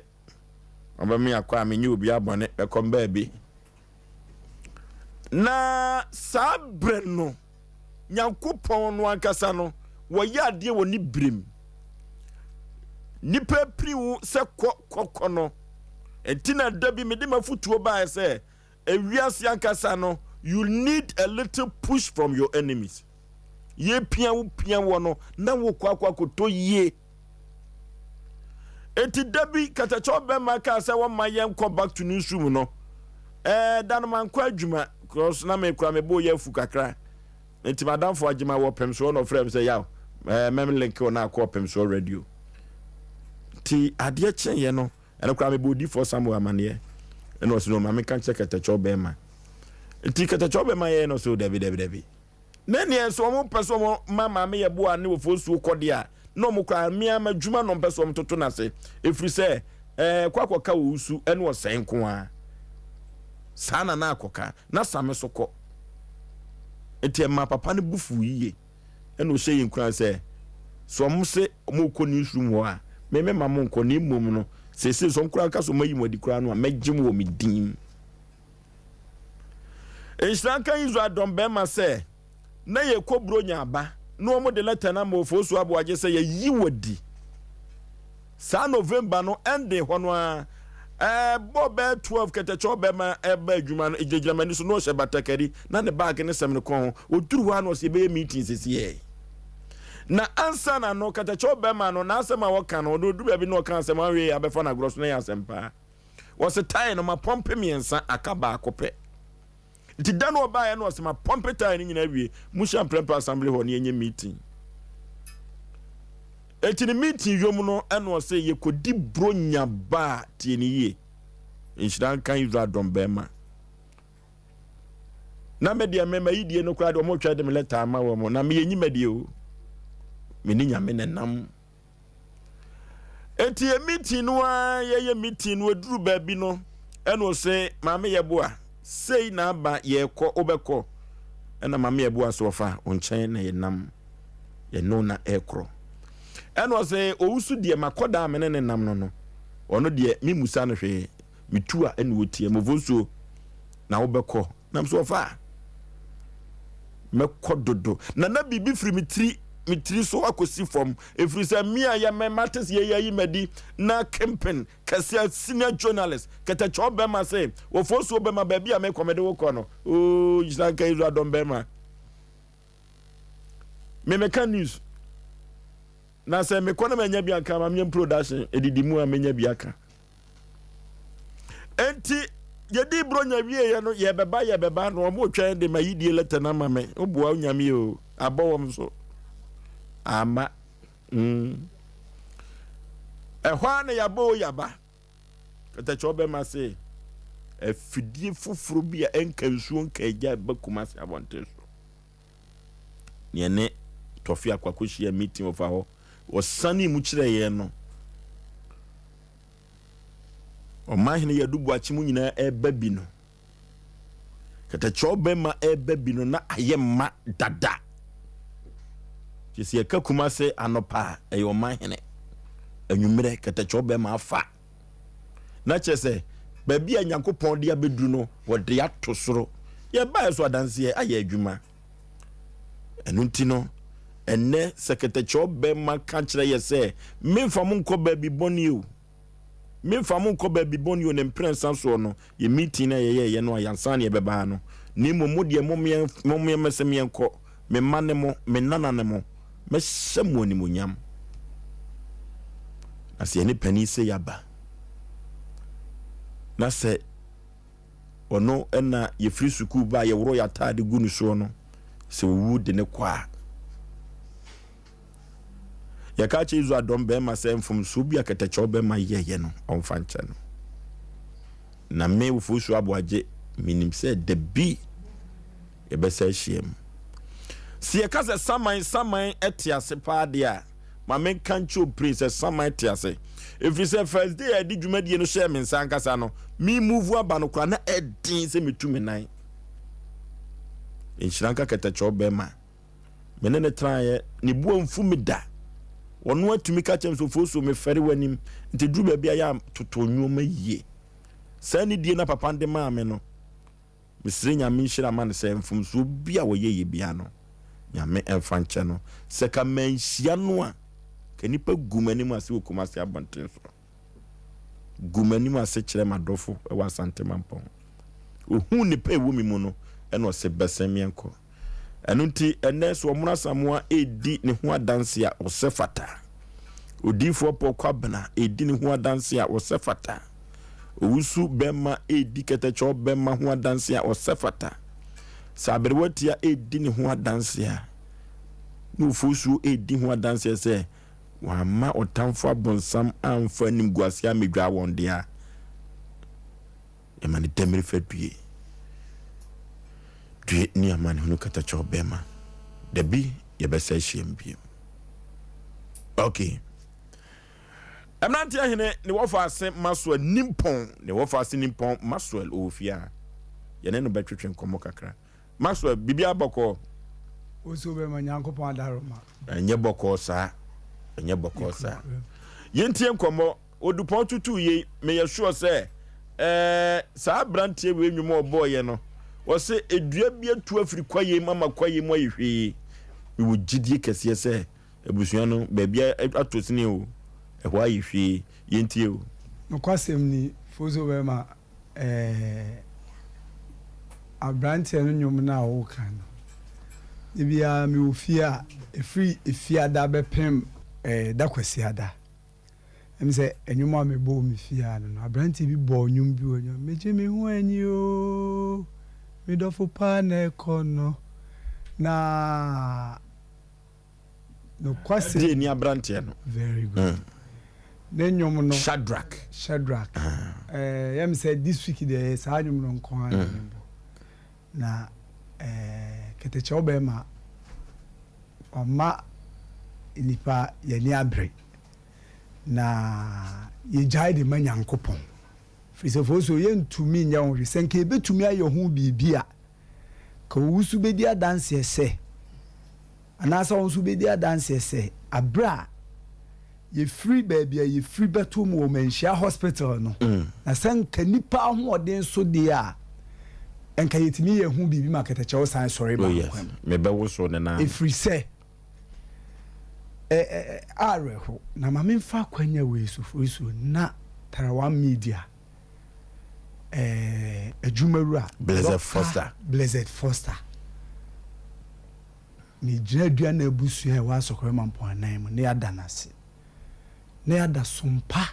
ɔbɛme akɔ a menye obi abɔne bɛkɔm baabi. Na saa berɛ no Nyankopɔn no ankasa no, wɔyɛ adeɛ wɔ ne berem. Nnipa piri wo sɛ kɔ kɔ kɔ no. Nti na da bi mede m'afotuo baeɛ sɛ, ewiase ankasa no, you need a little push from your enemies. Yɛpia wo pia wɔ no, na wokɔ akɔ akɔtɔ yie. Enti da bi katakyɛw bɛma kaa sɛ wɔmma yɛnkɔ back to newsroom no. Ɛɛ da no mankɔ adwuma because na me kura me bo yɛ afu kakra. Enti madamfo Agyema wɔ Pemsoɔ na ɔfrɛɛ me sɛ yaw ɛɛ mɛm link wo na akɔ Pemsoɔ radio. Nti adeɛ kyeeɛ no ɛno koraa mebɔ odifoɔ Samuel amaneɛ ɛna ɔse no ma menka nkyerɛ katakyɛw bɛrima. Nti katakyɛw bɛrima yɛɛ no so dabi dabi dabi. Na neɛ sɛ wɔn pɛ sɛ wɔn ma maame yɛ boa ne wɔfɔ nsuo kɔ deɛ a, na wɔn koraa mmea ma adwuma na wɔn pɛ sɛ wɔn toto n'ase, ɛfiri sɛ ɛɛ kɔ akɔka wɔ wusu ɛne ɔsɛe nko ara. Saa na na akɔka, na same so kɔ. Nti ɛmaa papa no bo fuu yiye, ɛna ɔhyɛ yɛn nkuran sɛ, sɛ wɔn se wɔn rekɔ newsroom hɔ a, me mɛma mo nkɔ, na mmom no, seesei sɛ wɔn koraa ka sɛ wɔn ayi mo adi koraa no a, mɛgye mo wɔ me din mu. Nhyira nka Israel dɔm bɛrima sɛ na yɛkɔ Buronya aba na wɔn de lɛtɛ no ama Ofosu Aboagye sɛ yɛyi wo adi. Saa November no ɛnde hɔ no ara ɛbɔ bɛyɛ 12 kɛtɛkyɛ ɔbɛrima ɛba adwuma no egyinagyina m'ani so na ɔhyɛ batakari na ne baage ne sɛm ne kɔn ho. Ɔduru hɔ a na ɔsɛ yɛbɛyɛ meeting sesiɛ. Na ansa na no kɛtɛkyɛ ɔbɛrima no n'asɛm a ɔka no ɔno ɔduru baabi na ɔka asɛm ahwɛ abɛfa no agorɔ so na ɛyɛ asɛm paa. Wɔse tae no mapɔmpe miensa aka baako pɛ. Nti da no ɔbaeɛ no ɔse mapɔmpe tae no nyinaa awie, monhyia mprɛmprɛ assembly hall na yɛnyɛ meeting. Enti ne meeting yom no ɛna ɔse yɛkɔdi bronya ba a, tie ne yie, nhyira nka Israel dɔm bɛɛma. Na me deɛ me mayidie no koraa deɛ ɔmo twɛ de me lɛta ama wɔn na meyɛ nyima deɛ o, me ne Nyame na nam. Enti yɛ meeting no ara yɛyɛ meeting no aduru baabi no ɛna ɔse maame yɛboa sei na aba yɛkɔ wobɛkɔ ɛna maame yɛboa so ɔfa wo nkyɛn na yɛnam yɛno na ɛkorɔ ɛna ɔse owusu deɛ makɔdaa me ne ne nam no no ɔno deɛ memusa no hwee metu a ɛna ɔtie mɔfonsuo na wobɛkɔ Nam so ɔfa a, mɛkɔ dodo. Na na biribi firi me tiri me tiri so akɔsi fam, ɛfiri sɛ me a yɛ me mate sɛ yɛyɛ ayi madi na kempen kɛseɛ senior journalist kɛtɛkyɛw bɛma se wɔfoɔ bɛma baabi a mekɔ mede wo kɔ no oo nhyira nka Israel dɔm bɛma me meka news na sɛ mekɔ na manya bi anka ma menyɛ production ɛdidi mu a menya bi aka Enti yɛdii Buronya wieeɛ no, yɛbɛba yɛbɛba na wɔn retwɛn de ma yidie lɛtɛ no ama me. Woboa Onyame o, abɔ wɔn so. Ama. Mm. Ɛhɔ ara na yɛabɔ o yaba. Katakyɛ ɔbɛma se afidie foforɔ bi a ɛnka nsuo nka agya ɛba Kumasi abɔnten so. Ne ɛne Tɔfe akɔ akɔhyia meeting wɔfa hɔ. Wɔsane mu kyerɛ yɛn no. Ɔmanhene Yadu Boakye mu nyinaa ɛreba bi no, kɛtɛkyɛw bɛma ɛreba bi no na ayɛ mma dada. Kyerɛ sɛ yɛka Kumase anɔpa a, ɛyɛ ɔmanhene. Anwummerɛ kɛtɛkyɛw bɛma afa. Na kyerɛ sɛ baabi a Nyankopɔn de abɛduru no, wɔde ato soro. Yɛbaeɛ so adanseɛ ayɛ adwuma. Ɛno nti no, ɛnnɛ sɛ kɛtɛkyɛw bɛma ka kyerɛ yɛ sɛ, Memfa mo nkɔ baabi bɔne o, memfa mo nkɔ baabi bɔne o, ne mprɛnsa soɔ no, yɛ meeting no a yɛyɛeɛ no a yɛansa ne yɛbɛba ha no, na mmom mo deɛ momeɛ mɛsɛ meɛnkɔ, me mma ne mo, me nana ne mo, mɛhyɛ mo animuonyam. Na sɛ yɛne panin sɛ yɛaba, na sɛ. Ɔno na yɛfiri sukuu ba a yɛworɔ yɛn ataade gu ne soɔ no, sɛ owu de no kɔ a. Yɛka kyerɛ Israel dɔm barima sɛ mfomsoɔ bi a kɛtɛkyɛw bɛma yɛyɛ no, ɔmfa nkyɛ no. Na me, Ofosu Aboagye, menim sɛ da bi yɛbɛsa ahyiam. Sɛ yɛka sɛ saman saman te ase paa deɛ a, ma menka nkyerɛ opire sɛ saman te ase. Ɛfiri sɛ first day a yɛde dwumadie no hyɛɛ me nsa ankasa no, me move aba no koraa na ɛden sɛ metu me nan. Nhyira nka kɛtɛkyɛw bɛrima. Me ne no tenaeɛ, ne bo amfu me da. Ɔno atumi ka kyerɛ me sɛ Ofosu mefɛre w'anim nti duru baabi a yɛ a toto nneɛma yie. Saa nidie na papa no de maa me no, Mesrɛ Nyame nhyira ma no sɛ mfomsoɔ bi a ɔyɛeɛ biara no Nyame mfa nkyɛ no. Sɛ ka manhyia no a ka nnipa gu m'anim ase wɔ Kumasi abɔnten so. Gu m'anim ase kyerɛ m'adɔfo wɔ Asante Mampɔn. Ohuu nnepa a ɛwɔ me mu no ɛna ɔse bɛsen meɛnkɔ. Ɛno nti, ɛnnɛ sɛ Ɔmono Asamoah redi ne ho adanse a, ɔsɛ fata. Odiyifoɔ Paul Kwabena redi ne ho adanse a, ɔsɛ fata. Owusu Bɛmma redi Kɛtɛkyɛw Bɛmma ho adanse a, ɔsɛ fata. Sɛ Aberewa Tia redi ne ho adanse a, na Ofosuo redi ho adanseɛ sɛ wamma ɔtamfo abonsam amfa animguaseɛ ammɛdwaa wɔn deɛ a, Yɛma no dɛmire fɛ due. Due ne amanehunu katakyɛw bɛma. Dabi yɛbɛsa ahyiam bio. Okay. Mmeranteɛ hene ne wɔfa ase Maxwell Nimpɔn ne wɔfa ase Nimpɔn Maxwell ɔwɔ fie a yɛne no bɛtwetwe nkɔmmɔ kakra. Maxwell, biribiara bɔkɔɔ? Wo nso bɛma Nyankopɔn adaworoma. Ɛnyɛ bɔkɔɔ saa. Ɛnyɛ bɔkɔɔ saa. Yɛntie nkɔmmɔ. Odupɔn tutuu yei, meyɛ sure sɛ ɛɛ saa abranteɛ wei nnwom a ɔbɔɔyɛ no, ɔse edua bi atu afiri kwaeɛ mu ama kwaeɛ mu ayɛ hwee. Mewɔ gyidie kɛseɛ sɛ abusua no baabi atɔ sini o, ɛhɔ ayɛ hwee. Yɛntie o. Nokwasɛm ni, Fozo bɛma ɛɛ abranteɛ no nnwom no a woka no, da biara mewɔ fie a, ɛfiri Efiada bɛpem ɛɛ da Kwasiada. Ɛne sɛ nnwom a mebɔ wɔ me fie ha no no, aberanteɛ bi bɔɔ nnwom bi wɔ nnwom, megye me ho ani oo, me dɔfo paa na ɛkɔ no, na nokwasɛm. Deɛ ni aberanteɛ no. Very good. Mm. Ne nnwom no. Shadrach. Shadrach. Ah. Eh, yɛm sɛ this week deɛ saa nnwom no nko ara na mm. mebɔ. Na eh, kɛtɛkyɛw bɛrima ɔma nnipa yɛn ani abere. Na yɛgyae de ma Nyankopɔn. Firi sɛ fo so yɛntumi nyɛ ho hwee. Sɛ nka yɛbɛtumi ayɛ ho biribi a, ka owu so bɛdi adanseɛ sɛ, anaasɛ wo nso wobɛdi adanseɛ sɛ, aberɛ a yɛfiri baabi a yɛfiri bɛto mu wɔ Manhyia Hospital no, na sɛ nka nnipa ahoɔden so deɛ a, nka yɛtumi yɛ ho biribi ma kɛtɛkyɛw san sɔre ba Oh yes, nkwa mu. mebɛwoso ne nan. Ɛfiri sɛ. Awerɛhow. Na ma memfa akwanya wei so, Fosuo, na Tarawa Media adwumawura, Blessed Dɔkta Foster. Blessed Foster. Megyina Aduana abusua a ɛwɔ Asɔkɔre Mampɔn mu na yɛada no ase. Na yɛada Sompa,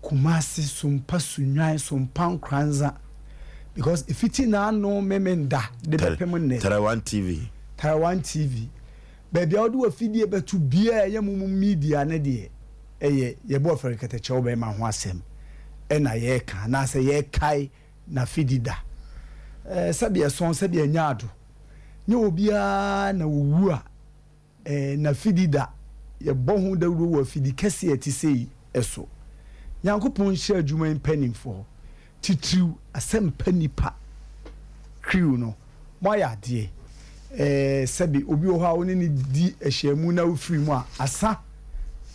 Kumasi, Sompa Sunyani, Sompa Nkoranza because efiti n'ano Memenda de bɛpem nnɛ. Tarawan TV. Tarawan TV. Baabi a wode w'afidie bɛto biara a ɛyɛ mo mo media no deɛ ɛyɛ yɛbɔ afɛrekɛtɛkyɛw bɛrima ho asɛm ɛna yɛreka anaasɛ yɛrekae n'afidi da. Ɛɛ sɛbi ɛsɔn sɛbi ɛnyɛ ado. Nyɛ obiara na owu a N'afidi da. Yɛbɔ ho dawuro wɔ afidi kɛse a ɛte sei so. Nyankopɔn nhyira adwuma yi mpaninfoɔ, titiriw Asɛmpa Nnipa crew no. Moayɛ adeɛ. Sɛbe obi wɔ hɔ a wo ne no di ahyiamu na wofiri mu a, asa.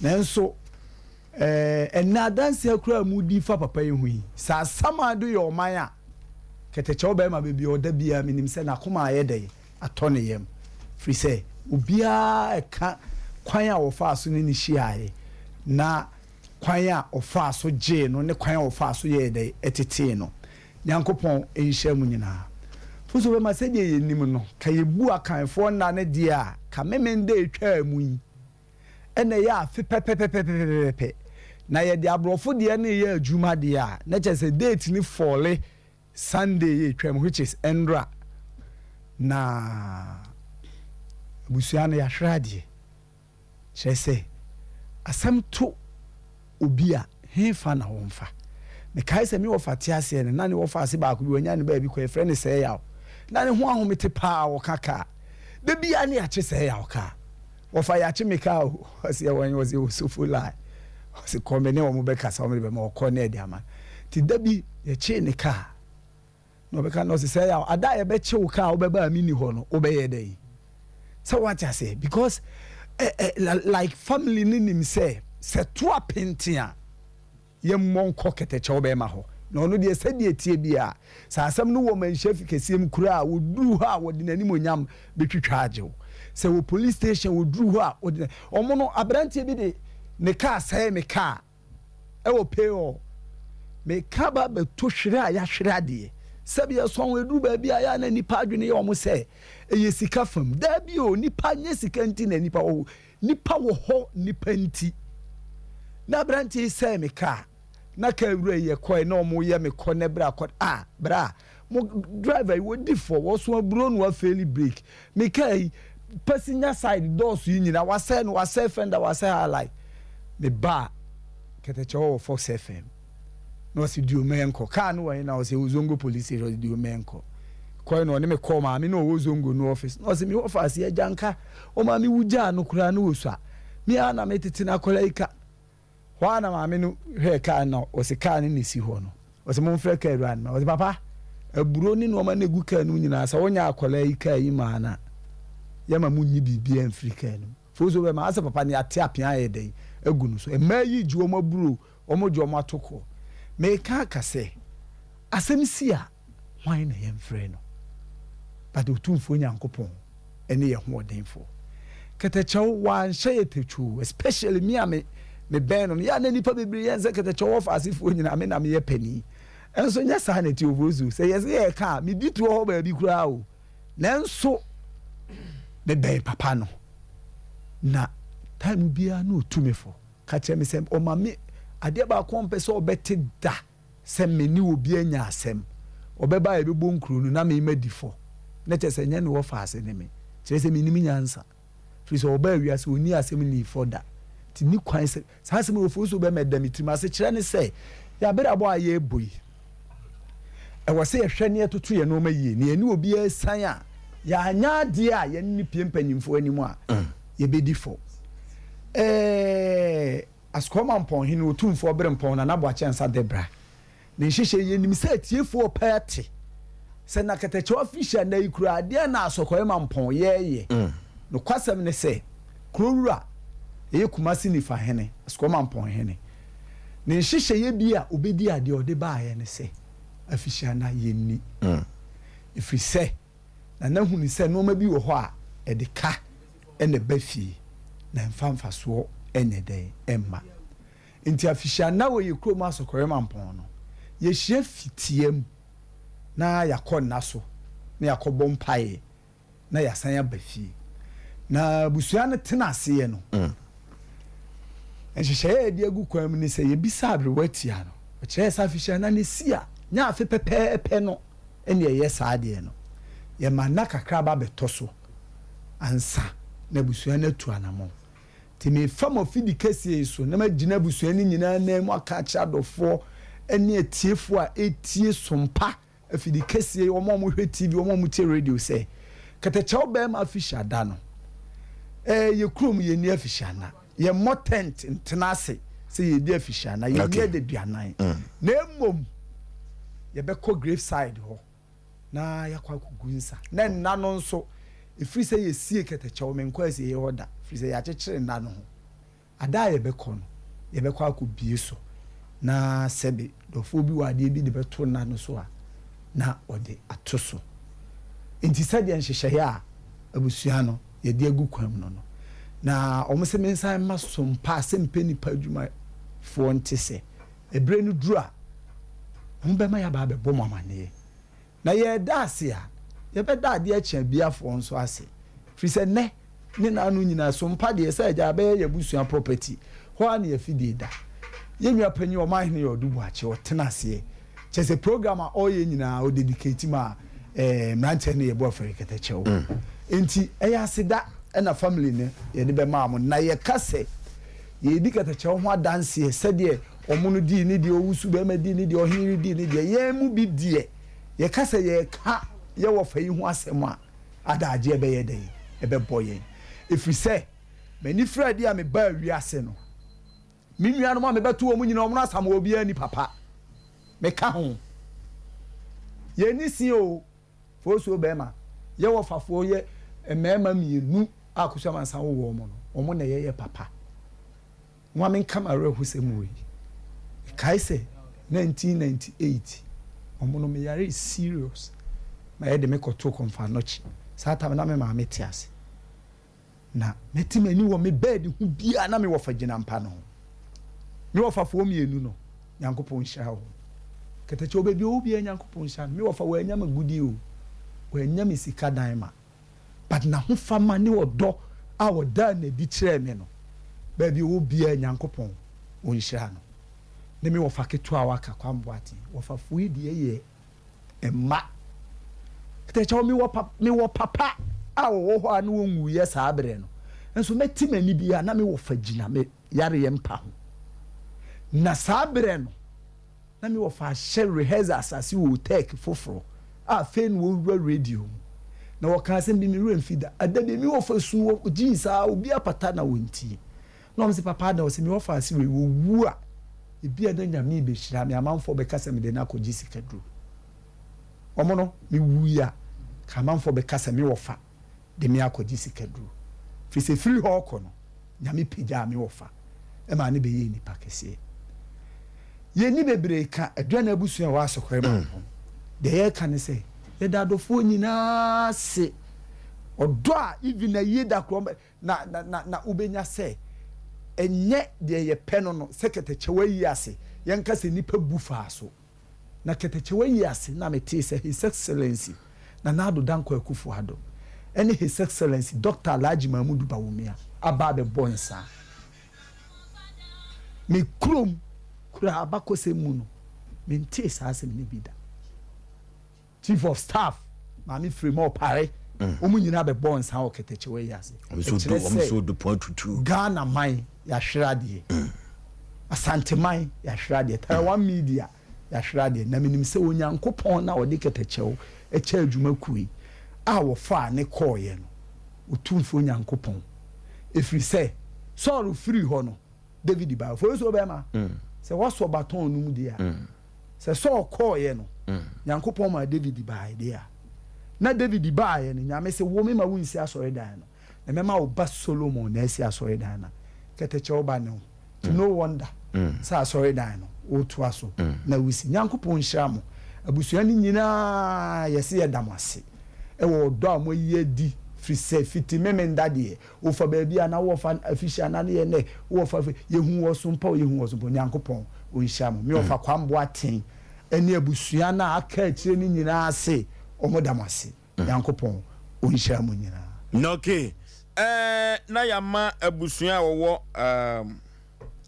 Nanso ɛnnɛ adanseɛ koraa a modi fa papa yi ho yi, sɛ Asamando yɛ ɔman a, kɛtɛkyɛw barima baabi a ɔda biara menim sɛ n'akoma ayɛ dɛn? atɔ ne yam, ɛfiri sɛ obiara reka kwan a wɔfaa so ne no hyiaeɛ, na kwan a ɔfaa so gyee no, ne kwan a ɔfaa so yɛɛ dɛn tetee no. Nyankopɔn nhyira mo nyinaa. Fo so bɛma sɛdeɛ yɛnim no, ka yɛbu Akanfoɔ nna no deɛ a, ka Memenda a ɛtwaa mu yi na ɛyɛ afe pɛpɛpɛpɛpɛpɛ, na yɛde aborɔfo deɛ no reyɛ adwuma deɛ a, na kyerɛ sɛ date no fɔle. Sunday yi atwam which is ɛnora na abusua no yɛahwere adeɛ. Kyerɛ sɛ, asɛm to obi a, hefa na wɔmfa? Mekae sɛ me wɔfa te aseɛ no, na ne wɔfa ase baako bi, wanya ne baabi kɔ, yɛfrɛ no Sɛɛyaw. Na ne ho ahomete paa, ɔka kaa. Da biara ne yɛakye Sɛɛyaw kaa. Wɔfa yɛakye me kaa o, ɔse ɛwɔ he? Ɔse ɛwɔ Sofo line. Ɔse kɔ me ne wɔn bɛkasa, wɔn de bɛma, ɔkɔ ne ɛde ama no. Nti da bi yɛkyee ne kaa. Na ɔbɛka na ɔse sɛ yaw ada a yɛbɛkye wo kaa wobɛba a menni hɔ no wobɛyɛ dɛn sɛ woate aseɛ because eh, eh, like family no nim sɛ sɛ to apenten a yɛmmɔ nkɔ kɛtɛkyɛw bɛrima hɔ na ɔno deɛ sɛdeɛ tie biara sɛ asɛm no wɔ manhyia fi kɛseɛ mu koraa a wɔduru hɔ a wɔde n'animonyam bɛtwitwa agye wo sɛ wɔ police station wɔduru hɔ a wɔde ɔmo no aberanteɛ bi de ne kaa sɛe me kaa wɔ Peor. Meka ba bɛto hwere a yɛahwere adeɛ. Sɛbi ɛsɔn ɛduru baabi a yɛ a na nnipa adwene yɛ wɔn sɛ ɛyɛ sika fam. Daabi o, nnipa nyɛ sika nti na nnipa wɔ hɔ. Nnipa wɔ hɔ nnipa nti. Na aberanteɛ yi sɛe me kaa. Na kaa wura yi yɛkɔe na wɔn yɛ me kɔ na bra kɔ ah bra mo driver yi wɔdi fɔ wɔso aburo na wafeeli brake. Me kaa yi passenger side doors yi nyinaa wasɛe no wasɛe fender wasɛe highlight me baa kɛtɛkyɛ hɔ wɔ Fox FM na ɔsi di omɛ nkɔ kaa no wɔ he na ɔsi ɛwɔ Zongo police station ɔsi di omɛ nkɔ kɔɛ na ɔne me kɔɔ maame na ɔwɔ Zongo no office na ɔsi me wɔ faase agya nka ɔmaame wu gyaa no koraa no wɔ sua me a na me tete na akɔla yi ka Hɔ ara na maame no hwɛɛ kaa no na ɔse kaa no na esi hɔ no. Ɔse momfrɛ kaa wura no mmra. Ɔse papa, aburo ne nnoɔma no egu kaa no mu nyinaa sɛ wonyɛ akwadaa yi kaa yi maa no a, yɛma monnyi biribiara mfiri kaa no mu. Fosuo bɛma asɛ papa no yɛate apea ayɛ dɛn agu no so. Mmaa yi gye wɔn aburo, wɔn gye wɔn atokoɔ. Meka aka sɛ, asɛm si a, hwan na yɛmfrɛ no but Otumfoɔ Nyankopɔn ne yɛn hoɔdenfoɔ. Kɛtɛkyɛw wanhyɛ yɛ tɛtwoo especially me a me me bɛn no no yɛ a na nnipa bebree yɛn sɛ kɛtɛkyɛw wɔ faasefoɔ nyinaa me na meyɛ panin ɛnso nyɛ saa na ɛte ofosu sɛ yɛsɛ yɛka a medi toɔ hɔ baabi koraa o nanso mebɛn papa no na time biara na ɔtu me fo ka kyerɛ me sɛ ɔma me adeɛ baako ɔmpɛ sɛ ɔbɛte da sɛ me ne obi anya asɛm, ɔbɛba a yɛbɛbɔ nkuro no na me madi fɔ, na kyerɛ sɛ ɛnyɛ ne wɔfa ase ne me, kyerɛ sɛ mennim nyansa, firi sɛ ɔbaa wiase ɔnni asɛm nnii fɔ da, nti nni kwan sɛ saa asɛm yi wɔfo nso bɛma ɛda me tirim. Asekyerɛ ne sɛ, yɛn abrabɔ a yɛrebɔ yi, ɛwɔ sɛ yɛhwɛ ne yɛtoto yɛn nneɛma yie, na yɛne obiara asiane a, yɛanyɛ adeɛ a yɛne no pue mpanyimfoɔ anim a, yɛbɛdi fɔ. Ɛɛ. Asukɔmampɔn Hene Otumfoɔ Berempɔn Nana Boakye Ansah Debra ne nhyehyɛe yi Yɛnim sɛ atiefoɔ paa te sɛ na kɛtɛkyɛw afirihyia nna yi koraa deɛn na Asɔkɔremampɔn yɛɛyɛ? Nokwasɛm ne sɛ kuro wura ɛyɛ Kumasi Nifa Hene Asukɔmampɔn Hene ne nhyehyɛeɛ bi a ɔbɛdi adeɛ ɔde baeɛ ne sɛ afihyia nna yɛnni ɛfiri sɛ Nana hunu sɛ nnoɔma bi wɔ hɔ a ɛde ka na ɛba fie na ɛmfa mfasoɔ nyɛ dɛn mma. Nti afihyia nna wɔ yɛ kurom Asɔkɔre Mampɔn no, yɛhyia fi team na yɛakɔ nna so na yɛakɔbɔ mpaeɛ na yɛasan aba fie. Na abusua no tena aseɛ no, nhyehyɛeɛ a yɛde agu kwan mu ne sɛ yɛbisaa aberewa tia no, ɔkyerɛɛ sɛ afihyia nna no si a, nyɛ afe pɛpɛɛpɛ no ɛne ɛyɛ saa deɛ no, yɛma nna kakra ba bɛtɔ so ansa na abusua no atu anamɔn. Nti mefa mo afidi kɛseɛ yi so na magyina abusua no nyinaa nan mu aka akyerɛ adɔfoɔ ne atiefoɔ a ɛretie Sompa afidi kɛseɛ yi, wɔn a wɔhwɛ TV, wɔn a wɔtie radio sɛ, Kɛtɛkyɛw barima afihyia da no, ɛɛ yɛ kurom yɛnni afihyia nna. Yɛmmɔ tent ntena ase sɛ yɛredi afihyia anaa yɛnni adaduanan, na mmom yɛbɛkɔ graveside hɔ na yɛakɔ akɔgu nsa. Na nna no nso, ɛfiri sɛ yɛsie kɛtɛkyɛw, menkɔ asieeɛ hɔ da, ɛfiri sɛ yɛakyekyere nna no ho. Ada a yɛbɛkɔ no, yɛbɛkɔ akɔbue so, na sɛbe dɔfoɔ bi wɔ adeɛ bi de bɛto nna no so a, na ɔde ato so. Enti sɛdeɛ nhyehyɛeɛ a abusua no yɛde agu kwan mu no no, na wɔn se mensan mma so mpa sɛ mpɛ nnipa adwumafoɔ nte sɛ, ɛberɛ no duru a, wɔn bɛma yɛaba abɛbɔ mo amaneɛ. Na yɛreda ase a, yɛbɛda adeɛ akye abiafoɔ nso ase, firi sɛ nnɛ ne naano nyinaa so mpa deɛ sɛ agya abɛyɛ yɛn abusua property, hɔ ara na yɛn afidie da. Yɛn nua panyin Ɔmanhene Ɔdu Boakye, ɔtena aseɛ. Kyerɛ sɛ program a ɔyɛ nyinaa ɔ dedicate ma eh, mmeranteɛ no yɛbɔ afɔre kɛtɛkyɛw. Mm. Nti ɛyɛ aseda ɛna family no yɛde bɛmaa mo. Na yɛka sɛ yɛredi kɛtɛkyɛw ho adanseɛ sɛdeɛ ɔmo no dii ne deɛ owusu bɛrima dii ne deɛ ɔhene dii ne deɛ yɛn mu bi deɛ yɛka sɛ yɛreka yɛ wɔfa yi ho asɛm a adagyeɛ bɛyɛ dɛn ɛbɛbɔ yɛn ɛfiri sɛ m'ani firi adeɛ a mebaa wiase no Me nuanom a mebɛto wɔn nyinaa, wɔn asamoah obiara nni papa. Meka ho. Yɛnni sin o, Fosuo bɛrima. Yɛ wɔfafoɔ yɛ mmarima mmienu a Akosua Amansan wo wɔn no, wɔn na yɛyɛ papa. Mo a menka m'awerɛhosɛm wɔ yi. Mekae sɛ 1998, wɔn no meyaree serious ma yɛde me kɔtoo Kɔmfo Anokye. Saa tam na me maame te ase. Na mɛte m'ani wɔ me bed ho biara na me wɔfa gyina mpa no ho. Me wɔfafoɔ mienu no, Nyankopɔn nhyira wɔn. Kɛtɛkyɛ wɔ baabi a ɔwɔ biara Nyankopɔn nhyira no. Me wɔfa wannya me gudie o, wannya me sika dan ma, but n'ahofama ne ɔdɔ a ɔdaa no adi kyerɛɛ me no, baabi a ɔwɔ biara Nyankopɔn ɔnhyira no. Ne me wɔfa ketewa a waka, Kwame Boateng, wɔfafoɔ yi deɛ yɛ mma. Kyerɛ mewɔ pa mewɔ papa a ɔwɔ hɔ a na ɔnwuiɛ saa berɛ no. Nso mɛte m'ani bi a na me wɔfa gyina me yareɛ mpa ho. Na saa berɛ no, na me wɔfa ahyɛ rehearsal asase wɔ Otec foforɔ a afei na wɔwura radio mu. Na wɔka asɛm bi me werɛ mfi da. Ada bi me wɔfa su wɔ gyii saa obi apata na wɔntie. Na wɔn se papa ada ɔse me wɔfa ase wei wɔwu a ebia na Nyame rebɛhyira me amanfoɔ bɛka sɛ mede no akɔgye sikaduro. Wɔn no me wui a ka amanfoɔ bɛka sɛ me wɔfa de me akɔgye sikaduro. Firi sɛ firi hɔ rekɔ no Nyame pagyaa me wɔfa maa no bɛyɛɛ nipa kɛseɛ. Yɛnni bebree ka Aduana abusua a ɛwɔ Asɔkɔre Mampong. Deɛ yɛreka ne sɛ yɛda adɔfoɔ nyinaa ase ɔdɔ a even ayie da korɔ Na, na, na, na wobɛnya sɛ ɛnyɛ deɛ yɛpɛ no no, sɛ kɛtɛkyɛw ayi ase, yɛnka sɛ nnipa bu faa so. Na kɛtɛkyɛw ayi ase na metee sɛ His Excellency Nana Addo Dankwa Akufo Addo ɛne His Excellency Doctor Alhaji Mahmudu Bawumia aba abɛbɔ nsa. Me kurom koraa abakɔsɛm mu no, mentee saa asɛm no bi da. Chief of staff Maame Frema Opare wɔn nyinaa bɛbɔɔ nsa wɔ kɛtɛkyewa yi ase. Ɛkyerɛ sɛ Ghana man yɛahwere adeɛ, Asante man yɛahwere adeɛ, Taiwan media yɛahwere adeɛ. Na menim sɛ Onyankopɔn na ɔde kɛtɛkyɛw kyɛ adwuma kuo yi a wɔfaa ne kɔɔeɛ no, Otumfoɔ Nyankopɔn. Ɛfiri sɛ Saul firii hɔ no, David baeɛ. Ɔfɔre so bɛrima, sɛ woasɔ baton no mu deɛ a, Sɛ Saul kɔeɛ no, Nyankopɔn maa David baeɛ deɛ a, na David baeɛ no, Nyame se, Wo, memma wonsi asɔredan no, na mɛma wo ba Solomon na asi asɔredan no. Kɛtɛkyɛ wo ba ne wo. Nti no wonder sɛ asɔredan no, wotoa so na wosi. Nyankopɔn nhyira mo. Abusua no nyinaa, yɛse yɛda mo ase wɔ ɔdɔ a moayi adi, firi sɛ fiti Memenda deɛ, Wofa baabi a na wɔfa afisi ana ne yɛ nɛ wɔfa afi yɛhu wɔ so mpa o yɛhu wɔ so mpa Onyankopɔn ɔnhyira mo me ɔfa Kwame Boateng ɛne abusua no a aka akyire no nyinaa ase ɔmo da mo ase Nyankopɔn ɔnhyira mo nyinaa. Ok eh na yɛama abusua a wɔwɔ ehm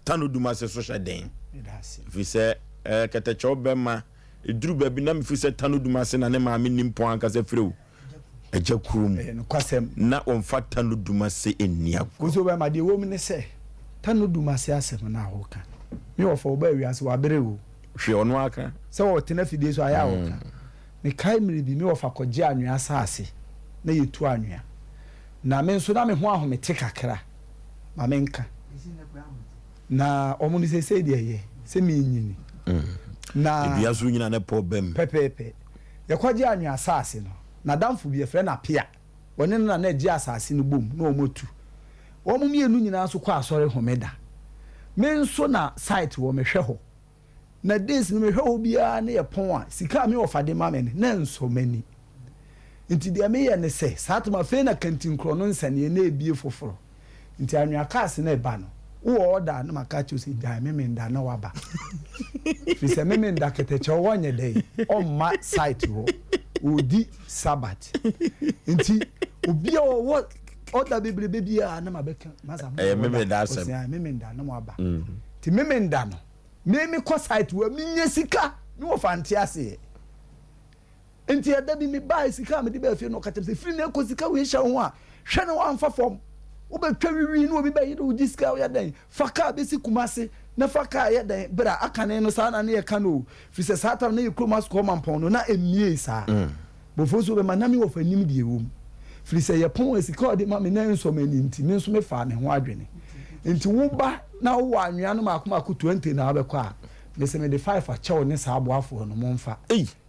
Tano Dumase so hyɛ den ɛfiri sɛ eh kɛtɛkyɛw bɛma ɛduru baabi na mefiri sɛ Tano Dumase na ne maame nimpɔn ankasa firi o. Agya kurom. Ɛyɛ nokwasɛm. Na wɔmfa Tano Dumase nni agorɔ. Wo nso bɛma, deɛ ɛwɔ mu ne sɛ, Tano Dumase asɛm no a woka no, me wɔfa ɔbaa wiase, wabrɛ o. Hwɛ, ɔno ara ka. Sɛ ɔtena afidie so a, ɛyɛ a ɔka. Mekae mmerɛ bi, me wɔfa kɔgyee anwea asase, na yɛtu anwea. Na me nso na me ho ahomete kakra, ma menka. Na wɔn no seesei deɛ ɛyɛ sɛ merenyini. Na. Dua so nyina ne pɔ bam. Pɛpɛɛpɛ. Yɛkɔgyee anwea asase no, n'adamfo bi, yɛfrɛ no Apea, ɔne no na na ɛgye asase no bom na wɔatu. Wɔn mmienu nyinaa nso kɔ asɔre Homeda. Me nso na site wɔ, mehwɛ hɔ. Na days no mehwɛ hɔ biara ne yɛpɔn a, sika a me wɔfa de ma me no, na ɛnsɔ m'ani. Nti deɛ meyɛ ne sɛ, saa tam afei na kantinkorɔ no nsɛneɛ na ɛrebie foforɔ. Nti anwea cars no reba no, wowɔ order a na maka akyerɛ wo sɛ gyae Memenda na waba. Firi sɛ Memenda kɛtɛkyɛ hɔ ɔnyɛ dɛn, ɔmma site hɔ, ɔredi Sabbath. Nti obi a ɔwɔ order bebrebe biara na mabɛka, masa mo Ɛyɛ Memenda asɛm. Ɔsɛ Memenda na waba. Nti Memenda no, me mekɔ site hɔ a menya sika. Me wɔfa nte aseɛ. Nti ɛda bi mebae, sika a mede baa fie no, ɔka kyerɛ me sɛ, firi nnɛ kɔ sika wei hyɛ wo ho a, hwɛ na woamfa fam. Wobɛtwa wiwi na obi bɛyere wo gye sika a woyɛ dɛn? Fa kaa bɛsi Kumase na fa kaa yɛ dɛn bra. Akane no saa na ne yɛka no o, firi sɛ saa tam no na yɛ kurom asukɔɔ mampɔn no na ɛmmiei saa. Bɔfoɔ nso bɛma na me wɔfa nim deɛ ɛwɔ mu. Firi sɛ yɛpɔn a sika a ɔde ma me na ɛnsɔ m'ani nti, me nso mefaa me ho adwene. Nti woba na wowɔ anwea no maako maako 20 na wobɛkɔ a, mese mede five akyɛ wo ne saa aboafoɔ no, momfa.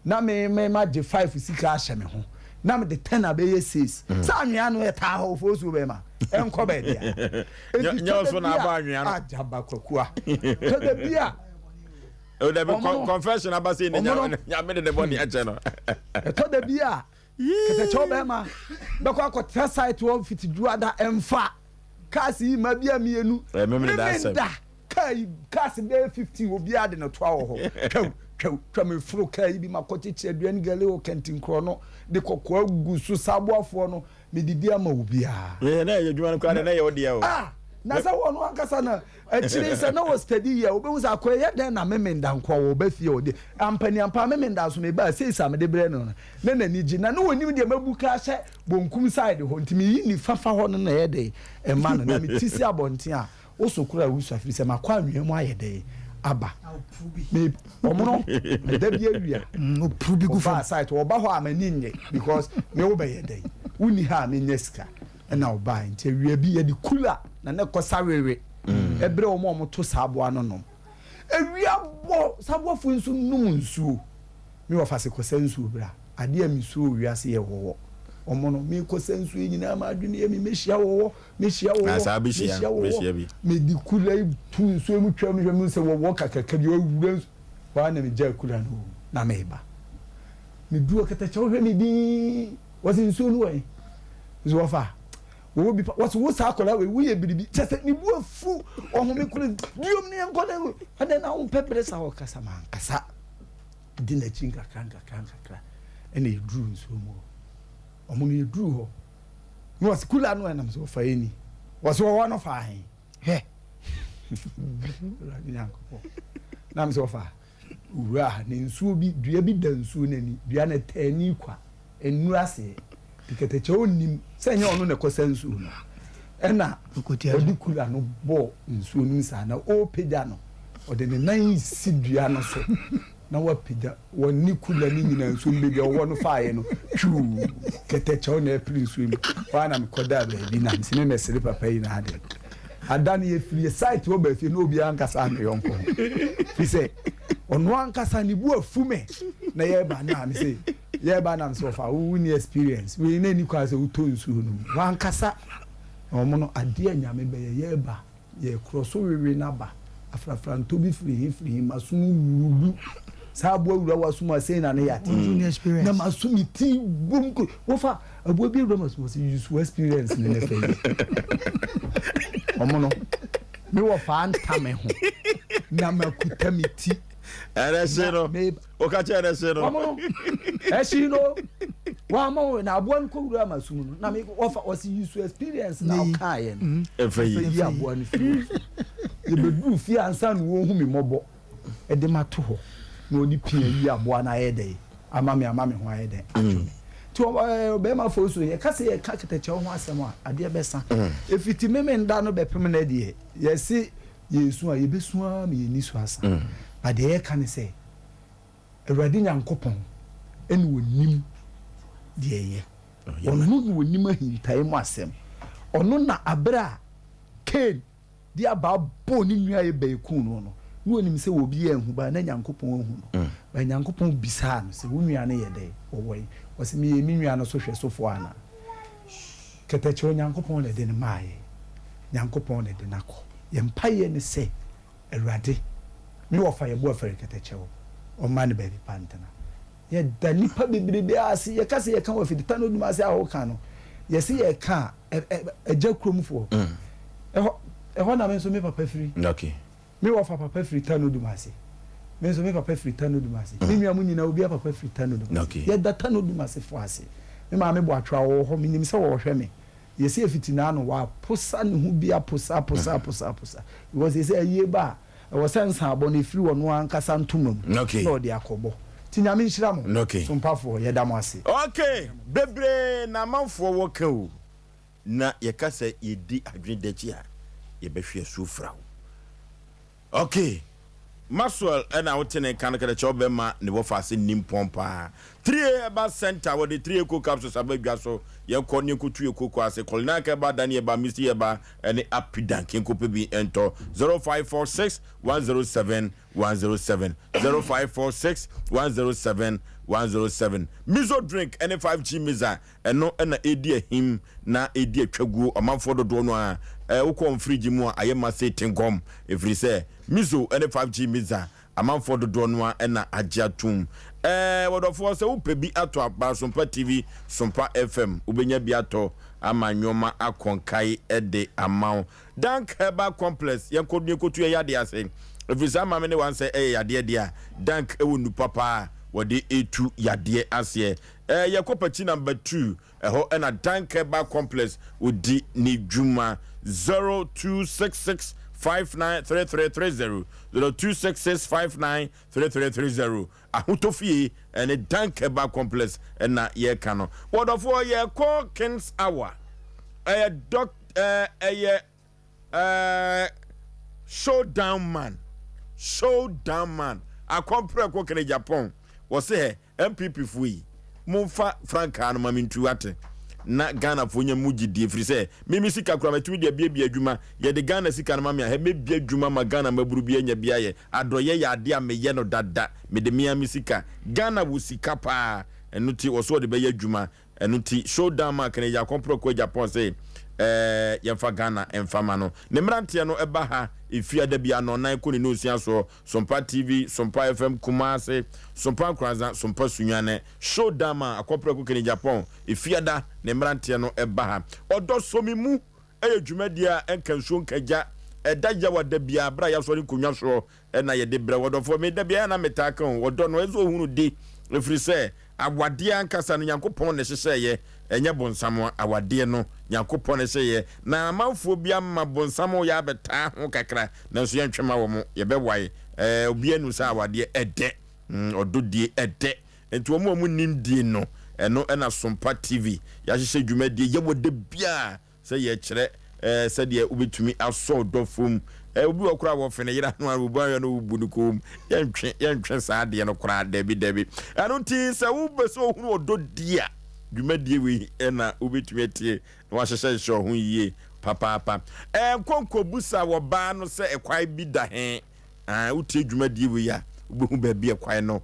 Na me me magye five sika ahyɛ me ho na mede ten abɛyɛ six. Sɛ anwea no ɛtaa hɔ ofosuo bɛma ɛnkɔ baabi a. Enti Nyɛ wo so na abɔ anwea no. Agyaba kwakua. Tɔ da bi a. O dabi Ɔmo no- confession aba sei ne ɔmo no- nyame de ne bɔne akyɛ no. Ɛtɔ da bi a kɛtɛkyɛw bɛrima bɛkɔ akɔtena site hɔ fiti dwoada ɛmfa cars yi ma bi a mmienu. Ɛyɛ memene da asɛm. Memenda kaa yi cars bɛyɛ 15 obiara de ne toa wɔ hɔ. Twam twam twam meforo kaa yi bi ma kɔkyekyere aduane gale wɔ kɛntinkorɔ no de kɔkɔɔ agu so saboafoɔ no medidi ama obiara. Ɛɛ na ɛyɛ adwuma no koraa de na ɛyɛ wo deɛ o. Ah na sɛ wɔn ankasa na akyire sɛ na wɔ steady yɛ wobɛhu sɛ akɔ ɛyɛ dɛn na memenda nkoa wɔ ɔba fie ɔde ampaniampa memenda so meba seisa mede brɛ no no na n'ani gye na ne wɔnim deɛ mabu ka ahyɛ bonkum side hɔ nti meyi nifa fa hɔ no na ɛyɛ dɛn ɛma no na meti si abɔnten a Woso koro a wusua firi sɛ makɔ anwea mu ayɛ dɛn aba. Me ɔmono meda bi awia. Opuru bi gu fam. Ɔbaa site ɔba hɔ a m'ani nnye because me wo bɛyɛ dɛn. Wonni ha a menya sika ɛna ɔbaa nti awia bi yɛde kula na na ɛkɔ sawewe ɛbrɛ wɔn a wɔto saa aboa no nom. Awia bɔ saboafo nso nom nsuo. Me wɔfa se kɔsa nsuo bra. Adeɛ a mesuro wɔ wiase yɛ wɔwɔ. Wɔn no mekɔsa nsuo yi nyinaa m'adwene yɛ me mɛhyia wɔwɔ. Mehyia Na wɔwɔ, saa bɛhyia, mehyia wɔwɔ, bɛhyia bi. Mede kula yi to nsuo mu twam hwɛ mehu sɛ wɔwɔ kakraka bi awura nsu hɔ ara na megyaa kula no wɔ mu na meba. Meduru ɔkatakyɛ hɔ hwɛ me dinn, wɔse nsuo no wɔ he? Mese wɔfa wɔwɔ bi pa, wɔse wo saa akwadaa wei woyɛ biribi, kyɛ sɛ ne bu afu, ɔhome koro duom ne yɛnkɔ na adɛn na wompɛ bere saa ɔkasa mankasa di n'akyi nkakra nkakra nkakra ɛna yɛduru nsuo mu hɔ. Ɔmo no yɛduruu hɔ na wɔse kula no ɛnam sɛ ɔfa ɛni wɔse ɔwɔ no fa he hwɛ Awurade Nyankopɔn nam sɛ ɔfa wura ha na nsuo bi dua bi da nsuo no ani dua no ɛtɛ ani kwa nnuru aseɛ nti kɛtɛkyɛ ɔnnim sɛ ɛnyɛ ɔno na ɛkɔsa nsuo no ɛna ɔde kula no bɔɔ nsuo no saa na ɔrepagya no ɔde ne nan si dua no so na wapagya wɔn ne kula no nyinaa nsuo mu baabi a ɔwɔ no faeɛ no twuu kɛtɛkyɛw na ɛpere nsuo mu hɔ ara na mekɔdaa baabi na mese me mɛsere papa yi na adeɛ ada no yɛfiri site hɔ baa fie na obiara nkasa me yɔnko ho firi sɛ ɔno ankasa ne bu afu me na yɛreba na mese yɛreba na mese ɔfa wo ni experience wei na ɛni kwan sɛ wotɔ nsuo no mu wankasa na wɔn no adeɛ a nyame bɛyɛ yɛreba Yɛkorɔ so wewe n'aba. Afrafrantɔ bi firi he firi he, m'aso mu wuruwu. Saa aboa wura w'aso mu a, sei na ne yɛ ate. Na m'aso me ti bom kuro. Wofa aboa bi awura m'aso mu, ɔse use wo experience ne ne fɛ yi. Ɔmo no, me wɔfaa nta me ho na makuta me ti. Ɛnɛ hye no. Woka kyerɛ no ɛhye no. Wɔn no ɛhye no wɔn ama wɔn na aboa no kɔ wura ama sum no na mi wɔfa wɔsi use experience na ɔka yɛ no. Ɛfɛ yi ɛfɛ yi aboa no fi hɔ yɛbɛduru fie ansa na wɔn hu mi mɔbɔ ɛde ma to hɔ na wɔde pia yi aboa no ayɛ dɛ ama mi ama mi ho ayɛ dɛ atwo mi ti wɔn ɛɛ bɛrima fo so yɛ kasa yɛ ka kɛtɛkyɛw ho asɛm a adeɛ bɛsa efiti mímí nda no bɛpem na deɛ yɛsi. Yɛresu a, yɛbɛsu ara ma yɛn ani so asa. But deɛ yɛreka ne sɛ, Awurade Nyankopɔn na ɔnim deɛ ɛyɛ. Ɔno na ɔnim ahintaeɛ mu asɛm. Ɔno na aberɛ a Kain de abaa bɔɔ ne nua Abel kuu no no, na ɔnim sɛ obiara anhu, but na Nyankopɔn ahu no. But Nyankopɔn bisaa no sɛ, Wo nua no yɛ dɛn? Ɔwɔ he? Ɔse, Meyɛ me nua no so hwɛsofoɔ anaa? Kɛtɛkyerɛ Onyankopɔn na ɛde no maa yɛn. Nyankopɔn na ɛde no akɔ. Yɛn mpaeɛ ne sɛ, Awurade, me wɔfa yɛn bo afɛre kɛtɛkyɛw, ɔmma no baabi pa ntena. Yɛda nnipa bebrebe ase, yɛka sɛ yɛka wɔ afidita no odum ase a woka no, yɛse yɛka a, agya kuromfoɔ. Ɛhɔ, ɛhɔ na me nso me papa firi. Okay. Me wɔfa papa firi Tano Dumase. Me nso me papa firi Tano Dumase. Me nua mo nyinaa obiara papa firi Tano Dumase. Yɛda Tano Dumase foɔ ase. Me maame Boatwoa ɔwɔ hɔ, menim sɛ ɔrehwɛ me. Yɛse ɛfiti naano waposa ne ho bi aposa aposa aposa aposa because yɛsɛ ayie ba a. Ɛwɔ sɛ nsaabɔ no ɛfiri ɔno ankasa ntoma mu na ɔde akɔbɔ. Nti Nyame nhyira mo Sompafoɔ, yɛda mo ase. Ok, bebree na amanfoɔ wɔ ka o, na yɛka sɛ yɛdi adwene da akyi a, yɛbɛhwe asuo fra o. Ok, Maxwell na wote ne nka no kɛdɛ kyɛ ɔbɛma ne wɔfa ase nimpɔn paa. 3A Herbal Center wɔde 3A Cocoa Capsules aba dwa so, yɛnkɔ ne yɛnkɔtu yɛ cocoa ase, Kolinak Herbal, Dani Herbal, Misty Herbal ne Apidank, yɛnkɔpɛ bi ntɔ 0546 107 107, 0546 107 107. Mizo drink ne 5G Miza Ɛno na ɛredi ahim na ɛredi atwaguo ɔmanfoɔ dodoɔ no ara. Wokɔ wɔn fridge mu a, ayɛ ma sei tenkɔm, ɛfiri sɛ Miso ne 5G Miza amanfoɔ dodoɔ no ara na agye atom. Wɔdɔfoɔ, sɛ wopɛ bi atɔ a, bra Sompa TV, Sompa FM, wobɛnya bi atɔ ama nnoɔma akɔ nkae de ama wo. Dank Herbal Complex, yɛnkɔ na yɛnkɔtu yɛn yadeɛ ase, ɛfiri sɛ ama me ne wansɛ ɛyɛ yadeɛ deɛ a, Dank wɔ nnu papa a wɔde tu yadeɛ aseɛ. Eh yɛkɔ pakyi number 2 ɛhɔ ɛna Dank Herbal Complex odi ne dwuma 0266 593330 0266 593330 Ahotɔ fie ɛne Dank Herbal Complex ɛna yɛka no wɔdɔfoɔ yɛkɔ Kings Hour ɛyɛ dɔk ɛyɛ ɛɛ Showdown Man Showdown Man akɔmprɛko kene Japan wɔse hɛ NPP foɔ yi momfa frankaa no ma me ntu wate na Ghana foɔ nya mu gyidie firi sɛ me me sika koraa matumi de abiabia adwuma yɛde Ghana sika no ma me a hɛ mɛbia adwuma ma Ghana maburu bi anya bi ayɛ adɔyɛ yɛ adeɛ a meyɛ no dada mede mea me sika Ghana wɔ sika paa ɛno ti wɔ so ɔde bɛyɛ adwuma Ɛno nti Showdown maa Kennedy Akompreko Agyapong se eh, yɛmfa Ghana mfa ma no. Ne mmeranteɛ no ba ha Efiada biara nnɔnnan kɔ ne nnɔnsia soɔ, Sompa TV, Sompa FM Kumasi, Sompa Nkoranza, Sompa Sunyani. Showdown maa Akompreko Kennedy Agyapong Efiada ne mmeranteɛ no ba ha. Ɔdɔ Sɔ Me Mu yɛ dwumadie a ɛnka nsuo nka gya, ɛda yaw a da biara berɛ a yɛasɔre nkonnwa soɔ na yɛde brɛ wo. Ɔdɔfoɔ, me da biara na metaa ka o, ɔdɔ no ɛsɛ sɛ ɔhunu di, ɛfiri sɛ awadeɛ ankasa no Nyankopɔn na ɛhyehyɛeɛ, ɛnyɛ bonsam. Awadeɛ no Nyankopɔn na ɛhyɛeɛ, na amanfoɔ bi ama bonsam yɛ abɛtaa ho kakra, nanso yɛntwe ma wɔn, yɛbɛwae. Ɛɛ, obiara nim sɛ awadeɛ ɛdɛ, mm, ɔdɔ die ɛdɛ, nti wɔn a wɔn nim die no, ɛno ɛna Sompa TV yɛahyehyɛ dwumadie yɛwɔ da biara. Sɛ yɛkyerɛ sɛdeɛ wobɛtumi asɔ ɔdɔ fam. Obi wɔ koraa wɔfe ne yere ano a obu ahwɛ no wobu no kɔn mu. Yɛntwe yɛntwe saa adeɛ no koraa dabi dabi. Ɛno nti sɛ wopɛ sɛ ohunu ɔdɔ di a, dwumadie wei na wobɛtumi atie na wahyehyɛ hyehyɛ ho yie papaapa. Nkɔ nkɔbusa ɔbaa no sɛ ɛkwan bi da he. Wotie dwumadie wei a, wobɛhu baabi a ɛkwan no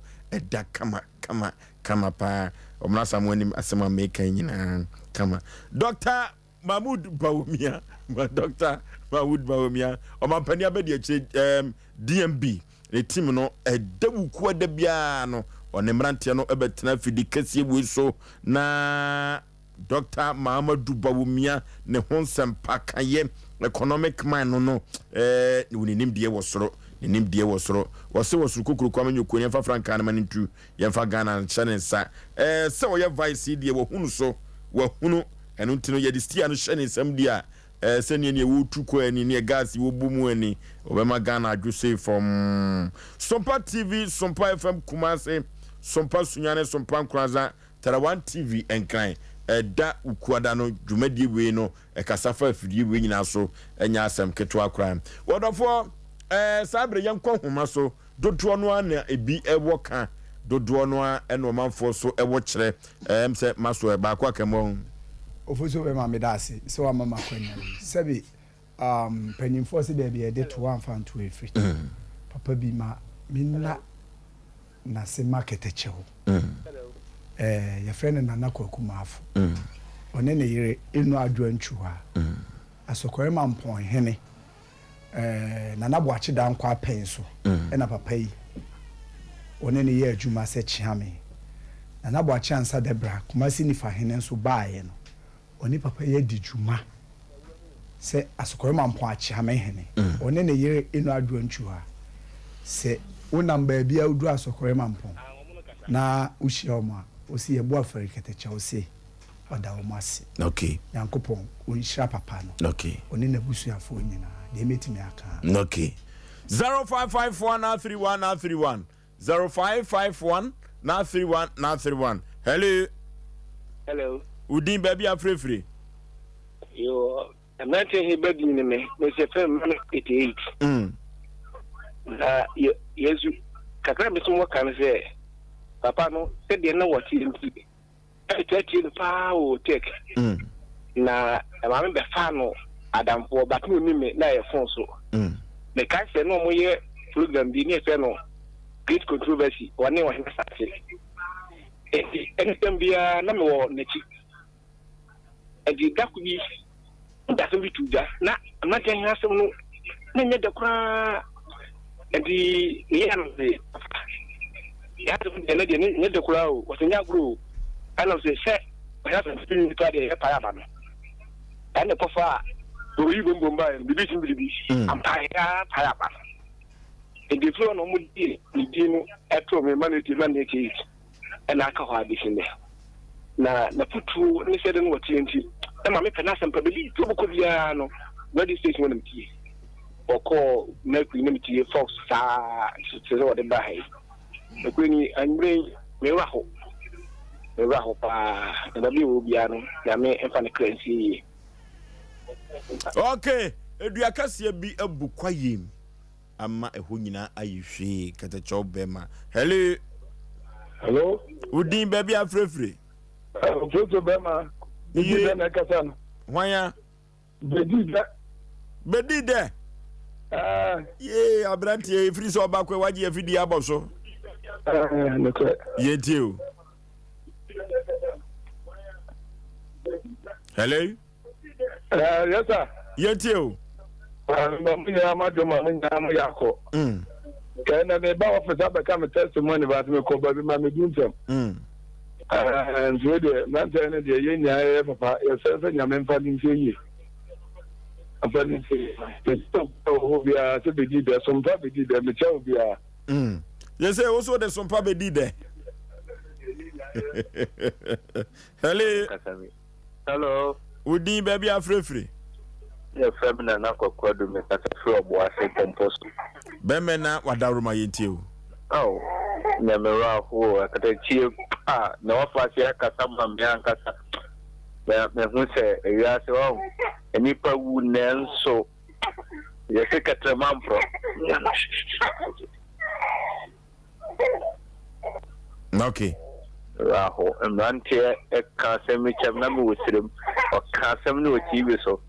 da kama kama Kama paa. Ɔmena sa mo anim asɛm a meka yi nyinaa kama. Dr. Mahmood Bawumia, Dr. Mahmood Bawumia, ɔmampanin abɛdi akyire um, DMB, ne team no ɛda wukuo da biara no, ɔne mmeranteɛ no ɛbɛtena afidi kɛseɛ wei so na Dɔkta Mahamadou Bawumia ne ho nsɛmpa ka yɛ economic man no no eh, ne nimdeɛ wɔ soro, ne nimdeɛ wɔ soro. Wɔse wɔ soro kokuroko ama nyoko yɛmfa frankaa no ma no ntu, yɛmfa Ghana nhyɛ ne nsa. Eh, sɛ ɔyɛ vice yi deɛ wahunu so, wahunu. Ɛno nti no yɛde steer no hyɛ ne nsam deɛ a, eh, sɛdeɛ neɛ wɔtu kɔ ani, neɛ gas yi wɔbu mu ani, wɔbɛma Ghana adwo sei fam. Sompa TV, Sompa FM Kumasi, Sompa Sunyani, Sompa Nkoranza, Tarawan TV Nkran, Ɛda Wukuada no dwumadie wei no ɛkasa fa afidie wei nyinaa so ɛnyɛ asɛm ketewa koraa. Wɔdɔfoɔ ɛɛ saa berɛ yɛnkɔ nhoma so dodoɔ no ara na ebi ɛwɔ ka dodoɔ no ara ɛna ɔmanfoɔ so ɛwɔ kyerɛ ɛɛm sɛ maso ɛ baako aka mu ɔho. Ofosu bɛma meda ase sɛ wama me akwanya yi. Sɛbe um, mpanyimfoɔ se baabi a yɛde to amfa nto afiri. Papa bi ma menna Nase market kyɛ hɔ. Ɛɛ yɛfrɛ no Nana Kwaku Maafo. Ɔne ne yere Eno Adwoa Ntwiwa. Asɔkɔre Mampɔn hene ɛɛ Nana Boakye Dankwa apɛn so ɛna papa yi ɔne no yɛ adwuma sɛ kyeame. Nana Boakye Ansa Dɛbra Kumasi Nifa hene nso baeɛ no Ɔne papa yi adi dwuma sɛ Asokore Mampong Akyeame hene. Ɔne ne yere Eno Adwoa Ntwiwa. Sɛ wonam baabi a woduru Asokore Mampong na wohyia wɔn a, wose yɛbɔ afɔre kɛtɛkyɛ wose ɔda wɔn ase. Okay. Nyankopɔn ɔnhyira papa no. Okay. Ɔne n'abusuafoɔ nyinaa. Deɛ mɛtumi aka ara. Okay. 0554 931 931 0551 931 931 Hello. Hello. Wo din baabi a frɛfiri? Yo, mmeranteɛ he ba din ne me, mesɛ fɛm ma no 88. Na Yesu, kakra me so wɔka no sɛ, papa no, sɛdeɛ na wɔteɛ nti, ɛtaa tie no paa wɔ tech. Na maame bɛfaa no adamfoɔ, but na ɔnim me, na ɛyɛ phone so. Mekae sɛ na wɔyɛ program bi ne yɛfrɛ no Great Controversy, wɔne Ɔhene Asante. Enti anytime biara na mewɔ n'akyi. Enti da ko bi, ɔde asɛm bi too dwa, na mmeranteɛ he asɛm no na ɛnyɛ dɛ koraa. Enti meyɛɛ no se, Papa, yɛn asɛm deɛ ɛnɛ deɛ ɛnyɛ dɛ koraa o, ɔse nyɛ agorɔ o. Ɛna ɔse sɛ Ɔhene Asante ne nnipa deɛ yɛpae aba no. Ɛna ɛkɔfaa oyi bombom baeɛ no, biribi sen biribi. Ampa yɛn ara pae aba no. Enti ɛfiri hɔ na wɔde ne din no too me, Maneti, Maneti. Ɛna aka hɔ ara bɛsi nnɛ. Na n'afotuo ne sɛdeɛ na ɔteɛ nti, na maame pɛ n'asɛm pa. Baabi bi ɔbɛkɔ biara no, radio station hɔ na metie. Ɔkɔɔ Mercury na metie, Fox saa te sɛ ɔde baa ha yi. Nokorɛ ni, anwummerɛ yi, me werɛ aho. Me werɛ aho paa. Na baabi a ɔwɔ biara no, Nyame mfa ne kra nsie yie. Okay, dua kɛseɛ bi abu kwaeɛ mu. ama ɛhɔ nyinaa ayi hwee kɛtɛkyɛw bɛma hello. Hello. Wo din baabi afirefire. Ofirefire bɛma. Bedi dɛ na ɛkasa no. Hwan ya. Bedi dɛ. Bedi dɛ. Yee aberanteɛ efiri sɛ ɔba kɔ wagye afidie abɔ so. Nokorɛ. Yɛntie o. Hello. Eh, yes sir. Yɛntie o. Ah, mo nyinaa mo adwuma mo nyinaa mo yɛ akɔ. Mm. Kɛ na me ba office abɛka me testimony but me kɔ baabi ma me du ntɛm. Mm. Eh, nti wo deɛ mmeranteɛ no deɛ yɛn nyinaa yɛyɛ papa yɛsrɛ sɛ nyame mfa ne mfie yie. Mfa ne mfie yie. Yɛsɛ wɔ hɔ biara sɛ bɛdi dɛ sompa bɛdi dɛ mekyɛ wo biara. Mm. Yɛsɛ wo so de sompa bɛdi dɛ. Hello. Hello. Wo din baabi a frɛfiri? Yɛfrɛ me Nana Kwaku Adu, mekasa firi Ɔboase Pɔmpɔ so. Bɛmɛ na wadaworoma yɛntie o. Ao, nea me werɛ ahow akatakyie a na wafa ase akasa ma me ankasa. Mehu sɛ ewiase hɔ nnipa wu nanso yɛse kɛtrɛma mporɔ. Okay. Raho, mmeranteɛ ka asɛm bi kyɛm na mewɔ serem. Ɔka asɛm no wɔ TV so.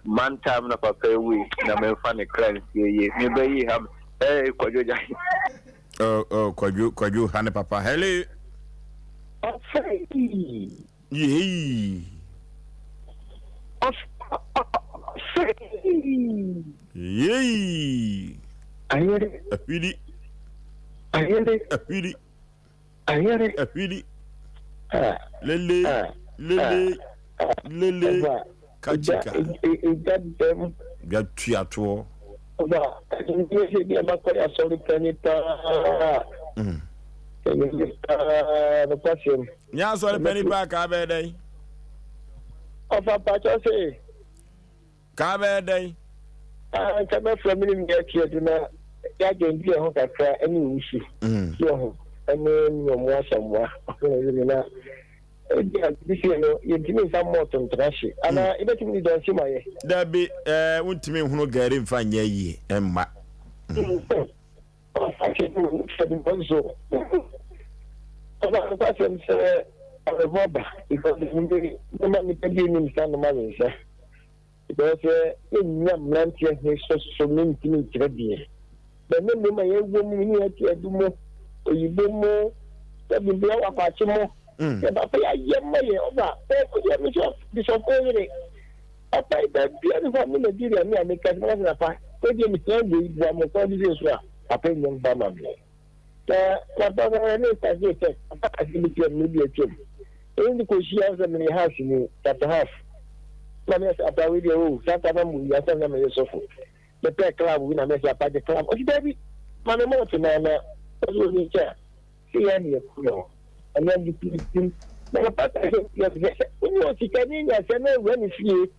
Mantam na papa wui na memfa ne kra nsie yie. Mebɛyi ha ee Kwadwo gya. Oh, oh, Kwadwo, Kwadwo ha ne papa. Hello. Ɔfei. Yei. Ɔfei. Yei. Ayere. Ahwiri. Ayere. Ahwiri. Ayere. Ahwiri. Ah. Lele. Ah. Lele. Ah. Lele. Ɛfa. Kachika. Egya dɛm. Dwa tuatoɔ. Ɔba, ɛnyɛ sɛ bi a makɔ yɛ asɔre panyin paa. Ɛnyɛ paa nokwasɛm. Nyɛ asɔre panyin paa kaa bɛyɛ dɛn? Ɔfa mpakyɛw se. Kaa bɛyɛ dɛn? Ah, nka mɛfrɛ me ne nua Kiedu na yɛadwendwen yɛn ho kakra ɛne owusu. So ho ɛne ne ɔmo asamoa ɔho yere na ebi a bibi sei no yɛntumi nfa mɔɔto ntena hye anaa yɛbɛtumi de dɔnhye ma yɛ. Dabi ɛɛ wontumi nhono gari nfa nyɛ yie mma. Ɔba nokwasɛm sɛ awerɛhoɔ aba because nneɛma nnipa bi nnim sa nom awe nsa. Because sɛ yɛnnya mmeranteɛ he sɔsɔ no ntumi nkyerɛ deɛ. Bɛ ne mmom a yɛwɔ mu ne yɛte adu mo, oyibo mo, sɛ bibia wɔ akwakye mo. Sɛ papa yi ayɛ ma yɛ ɔba ɔyɛ me sɛ bisɔfo yere. Papa yi baabia ne hɔ a me Nigeria me a meka sɛ maka sɛ papa wei deɛ mehia wei boa mo kwan bi sei so a papa yi nyɛ mfa ma me. Na papa no ne nsase sɛ papa ase bi kyerɛ me bi atwam. Ɛno nti kɔhyia sɛ meyɛ house mu chapter half. Na meyɛ sɛ apa wei deɛ o saa ta na mu yi asɛm na meyɛ sɔfo. Mepɛ club bi na meyɛ sɛ apa gye club. Ɔsi daabi ma me mɔɔte na na ɔsi obi nkyɛn a sɛ yɛ ne yɛku yɛ hɔ. Ɛno ade tintim. Na papa ka sɛ yɛ sɛ wonyɛ osikani nya sɛ na awura ne fie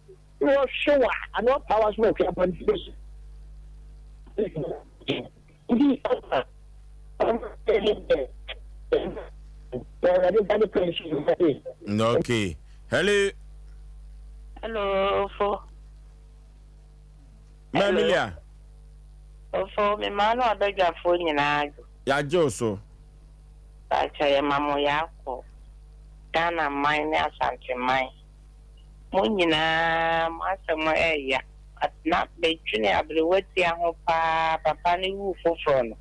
na ɔhwe wa ana ɔpa wa so ɔhwɛ abɔnten so. Nti ɔma ɔma ɛne dɛ na Awurade ba ne kwan so yɛ. Okay. Hello. Hello, fo. Ma Emilia. Ofo, me maa no abadwafoɔ nyinaa adwo. Yɛagye wo so. Pakyɛ yɛma mo yɛakɔ Ghana man ne Asante man. Mo nyinaa mo asɛm ɛɛya but na me dwene aberewa tia ho paa papa no wuu foforɔ no.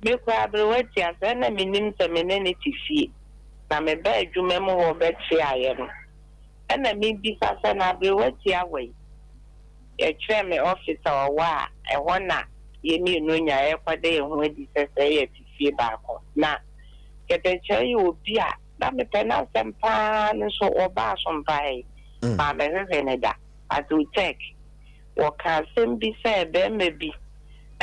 Me koraa aberewa tia sɛ na me nim sɛ me ne no te fie na me baa adwuma mu hɔ bɛ kyeaeɛ no ɛna me bisa sɛ na aberewa tia wɔ yi yɛkyerɛɛ me office a ɔwɔ a ɛhɔ na yɛ mmienu nya yɛkɔda yɛn ho adi sɛ sɛ yɛte fie baako na kɛtɛkyerɛ yɛ obi a Na mepɛ n'asɛm paa no nso ɔbaa so mpae maa mehwehwɛ no da. But Utek, wɔka asɛm bi sɛ barima bi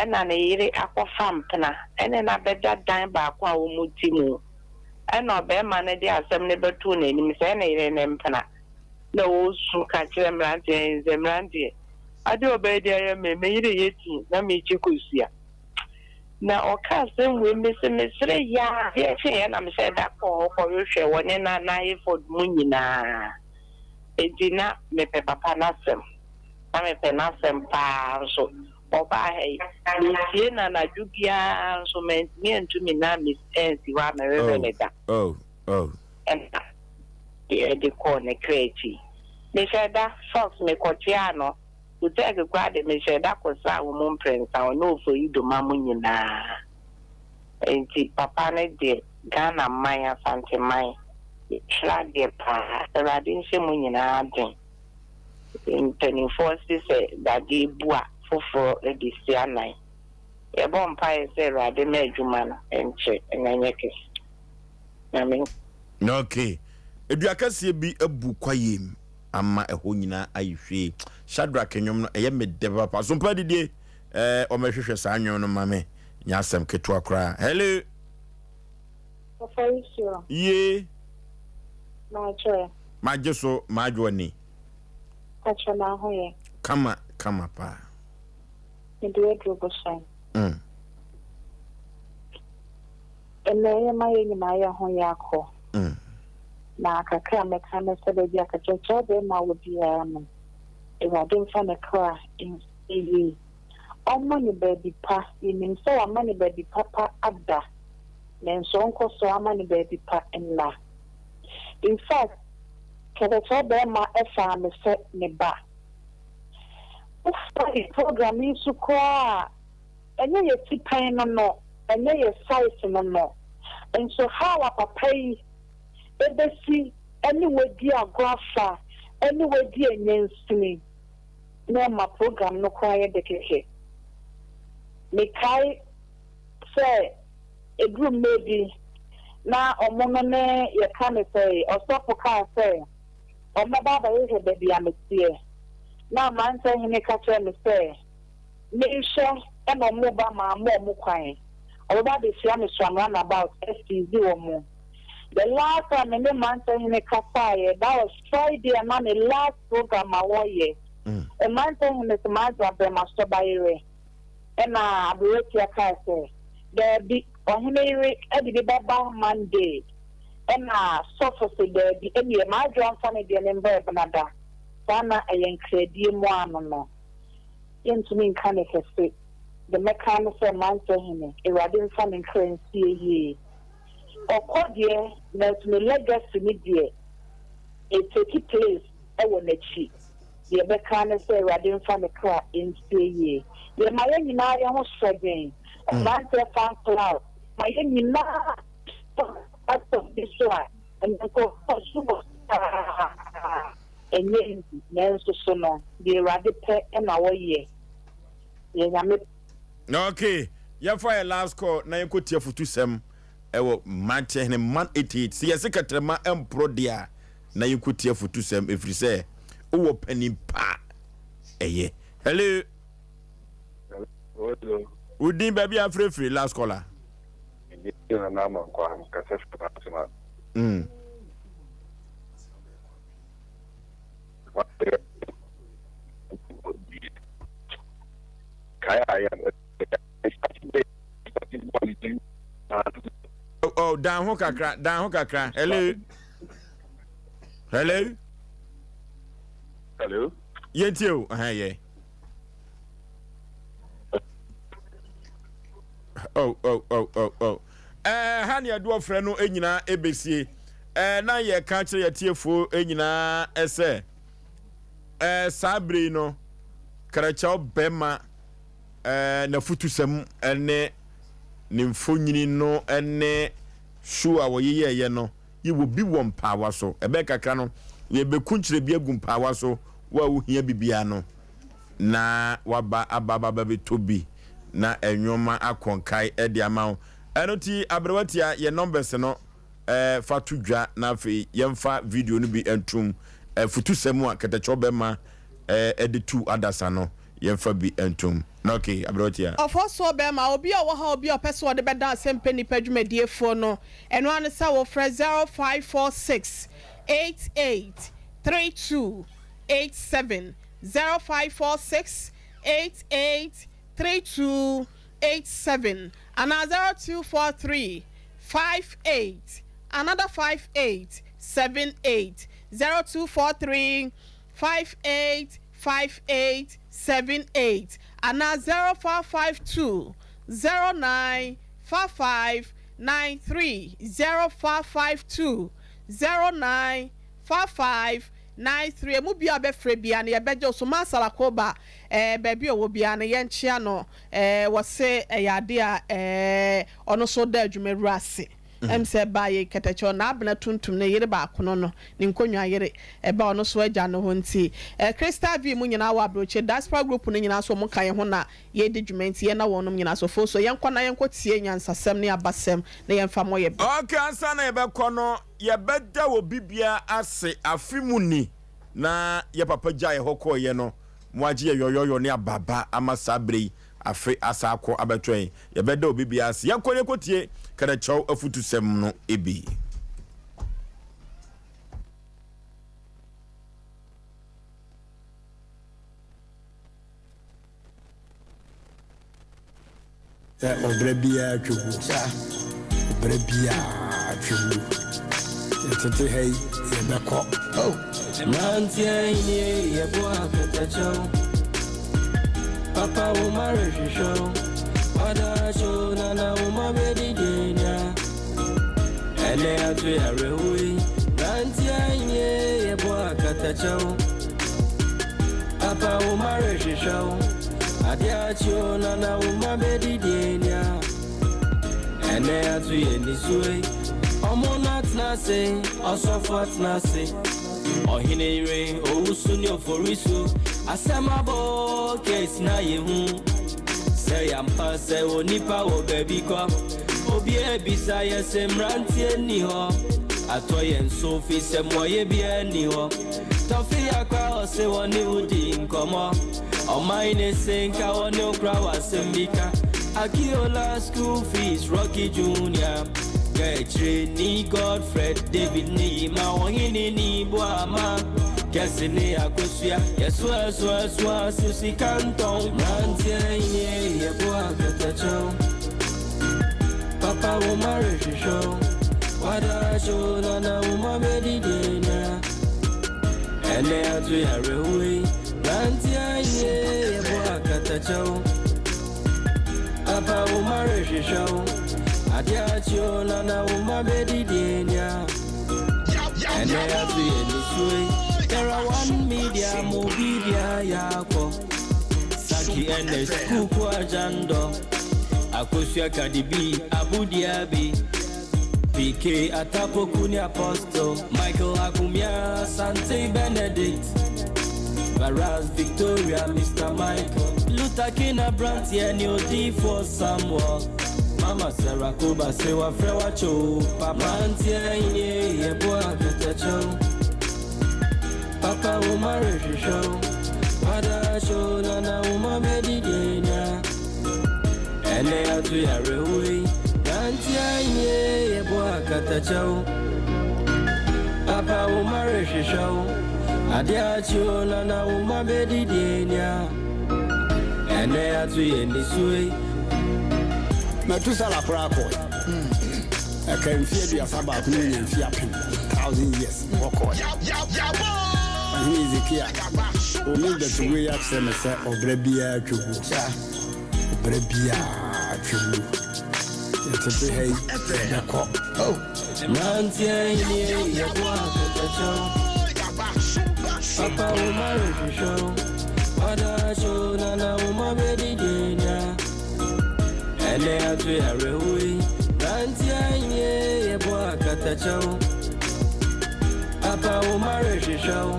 na ne yere akɔfa mpena ne no abɛda dan baako a wɔte mu. Ɛna ɔbarima no de asɛm no bɛtoo n'anim sɛ ne yere ne mpena. Na ɔresu ka kyerɛ mmeranteɛ yi sɛ, Mmeranteɛ, adeɛ a ɔbaa yi de ayɛ me, me yere yɛ tii na merekye kosua. Na ɔkaa asɛm wei, mese mesere yaa. Adeɛ kyeeɛ na mehyɛɛ da kɔɔ hɔ kɔhwehwɛɛ wɔne Nana Hayford mu nyinaa. Enti na mepɛ papa no asɛm. Na mepɛ n'asɛm paa nso. Ɔbaa ha yi, metie no anadwo biara nso mantumi antu me nan ansi hɔ ammɛhwehwɛ no da. Ɛna yɛde kɔɔ ne kra akyi. Mehyɛɛ da, Fox, mekɔkyeaa no. Uteg koraa de mehyɛɛ da kɔsraa wɔn mprɛnsa, ɔne Ofori Doma mo nyinaa. Enti papa no deɛ Ghana man, Asante man, yɛhwere adeɛ paa. Awurade nhyɛ mo nyinaa den. Mpanimfoɔ se sɛ dadeɛ bu a, foforɔ de si anan. Yɛbɔ mpaeɛ sɛ Awurade ma adwuma no nkyɛ na ɛnyɛ kɛse. Nyame. Okay. Dua kɛseɛ bi abu kwaeɛ mu. ama ɛhɔ nyinaa ayɛ hwee. Shadrack nnwom no, ɛyɛ me dɛ papa. Sompa didie, eh, wɔmɛhwehwɛ saa nnwom no ma me. Nyɛ asɛm ketewa koraa. Hello. Ɔfɔrisuo. Yie. Maakyɛ. Magye so, m'adwo ani. Pakyɛ m'ahoyɛ. Kama, kama paa. Mede aduro bohyɛn. Ɛnnɛ yɛma yɛn nyinaa yɛn ho yɛ akɔ. Na kakra a mɛka ne sɛ baabi a kakyerɛkyerɛ bɛrima wɔ biara no, Awurade mfa ne kra nsie yie. Ɔmma no baabi pa. Yɛnim sɛ wama no baabi papa ada, nanso ɔnkɔ so ama no baabi pa nna. In fact, kakyerɛkyerɛ bɛrima faa me sɛ ne ba. Wofa yɛn program yi so koraa a, Ɛnyɛ yɛ tipɛn no no, ɛnyɛ yɛ size no no, nso how a papa yi bɛsi ne wo adi agorɔ afa ne wo adi anyansini na ɛma program no koraa yɛ dɛ kɛkɛ. Mekae sɛ ɛduru mmerɛ bi na ɔmo no ne yɛka ne sɛ ɔsɔfo kaa sɛ ɔmmɛba abɛhwehwɛ baabi a meteɛ na amansan hene ka kyerɛɛ me sɛ Menhwɛ na ɔmo ba mamma ɔmo kwan. Ɔbɛba abehyia me so am run about asiizi ɔmo. The last time me ne Mmeranteɛ Hene kasaeɛ, that was Friday a na ne last program a wɔyɛ. Mmeranteɛ Hene se m'adwo abrɛ m'asɔba yere. Ɛna Aberewatia kaa sɛ, daabi, ɔhene yere de bi bɛba Monday. Ɛna sɔfo se daabi, ɛneɛ m'adwo amfa ne deɛ no mbrɛ Ɛbenada. Saa na ɛyɛ nkradie mu ano no. Yɛntumi nka no kɛse. Deɛ mɛka ara ne sɛ Mmeranteɛ Hene, Awurade mfa ne nkra nsie yie. Ɔkɔ deɛ, nanso ne legacy no deɛ, ɛtake place wɔ n'akyi. Deɛ yɛbɛka ara ne sɛ Awurade mfa ne kra nsie yie. Yɛma yɛn nyinaa yɛn ho hyɛ den. Mmeranteɛ Fan Club ma yɛn nyinaa platform bi so a, nkurɔfoɔ su wɔ so paa. Ɛnyɛ easy, nanso so no, deɛ Awurade pɛ na ɔyɛ. Deɛ Nyame. Okay, yɛmfa yɛ last call na yɛnkɔ tie afutusɛm ɛwɔ Mmeranteɛ Hene Man 88. Sɛ yɛse kɛtrɛma mporo deɛ a, na yɛnkɔ tie afutusɛm ɛfiri sɛ wowɔ panin pa a ɛyɛ. Hello. Hello. Wo din baabi a frɛfiri last caller. Mm. Oh, dan ho kakra, dan ho kakra. Hello. Hello. Hello. Yɛntie o, ɛhɛn yɛ. Oh, oh, oh, oh, oh. Eh, ha ne yɛde ɔfrɛ no nyinaa ɛbɛsie. Eh, na yɛka kyerɛ yɛtiefoɔ nyinaa sɛ eh, saa bere yi no karakyɛw bɛma eh, n'afutusɛm ne ne mfonini no ne show a wɔyeyɛɛyɛ no Yɛwɔ bi wɔ mpaawa so. Ɛbɛyɛ kakra no, yɛbɛkunkyerɛ bi agu mpaawa so. Wo a wohia bi biara no, na waba aba aba abɛtɔ bi na nnoɔma akɔ nkae de ama wo. Ɛno nti, aberewa tia yɛn numbers no fa to dwa na afei yɛmfa video no bi ntom. Afutusɛm a kɛtɛkyɛw bɛma de tu adasa no, yɛmfa bi ntom. Na okay, aberewa tia. Ɔfɔsoɔ bɛrima, obi a ɔwɔ ha obi a ɔpɛ sɛ ɔde bɛda asɛmpɛ nnipa dwumadiefoɔ no, Ɛno ara ne sɛ wofrɛ 0546 88 32 87, 0546 88 32 87 anaa 0243 58 another 58 78, 0243 58 58 78 anaa 0552 09 55 93 0552 09 55 93 Emu biara a wobɛfrɛ biara no yɛbɛgye wo so. Mansala Koba eh, baabi a ɔwɔ biara no yɛnkyea no eh, wɔse ɛyɛ adeɛ a eh, ɔno nso da adwumawura ase. Ɛm sɛ ɛbaa yei kɛtɛkyɛ ɔnaabena tuntum ne yere baako no no ne nkonnwa yere ɛba ɔno nso agya no hɔ nti eh, Crystal V mu nyinaa wɔ abrokye diaspora group no nyinaa nso wɔn ka yɛn ho na Yɛredi dwuma nti, yɛnna wɔnom nyinaa so fo. So yɛnkɔ na yɛnkɔtie nyansasɛm ne abasɛm na yɛmfa mmɔ yɛn bra? Ok, ansa na yɛbɛkɔ no, yɛbɛda obi biara ase. Afe mu ni na yɛ papa gyae hɔ kɔeɛ no, moagye yɛ yɔyɔyɔ ne ababa ama saa berɛ yi, afe asa akɔ abɛtɔ yɛn. Yɛbɛda obi biara ase. Yɛnkɔ na yɛnkɔtie Kɛrɛkyɛw afutusɛm no bi. Sɛ ɔbrɛ biara twa gu. Ɔbrɛ biara twa gu. Yɛtete ha yi, yɛbɛkɔ. Oh. Mmeranteɛ nie yɛbɔ akatakyɛw. Papa wo ma rehwehwɛ wo. Wadakyew nana wo ma bɛdidi nya. Ɛnɛ ato yɛ awerɛhoɔ yi. Mmeranteɛ nie yɛbɔ akatakyɛw. Papa wo ma rehwehwɛ wo. Adeɛ akye o nana wo ma bɛdidi nya. Ɛnɛ ato yɛ nisuo yi. Ɔmo no atena ase, ɔsɔfo atena ase. Ɔhene yere, owusu ne oforisu. Asɛm abɔ o, case na yɛhu. Sɛ yɛampa sɛ onipa wɔ baabi kɔ. Obiara bisa yɛ sɛ mmeranteɛ nni hɔ. Atɔ yɛn so fi sɛ mmuaeɛ biara nni hɔ. Tɔfe akora ɔse wɔne wo di nkɔmmɔ. Ɔman ne se nka wɔne wo kora wɔ asɛm bi ka. Akiola school fees Rocky Junior. Ka akyire ni Godfred David ne Yima ɔhene ni Boama. Kɛse ne akosua yɛso ɛso ɛso aso sika ntɔn. Mmeranteɛ nie yɛbɔ akatakyɛw. Papa wo ma rehwehwɛ wo. Wadakyew nana wo ma bɛdidi nya. Ɛnɛ ato yɛ awerɛhoɔ yi. Mmeranteɛ nie yɛbɔ akatakyɛw. Papa wo ma rehwehwɛ wo. Adeɛ akye o nana wo ma bɛdidi nya. Ɛnɛ ato yɛ nisuo yi. There are one media mo bibia yakɔ. Saki Ernest Kuku Ajando. Akosua Cardi B Abu Diaby. PK Atapoku ne Apostle Michael Akumia Asante Benedict Varas Victoria Mister Michael Luther King abranteɛ ne odiyifoɔ Samuel Mama Sarah Koba se wafrɛ wakyɛ o Papa Mmeranteɛ nie yɛbɔ akatakyɛw Papa wo ma rehwehwɛ wo Wadaakye o nana wo ma bɛdidi nya Ɛnɛ ato yɛ awerɛhoɔ yi Mmeranteɛ nie yɛbɔ akatakyɛw Papa wo ma rehwehwɛ wo Adeɛ akye o nana wo ma bɛdidi nya Ɛnɛ ato yɛ nisuo yi. Matusala koraa kɔe. Ɛka mfeɛ 31 na wanya mfeɛ apem, 1000 years, wɔkɔɔɛ. Ɔhene Hesekia, ɔne bɛto wei akyerɛ me sɛ ɔbra biara twa wuo. Ɔbra biara twa wuo. Yɛte be ha yi, yɛbɛkɔ. Mmeranteɛ nie yɛbɔ akatakyɛw. Papa wo ma rehwehwɛ wo. Wadakye nana wo ma bɛdidi nya. Ɛnɛ ato yɛ awerɛhoɔ yi. Mmeranteɛ nie yɛbɔ akatakyɛw. Papa wo ma rehwehwɛ wo.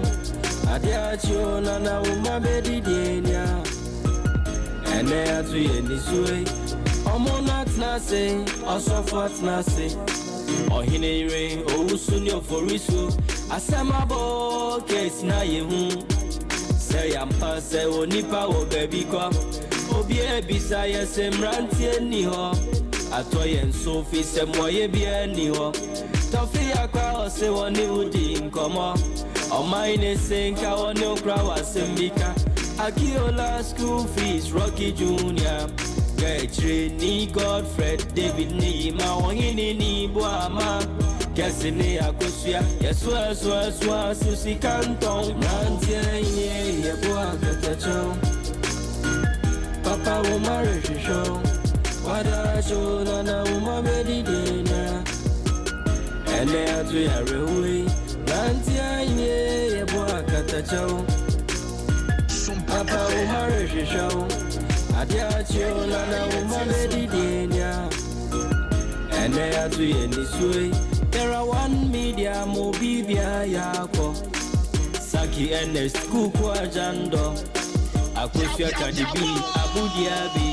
Adeɛ akye o nana wo ma bɛdidi nya. Ɛnɛ ato yɛ nisuo yi. Ɔmo no atena ase, ɔsɔfo atena ase. Ɔhene yere, owusu ne oforisu. Asɛm abɔ case na yehu. Sɛ yampa sɛ onipa wɔ baabi kɔ. Obi ebisa yɛ sɛ mmeranteɛ nni hɔ. Atɔ yɛn so fi sɛ mmoayɛ biara nni hɔ. Tɔfe akora ɔse wɔne wo di nkɔmmɔ. Ɔman ne se nka wɔne wo kora wɔ asɛm bi ka. Akiola school fees, Rocky Junior. Kɛkyire ni Godfred, David ne Yima, ɔhene ni Boama. Kɛse ne akosua, yɛso ɛso ɛso aso sika ntɔn. Mmeranteɛ nie yɛbɔ akatakyɛw. Papa wo ma rehwehwɛ wo. Wadakye o nana wo ma bɛdidi nya. Ɛnɛ ato yɛ awerɛhoɔ yi. Mmeranteɛ nie yɛbɔ akatakyɛw. Papa wo ma rehwehwɛ wo. Adeɛ akye o nana wo ma bɛdidi nya. Ɛnɛ ato yɛ nisuo yi. There are one media mo bibia yakɔ. Saki Ernest Kuku Ajando. Akosua Cardi B, Abu Diaby.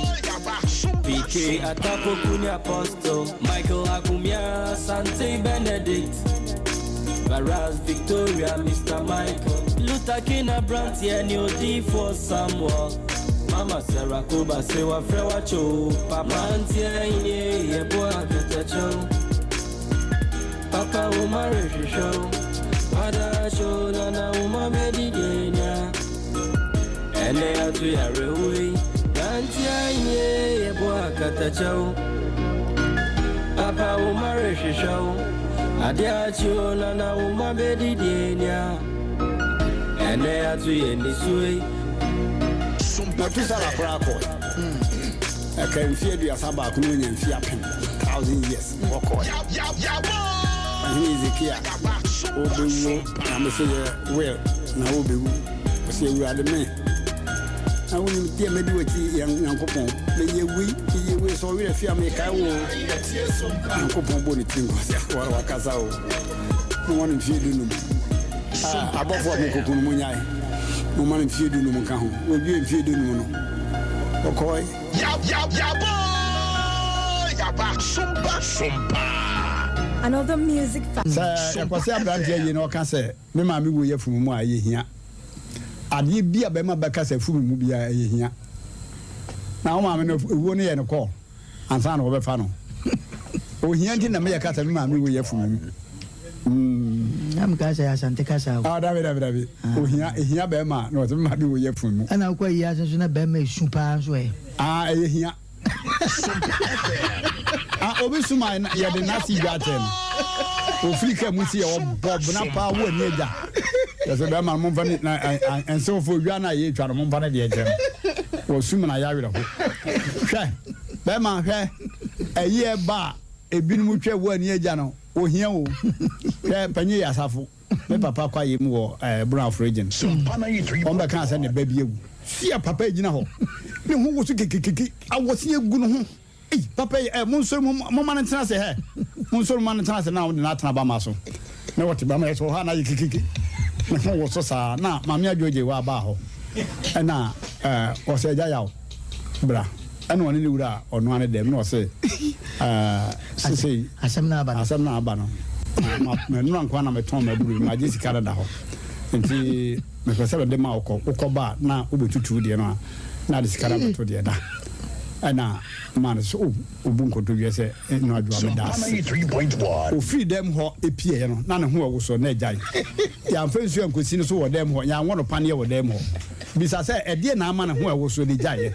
PK Atapoku ni Apostle. Michael Akumia, Sante Benedict. Varaz Victoria, Mr. Michael. Luther King Abrantie ni Odifo Samuel. Mama Sarah Koba se wa frɛ cho. Papa Mmeranteɛ nie yɛbɔ akatakyɛw. Papa wo ma rehwehwɛ wo. Wadakye o nana wo ma bɛdidi nya. Ɛnɛ ato yɛ awerɛhoɔ yi. Mmeranteɛ nie yɛbɔ akatakyɛw. Papa wo ma rehwehwɛ wo. Adeɛ akye o nana wo ma bɛdidi nya. Ɛnɛ ato yɛ nisuo yi. Matusala koraa kɔ. Ɛka mfeɛ 31 na wanya mfeɛ apem, 1000 years, wɔkɔɛ. Ɔhene Hesekia ɔbɛwuo na me sɛ yɛ will na wobɛwu. Ɔsɛ Awurade me na wonim deɛ mɛdi w'akyi yɛ Nyankopɔn. Meyɛ wei, meyɛ wei sɛ ɔwerɛ fie a mekae wo. Nyankopɔn bɔ ne tiri nkɔ sɛ wakasa o. Momma no mfeɛ 15. Ah, abɔfoɔ a mokɔku no monyae. Momma no mfeɛ 15 nka ho. Wɔwie mfeɛ 15 no, ɔkɔe. Another music Sɛ yɛkɔsɛ aberanteɛ yie na ɔka sɛ me maame wuo yɛ funu mu a, ɛyɛ hia. Adeɛ bi a bɛrima bɛka sɛ funu mu biara ɛyɛ hia. Na wo maame no ewuo no yɛ no kɔɔ ansa na wɔbɛfa no. Ohia nti na meyɛ ka sɛ me maame wuo yɛ funu mu. Na meka sɛ Asante kasa o. Ah, dabi dabi dabi. Ohia ehia bɛrima na ɔsɛ me maame wuo yɛ funu mu. Ɛna wokɔ ayi ase nso na bɛrima esu paa nso ɛ. Ah, ɛyɛ hia. Ah, obi suma yɛde n'ase dwa akyerɛ no. Ofiri kaa mu si yɛ ɔbɔ bena paa wo ani agya. Yɛsɛ bɛrima no momfa ne na nsewfo dwa no a yɛtwa no momfa ne deɛ nkyerɛ no. Wɔsum na yɛawerɛ ho. Hwɛ, bɛrima hwɛ, ɛyi ɛba a ebinom twa wo ani agya no, ohia o. Hwɛ, panyin yɛ asafo. Me papa kɔ ayɛ mu wɔ eh, Brong Ahafo region. Wɔn bɛka sɛ ne ba bi awu. Sia papa yi gyina hɔ. Ne ho woso kikikiki. Awɔse egu ne ho. Ei, papa yi, eh, monsɔre mu, momma no ntena ase hɛ. Monsɔre mu ma no ntena ase na wɔde no atena bama so. Na wɔte bama yɛ so hɔ a na ayɛ kikiki. Ne ho woso saa. Na Maame Adwoagye wɔ abaa hɔ. Ɛna eh, ɔsɛ agya yaw, bra. Ɛna ɔne ne wura a ɔnoa ne dɛm na ɔse eh, sesei asɛm no aba no asɛm no aba no mɛnora nkoa na metɔn m'aburu magye sika dada hɔ nti mepɛ sɛ mede ma wokɔ wokɔ ba a na wobɛtutu deɛ no a na ade sika no abɛto deɛ da ɛna ma no so obu nkotodwe sɛ ɛno adwoa meda ase ofiri dɛm hɔ epieɛ no na ne ho ɛwoso na agyae yɛamfa nsuo ankosi no so wɔ dɛm hɔ yɛanwɔ no paneɛ wɔ dɛm hɔ bisa sɛ ɛdeɛ na ama ne ho ɛwoso ne gyaeɛ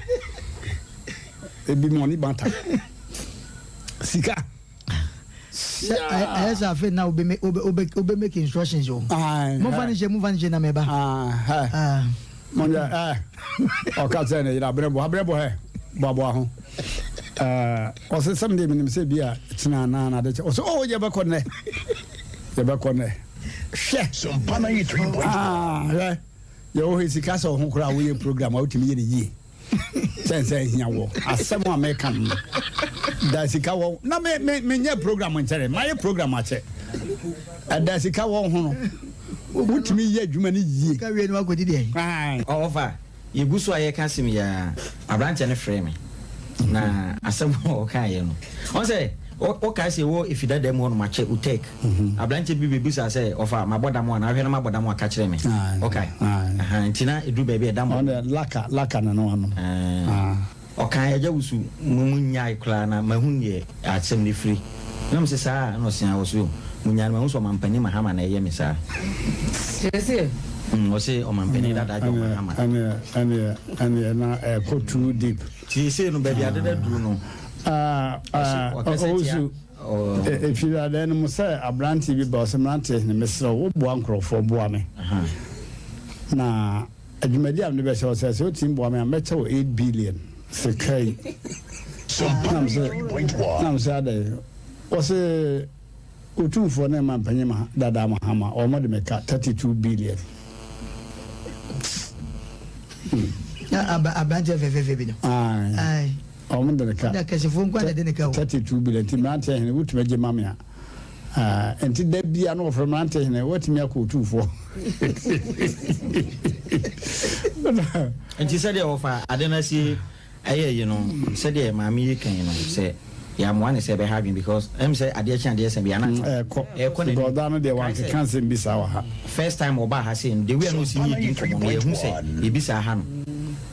ebi mu ɔne bata sika. Sɛ ɛyɛ sɛ afei na wobɛ wobɛ wobɛ make instructions o. Momfa ne nhyɛ momfa ne nhyɛ na meba. Monyɛ ɛ ɔka kyerɛ ne yere abrɛbɔ abrɛbɔ hɛ boaboa ho. Ɔse sɛm deɛ menim sɛ bi a kyena anaa na ade kyɛ ɔse oh yɛbɛkɔ nnɛ yɛbɛkɔ nnɛ hwɛ hwɛ yɛwɔ hɔ sika sɛ ɔho koraa woyɛ program a wotumi yɛ ne yie. Kyɛn sɛ ahia wɔ asɛm a meka no da sika wɔ na me me menyɛ program nkyɛrɛ mayɛ program akyɛ ɛda sika wɔ ho no wotumi yɛ adwuma no yie. Ka wie no wakɔdi deɛ. Ɔfa yɛgu so a yɛka asɛm yi ara aberanteɛ no frɛɛ me na asɛm a ɔkaeɛ no ɔn sɛ wokae sɛ ɛwɔ efi dada mu hɔ nom akyɛ utek Aberanteɛ bi bɛbisaa sɛ, Ɔfa, mabɔ dam anaa? Wohwɛ na mabɔ dam a, ka kyerɛ me. Ɔkae. Ahaa, nti na ɛduru baabi a ɛdam bɔ. Ɔno deɛ, laka, laka na na wanom. Ɔkae, Agya Wusu, mo monnyae koraa na mahu deɛ asɛm no firi. Na mese, Saa? Ɛna ɔse, Aane. Ɔse, O, monnyae no, mahu sɛ Ɔmampanin Mahama na ɛyɛ me saa. Kyerɛ sɛ? Ɔse, Ɔmampanin dada John Mahama. Ɛneɛ, ɛneɛ, ɛneɛ na ɛkɔ too deep. Nti seesei no, baabi a ade no aduru no, ɔse, ɔkasa tia. Owusu, Ɛfiri adan no mu sɛ aberanteɛ bi ba, ɔsɛ mmeranteɛ hene, mesrɛ wo, woboa nkurɔfoɔ, boa me. Na adwumadi a mede bɛhyɛ wo sɛ, sɛ wotumi boa me a, mɛkyɛ wo 8 billion sika yi. Nam sɛ, nam sɛ adɛn? Ɔse, Otumfoɔ ne Mampanyin dada Mahama, wɔn de me ka 32 billion. Na aberanteɛ fɛfɛɛfɛ bi no. Ae. Wɔn de ne ka. Ɔde akɛsefoɔ nko na ɛde ne ka o. 32 billion nti mmeranteɛ hene wotumi agye ma me a. Nti da bia no wɔfrɛ mmeranteɛ hene watumi akɔ otumfoɔ. Nti sɛdeɛ wɔfa ade no asie ɛyɛ yi no sɛdeɛ maame yi kan no sɛ yɛamoa ne sɛ ɛbɛha adwene because ɛm sɛ adeɛ kye adeɛ sɛ bia na ɛkɔ ɛkɔ n'anim. Because da no deɛ wankeka nsɛm bi saa wɔ ha. First time ɔbaa ha sei no the way a na ɔsi ne yɛdi nkɔmmɔ no yɛhu sɛ biribi saa ha no.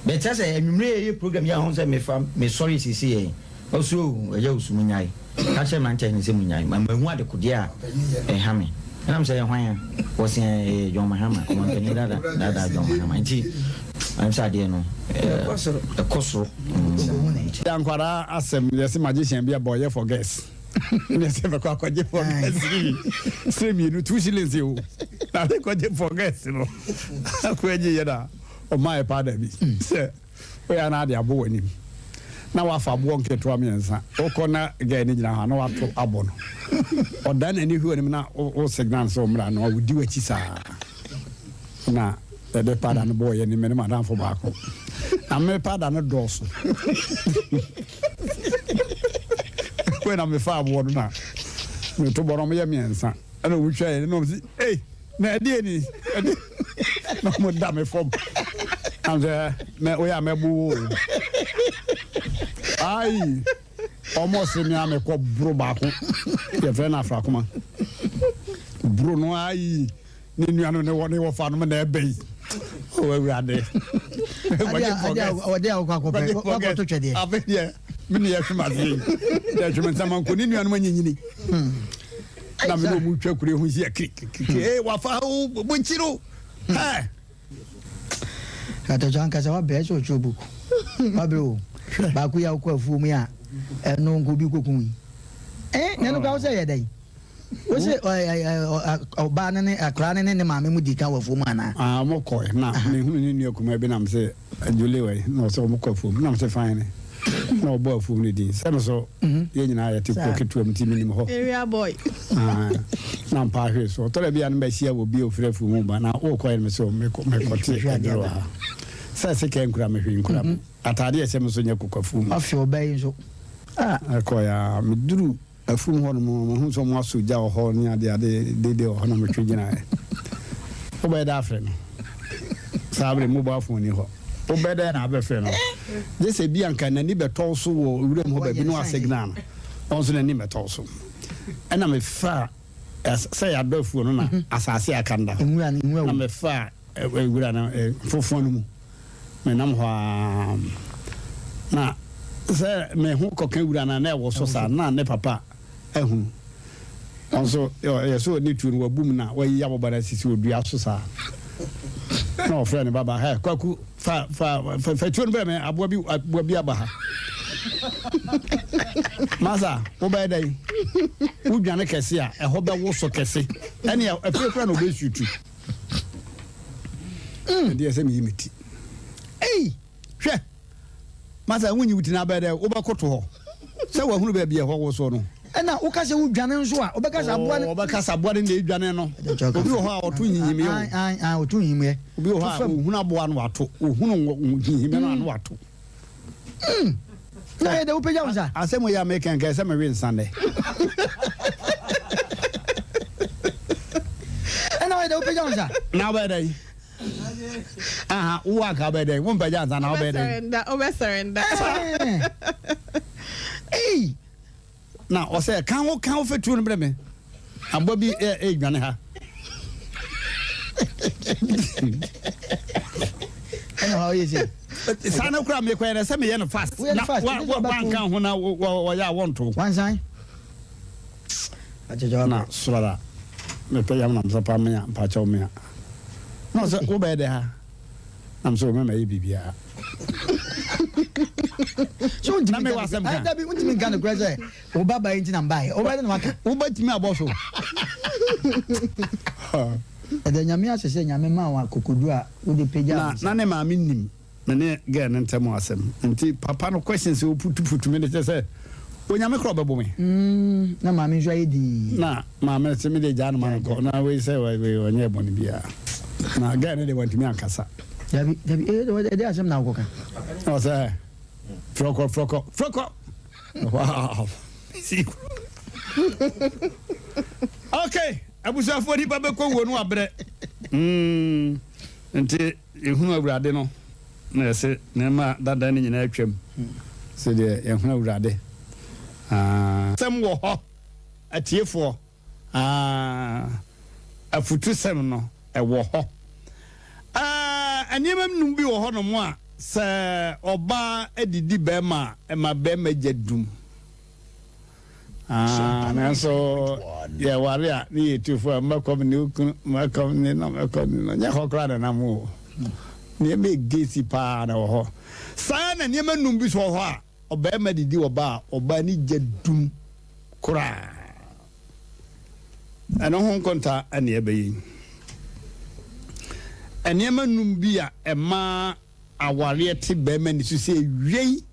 But kyerɛ sɛ anwummere yɛyɛ program yi a ɔhu sɛ mefa mesɔre siesie yɛn ɔsi o ɛyɛ osu mu nyae ka kyerɛ mmeranteɛ no sɛ mu nyae ma mahu adekodeɛ a ɛha me ɛna m sɛ yɛ hwan a wɔsi ɛyɛ John Mahama ɔmampanin dada dada John Mahama nti ɛm sɛ adeɛ no ɛkɔ soro. Yɛ nkwadaa asɛm yɛse magician bi aba ɔyɛ for girls ne sɛ bɛkɔ akɔgye for girls bi sɛ mmienu two shillings o na de kɔgye for girls no akɔ agye yɛ na Ɔmaa yɛ paada bi sɛ woyɛ a na ade abɔ w'anim na wafa aboɔ nketewa mmiɛnsa wokɔ na gɛɛ no gyina hɔ a na wato abɔ no ɔdan n'ani hwɛ w'anim na wo signal sɛ ɔmmra na ɔdi w'akyi saa na yɛde paada no bɔɔ yɛn ne me madamfo baako na me paada no dɔɔso wei na mefa aboɔ no na meto bɔ no ɔmoyɛ mmiɛnsa ɛna ɔmotwa yɛ na ɔmo si ei Na ɛdeɛ ni ɛde na ɔmo da me fam na sɛ mɛ oyɛ a mɛbo wo o ayi ɔmo se me a mekɔ boro baako yɛfrɛ no afrakoma boro no ayi ne nua no ne wɔ ne wɔfa no na ɛbɛ yi o awurade ɔde a wokɔ akɔpɛ wakɔto twɛdeɛ afei deɛ me ne yɛhwe ma aseɛ yi yɛhwe me nsamanko ne nuanom anyinyini hmm. na me ne ɔmu twa kure ho hyia kirikirikiri ee wafa o bonkyi no ɛ. Atɔtɔ ankasa wabrɛ sɛ ɔtwerɛ book wabrɛ o baako yi a wokɔ afuo mu yi a ɛno nka obi kɔku yi eh na ɛno koraa wo sɛ yɛ dɛn wo sɛ ɔbaa no ne akwaraa no ne ne maame mu di kan wɔ afuo mu anaa? Ah ɔmo kɔɛ na mehunu ne nua kumaa bi na me sɛ Julie wɔ yi na ɔsɛ ɔmo kɔ afuom na me sɛ fine na ɔbɔ afuom no din sɛ me so mhm. yɛn nyinaa yɛte kuro ketewa mu ti menim hɔ area boy na mpa ahwee so ɔtɔrɔ bi a no bɛhyia wɔ bi a ofiri afuom mu ba na wokɔ yɛ no me sɛ mekɔte aduro ha sɛ sika nkura me hwee nkura me mhm. ataade ɛhyɛ me so nyɛ kokɔ afuom afei ɔbaa yi nso ah. ɛkɔ ya meduru Afuom hɔ nom no, mahunu sɛ wɔasɔ gya wɔ hɔ ne adeade dede wɔ hɔ na metwe gyinaeɛ. Wobɛyɛ dɛ afrɛ me? Saa bere mobile phone ni hɔ. Wobɛyɛ dɛ na abɛfrɛ no? Gye sɛ bi anka n'ani bɛtɔ wo so wɔ wuram hɔ baabi na wasignal no. Ɔno nso n'ani mmɛtɔ wo so. Ɛna mefaa sɛ yɛadɔ afuo no na asase a aka no da hɔ. Na mefaa Wura no mfofoɔ no mu. Menam hɔ ara na sɛ me ho kɔka wura no a na ɛwɔ so saa na ne papa ahunu. Ɔno nso yɛ sɛ ɔne tuo no wabu mu na wayi aboba no asisi wɔ dua so saa. Na ɔfrɛ ne baba, hɛ kwaku fa fa fa, fa tuo no brɛ me aboa bi aboa bi aba ha. Masa, wobɛyɛ dɛn? Wodwane kɛse a, ɛhɔ bɛwoso kɛse. Ɛnea afei koraa na ɔbɛsutu. Ɛdeɛ sɛ meyi me ti. Ei! Hwɛ! Masa, wonyi wo ti na abɛyɛ dɛ wobɛkoto hɔ sɛ wahunu baabi a ɛhɔ wosoɔ no. Ɛna woka sɛ wodwane nso a, ɔbɛka sɛ aboa no. Ɔbɛka sɛ aboa no na edwane no. Obi wɔ hɔ a ɔto nyinyimyɛ o. Ɔto nyinyimyɛ. Obi wɔ hɔ a ohunu aboa no wato, ohunu nyinyimyɛ no a no wato. Na yɛ dɛ wopagya wo nsa. Asɛm yi a meka nka ɛsɛ mewe nsa nnɛ. Ɛna woyɛ dɛ wopagya wo nsa. Na wobɛyɛ dɛn? Aha, wo anka wobɛyɛ dɛn? Wompagya nsa na wobɛyɛ dɛn? Wobɛsɛrenda, wobɛsɛrenda. Ei! Na ɔsɛ ka ho ka ho fatuo no brɛ me. Aboa bi ɛredwane ha. Ɛna hɔ yɛ sɛ. Saa no koraa mekɔyɛ no sɛ meyɛ no fast. Woyɛ no fast. Na wanka ho na wɔyɛ a wɔnto. Wansan. Na sorara mepɛ yam na mesɛ pa mea mpakyɛw mea. Na ɔsɛ wobɛyɛ dɛ ha. Na mesɛ mɛma yɛ biribiara. So Na mewɔ asɛm ka. Dabi wontumi nka nokorɛ sɛ wo ba baeɛ nti na mbaeɛ. Wobɛyɛ dɛ na waka. Wobɛtumi abɔ so. Ɛda Nyame ase sɛ Nyame maa wo akokoduru a wode pagyaa wo nsa. Na ne maame nim me ne girl no ntɛm asɛm nti papa no questions a ɔputuputu me no kyerɛ sɛ Onyame koraa ɔbɛbo me. Mm, na maame nso ayɛ dinn. Na maame no se me deɛ gyaa no ma no nkɔ na wei sɛ wei ɔnyɛɛ bɔne biara. Na girl no deɛ wantumi ankasa. Dabi, dabi, eh, ɛde asɛm na wokɔka. Na ɔsɛ frɔkɔ frɔkɔ frɔkɔ. Wow. Okay, abusuafoɔ nipa bɛkɔ wuo no wabrɛ. Mm, nti Yɛhunu Awurade no, na yɛse nneɛma dada no nyinaa atwam, sɛdeɛ yɛhunu Awurade. Aah. Sɛm wɔ hɔ, atiefoɔ, aah, afutusɛm no, ɛwɔ hɔ. Aah, nneɛma num bi wɔ hɔnom a, sɛ ɔbaa didi barima a, ɛma barima gya dum. Ah, nanso yɛware a ne yɛ tu fo a mɛkɔm ne okunu mɛkɔm ne no mɛkɔm ne no nyɛ hɔ koraa na nam o nneɛma egesi paa na wɔ hɔ saa na nneɛma num bi so wɔ hɔ a ɔbarima didi ɔbaa a ɔbaa ne gya dum koraa ɛno ho nkonta ɛne ɛbɛyɛ yi nneɛma num bi a ɛmaa Awareɛ te bɛɛma ni so sɛ wiei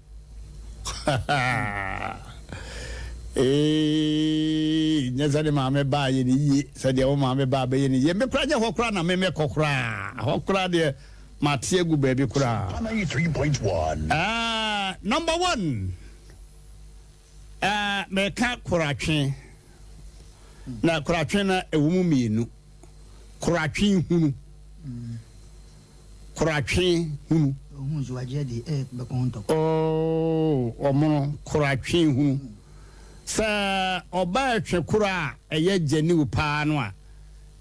eeii nyɛ sɛ ne maame baa yɛ ne yie sɛ deɛ wo maame baa bɛyɛ ne yie me koraa nyɛ hɔ koraa na me mɛkɔ koraa hɔ koraa deɛ mate agu baabi koraa ah, number one ah, meka koratwe na koratwe na ɛwɔ mu mmienu koratwe hunu Koratwe hunu. Oh, ɔmono, koratwe hunu. Sɛ ɔbaa ɛtwe koro a ɛyɛ gyaniw paa no a,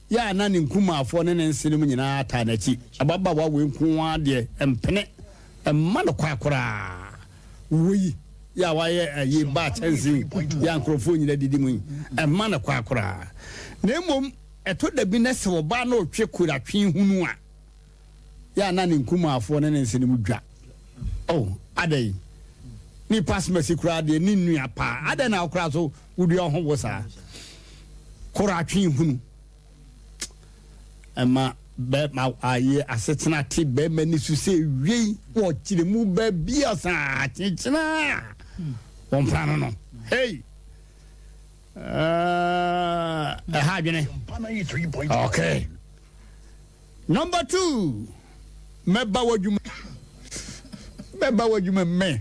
yɛ a na ne nkumaafoɔ ne ne nsenom nyinaa taa n'akyi. Ababaawa wei nko ara deɛ, mpene mma no kwa koraa. Wei yɛ a wayɛ ayi baa kyɛnsee yɛ a nkurɔfoɔ nyinaa didi mu yi, mma no kwa koraa. Na mmom, ɛtɔ da bi na sɛ ɔbaa no retwe koratwe hunu a, yɛ a na ne nkumaafoɔ ne ne nsenom dwa. Oh, adɛn? Ne pasmasi koraa deɛ ne nua paa. Adɛn na wokora so wodua ho wo saa? Koratwe hunu. Ɛma bɛma ayɛ asetena te bɛrima ni so sɛ wiei wɔ kyerɛ mu baabi a saa kyekyena wɔn pra no no. Hey! Ɛha adwene. Okay. Number 2, mɛba w'adwuma mɛba w'adwuma mɛ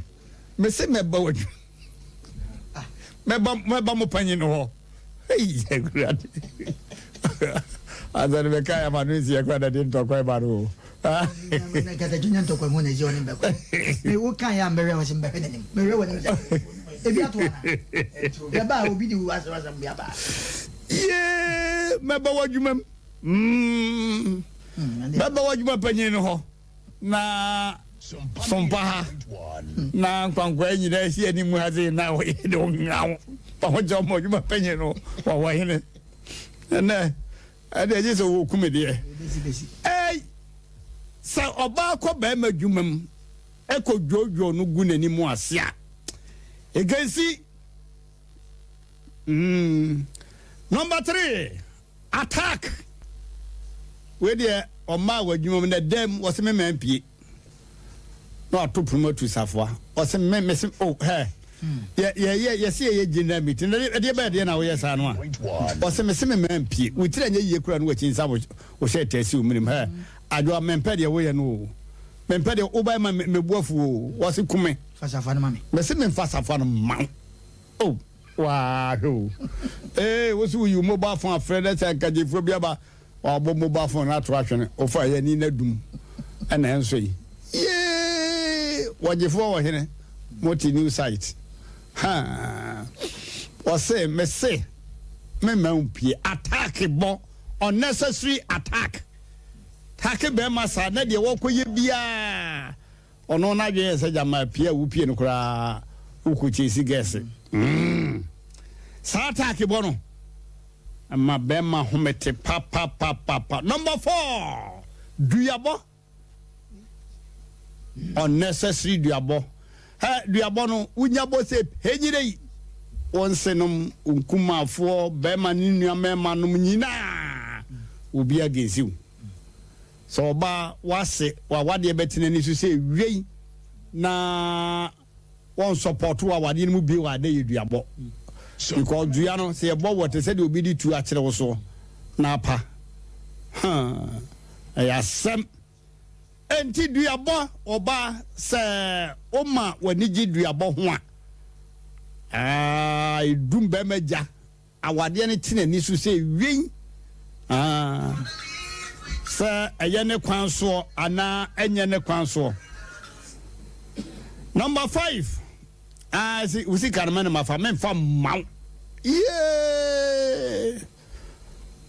mese mɛba w'adwuma mɛba mɛba mo panyin no hɔ hey awurade asɛ no bɛka yɛ ma no nsi ɛkora na de ntɔkwa ɛba no o katakyi nya ntɔkwa mu na ɛsɛ ɔne mbɛkɔ me wo kan yɛ a mbɛhwɛ wɔ sɛ mbɛhwɛ n'anim mɛhwɛ w'anim sɛ ebi ato ana yɛba a obi de wo asɛm asɛm bi aba yee mɛba w'adwuma mu Mm, bɛba w'adwuma panyin no hɔ na sompa ha na nkwankwaa nyinaa si anim ha sei na wɔyɛ de ɔngaw ɔho kyɛ ɔma adwuma panyin no wɔwɔ hene ɛnɛ ɛde agye sɛ wɔku me deɛ ɛi sɛ ɔbaa kɔ bɛrima adwuma mu ɛkɔ dwoodwoo no gu n'anim ase a. Egensi. Mm. Number 3, attack. Wei deɛ ɔmaa wɔ adwuma mu na dɛm wɔse me man pie. Na wato pono mu atu safoa. Ɔse me me se oh hɛ. Yɛ yɛ yɛ yɛse yɛyɛ general meeting. Na ɛdeɛ bɛyɛ deɛ na woyɛ saa no a. Ɔse me se me man pie. Wo tiri anyɛ yie koraa no wakyi nsa wo hyɛ tɛsi wo menim hɛ. Adwoa mempɛ deɛ woyɛ no o. Mempɛ deɛ wobɛyɛ ma me bo afu o. Ɔse ku me. Fa safoa no ma me. Mese memfa safoa no mma wo. Oh, waa hwɛ o. Ee, wo so woyi wo mobile phone afrɛ dɛ sɛ nkagyefoɔ bi aba wabɔ mobile phone no ato atwene wofa yɛ ani na dum ɛna ɛnso yi. Yee! Wɔgyefoɔ wɔ hene mote new site. Ha! Wɔse mese memma wo mpie. Attack bɔ unnecessary attack. Attack bɛrima saa na deɛ wɔkɔyɛ biara Ɔno n'adwene yɛ sɛ gyama pie a wopie no koraa wokɔ chase gɛɛse. Mm. Saa ataake bɔ no ɛma bɛrima home te papapapapa. Number 4, duabɔ. Unnecessary duabɔ. Hɛ, duabɔ no wonya bɔ sɛ henyire yi. Wo nsenom, wo nkumafoɔ, bɛrima ne nua mmarima nom nyinaa obi against wo. Sɛ ɔba w'ase w'awadeɛ bɛte n'ani so sɛ wei na wɔn support w'awadeɛ no mu bio a na yɛ duabɔ because dua no sɛ yɛbɔ wɔ te sɛ deɛ obi de tuo akyerɛ wo soɔ na apa huh ɛyɛ asɛm enti duabɔ ɔba sɛ woma w'ani gye duabɔ ho a ɛɛ edum bɛrima gya. Awadeɛ no te n'ani so sɛ wei ah, sɛ ɛyɛ ne kwan soɔ anaa ɛnyɛ ne kwan soɔ. Number 5, ah, si wo sika no mɛne mafa memfa mma wo. Yee!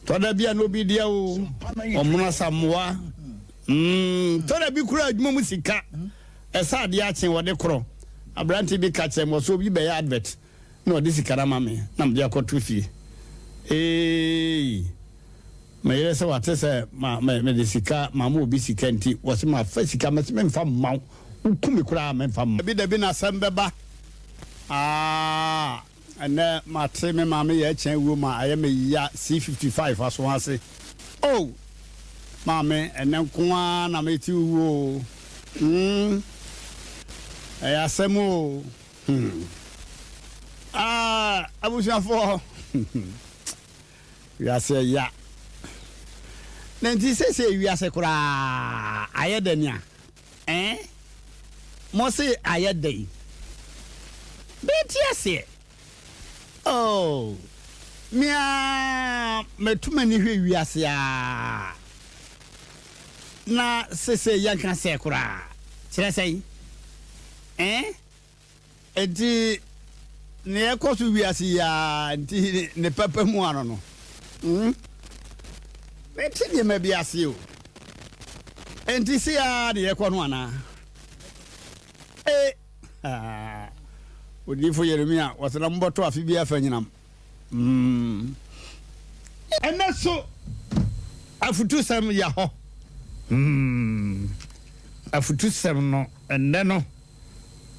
Tɔda bi a na obi deɛ o, ɔmono asamoa. Mm, tɔda bi kura adwuma mu sika. Ɛsɛ adeɛ akye wɔde korɔ. Aberante bi ka kyerɛ me, ɔsɛ obi bɛyɛ advert. Na ɔde sika no ama me na mede akɔto fie. Eeii me yere sɛ wate sɛ ma me mede sika mama obi sika nti wɔse mafa sika mese memfa mma wo woku me koraa memfa mma. Dabi dabi na asɛm bɛba aah ɛnɛ mate me maame yɛ ɛkyɛn wuo ma ayɛ me ya C55 aso ase oh maame ɛnɛ nko ara na mete wo wuo o hmm ɛyɛ asɛm o. Hmm. Ah, abusuafoɔ. Wiase ɛya. Na nti sese wiase koraa ayɛ dɛ nea. Eh? Mo se ayɛ dɛn? Bɛnti aseɛ. Oh, me a mɛtu m'ani hwɛ wiase a. Na sese yɛnka sɛ koraa. Kyerɛ sɛn? Eh? Enti nea ɛkɔ so wiase yi ara nti ne papa mu ano no. Hmm? Mete nneɛma bi ase o. Enti sei ara na yɛkɔ no anaa? E, Odiyifo Yeremia, wɔsɛ na mobɔtɔ afe bi afa nyinam. Hmm. Ɛnɛ so afutusɛm ya hɔ. Hmm. Afutusɛm no, ɛnnɛ no,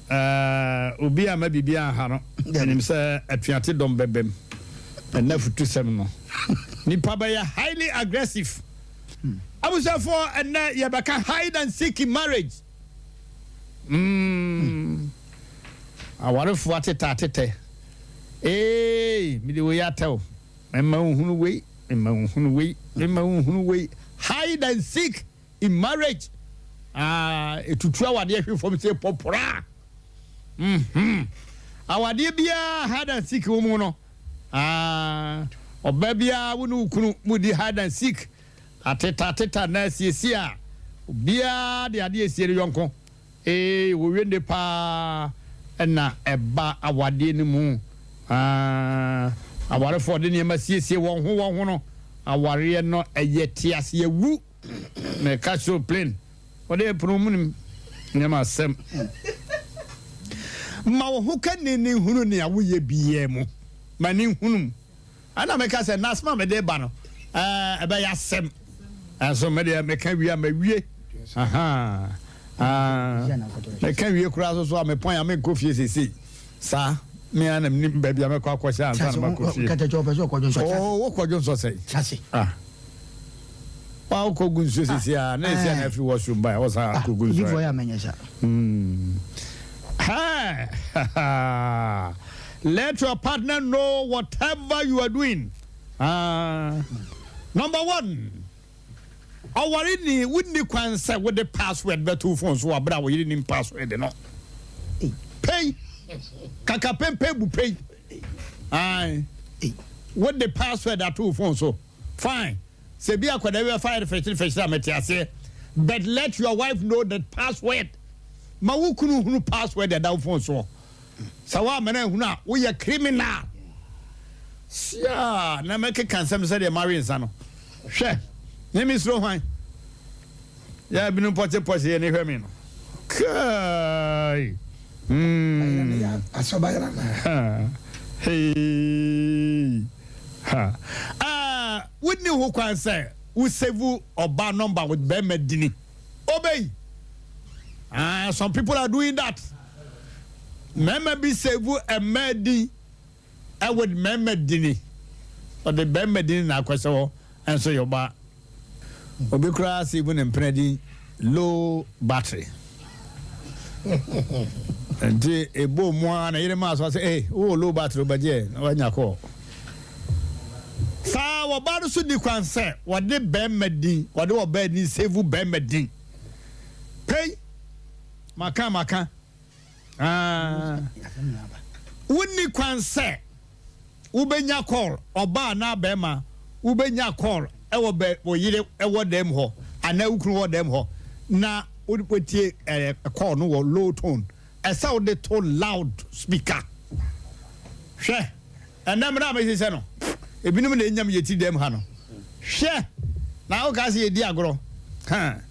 eh, obi amma biribi anha no. Menim sɛ atuate dɔm bɛbam. Ɛnnɛ afutusɛm no, nipa bɛyɛ highly aggressive. Abusuafoɔ, ɛnnɛ yɛbɛka hide and seek in marriage. Mm. Awarefoɔ atetɛ atetɛ. Ee, mede wei atɛ wo. Mɛma wo hunu wei, mɛma wo hunu wei, mɛma wo hunu wei. Hide and seek in marriage. Ah, etutu awadeɛ hwe fam sɛ pɔpora. Mhm. Awadeɛ biara hide and seek wɔ mu no. Ah, ɔbaa biara wo ne wo kunu mu di hide and seek. Ateta ateta na asiesie a obiara de adeɛ esie ne yɔnko. Ee, wɔwie nne paa na ɛba awadeɛ no mu. Aa, awarefoɔ de nneɛma siesie wɔn ho wɔn ho no, awareɛ no ɛyɛ te ase awu. Meka kyerɛ wo plain, wɔde ɛpono mu nim nneɛma asɛm. Ma wo ho ka ni ne hunu nea woyɛ biara mu. Ma ne nhunu mu. Ɛna meka sɛ, na asɛm a mede ba no, ɛɛ, ɛbɛyɛ asɛm. Ɛnso me deɛ, meka wie a, mawie. Ahaa. Meka wie koraa so so a, mepɔn a, menkɔ fie seesei. Saa, me ara na menim baabi a mɛkɔ akɔhyɛ ansa na makɔ fie. Oh, wokɔ dwonsɔ sɛn? Ah. Wa wokɔ gu nsuo sisi a, na esi a na afiri washroom ba, wɔsan akɔ gu nsuo. Odifoɔ yɛ amanyɛ sa. Hmm. Hey! Let your partner know whatever you are doing. Ah. Number one. Ɔware ni, wunni kwan sɛ wode password bɛto wo phone so wɔ bere a wo yere nim password no. Pei! Kaka pempe bu pei. Ae. Wode password ato wo phone so. Fine. Sɛ bi akwadaa bi bɛfa yere fɛkyere fɛkyere a mete aseɛ. But let your wife know the password. Ma wo kunu hunu password ɛda wo phone soɔ. Sɛ woamma no anhunu a, woyɛ criminal. Siaa, na mɛkeka nsɛm sɛdeɛ mawe nsa no. Hwɛ, me mesuro hwan? Yɛ a binom pɔkyepɔkye yɛn ani hwɛ me no. Kai! Hmm. Hey! Ha. Ah, wonni ho kwan sɛ wo save ɔbaa number with bɛrima dini. Obey. Ah, some people are doing that. Mmarima bi save mmaa din with mmarima dini. Ɔde barima dini na akɔhyɛ hɔ nso yɛ ɔbaa. Obi koraa save ne mpena din low battery. Nti ebo mu ara na yere maa so sɛ ee wowɔ low battery wobɛgye na wanya kɔɔ. Saa wɔbaa no so ni kwan sɛ wɔde barima din wɔde ɔbaa din save barima din. Pei! Maka maka. Ah. Wonni kwan sɛ wobɛnya call ɔbaa anaa bɛrima wobɛnya call ɛwɔ bɛ wo yere ɛwɔ dɛm hɔ anaa wo kunu wɔ dɛm hɔ na wotie ɛɛ call no wɔ low tone ɛsɛ wode to loud speaker hwɛ ɛnɛ mmerɛ a mehyehyɛ no ebinom na enyam yɛ ti dɛm ha no hwɛ na woka sɛ yɛdi agorɔ ha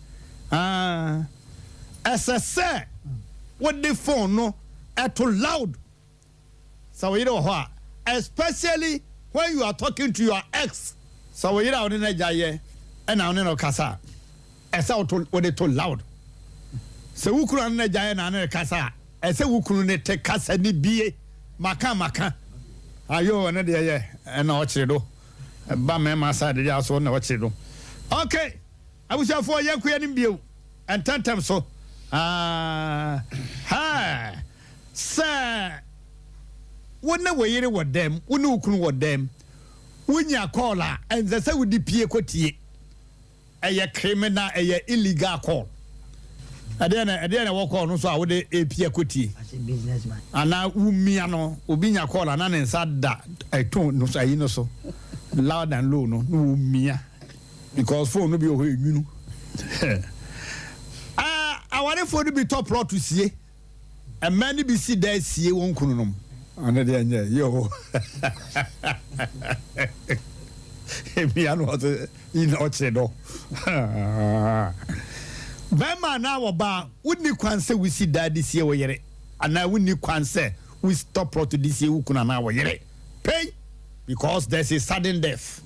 ah. Ɛsɛ sɛ wode phone no to loud sɛ wo yere wɔ hɔ a, especially when you are talking to your ex. Sɛ wo yere a wo ne no agyae yɛ na wo ne no rekasa a, ɛsɛ woto wode to loud. Sɛ wo kunu a ne no agyae yɛ na ne rekasa a, ɛsɛ wo kunu no te kasa no bie. Maka maka. Ayoo ɛno deɛ yɛ ɛna ɔkyere do. Ɛba mmarima side deɛ aso na ɔkyere do. Okay. Abusuafoɔ yɛnkɔ yɛn anim bio ntɛntɛm so. Aah Sɛ wo ne wo yere wɔ dɛm, wo ne wo kunu wɔ dɛm, wonya call a, ɛnsɛ sɛ wode pie kɔtie. Ɛyɛ criminal, ɛyɛ illegal call. Ɛdeɛ na ɛdeɛ na ɛwɔ call no so a wode epie kɔtie. Anaa womia no, obi nya call a na ne nsa da ɛtone no so, ayi no so, loud and low no, na womia. Because phone no bi wɔ hɔ enwunu. Ah, awarefoɔ no bi tɔ plot sie. Mmaa no bi si dan sie wɔn kununom. Ɔno deɛ nyɛ yo. Emia no ɔte yi na ɔkye dɔ. Bɛrima anaa ɔbaa, wonni kwan sɛ wosi dan de sie wo yere anaa wonni kwan sɛ wotɔ plot de sie wo kunu anaa wo yere. Pay because there's a sudden death.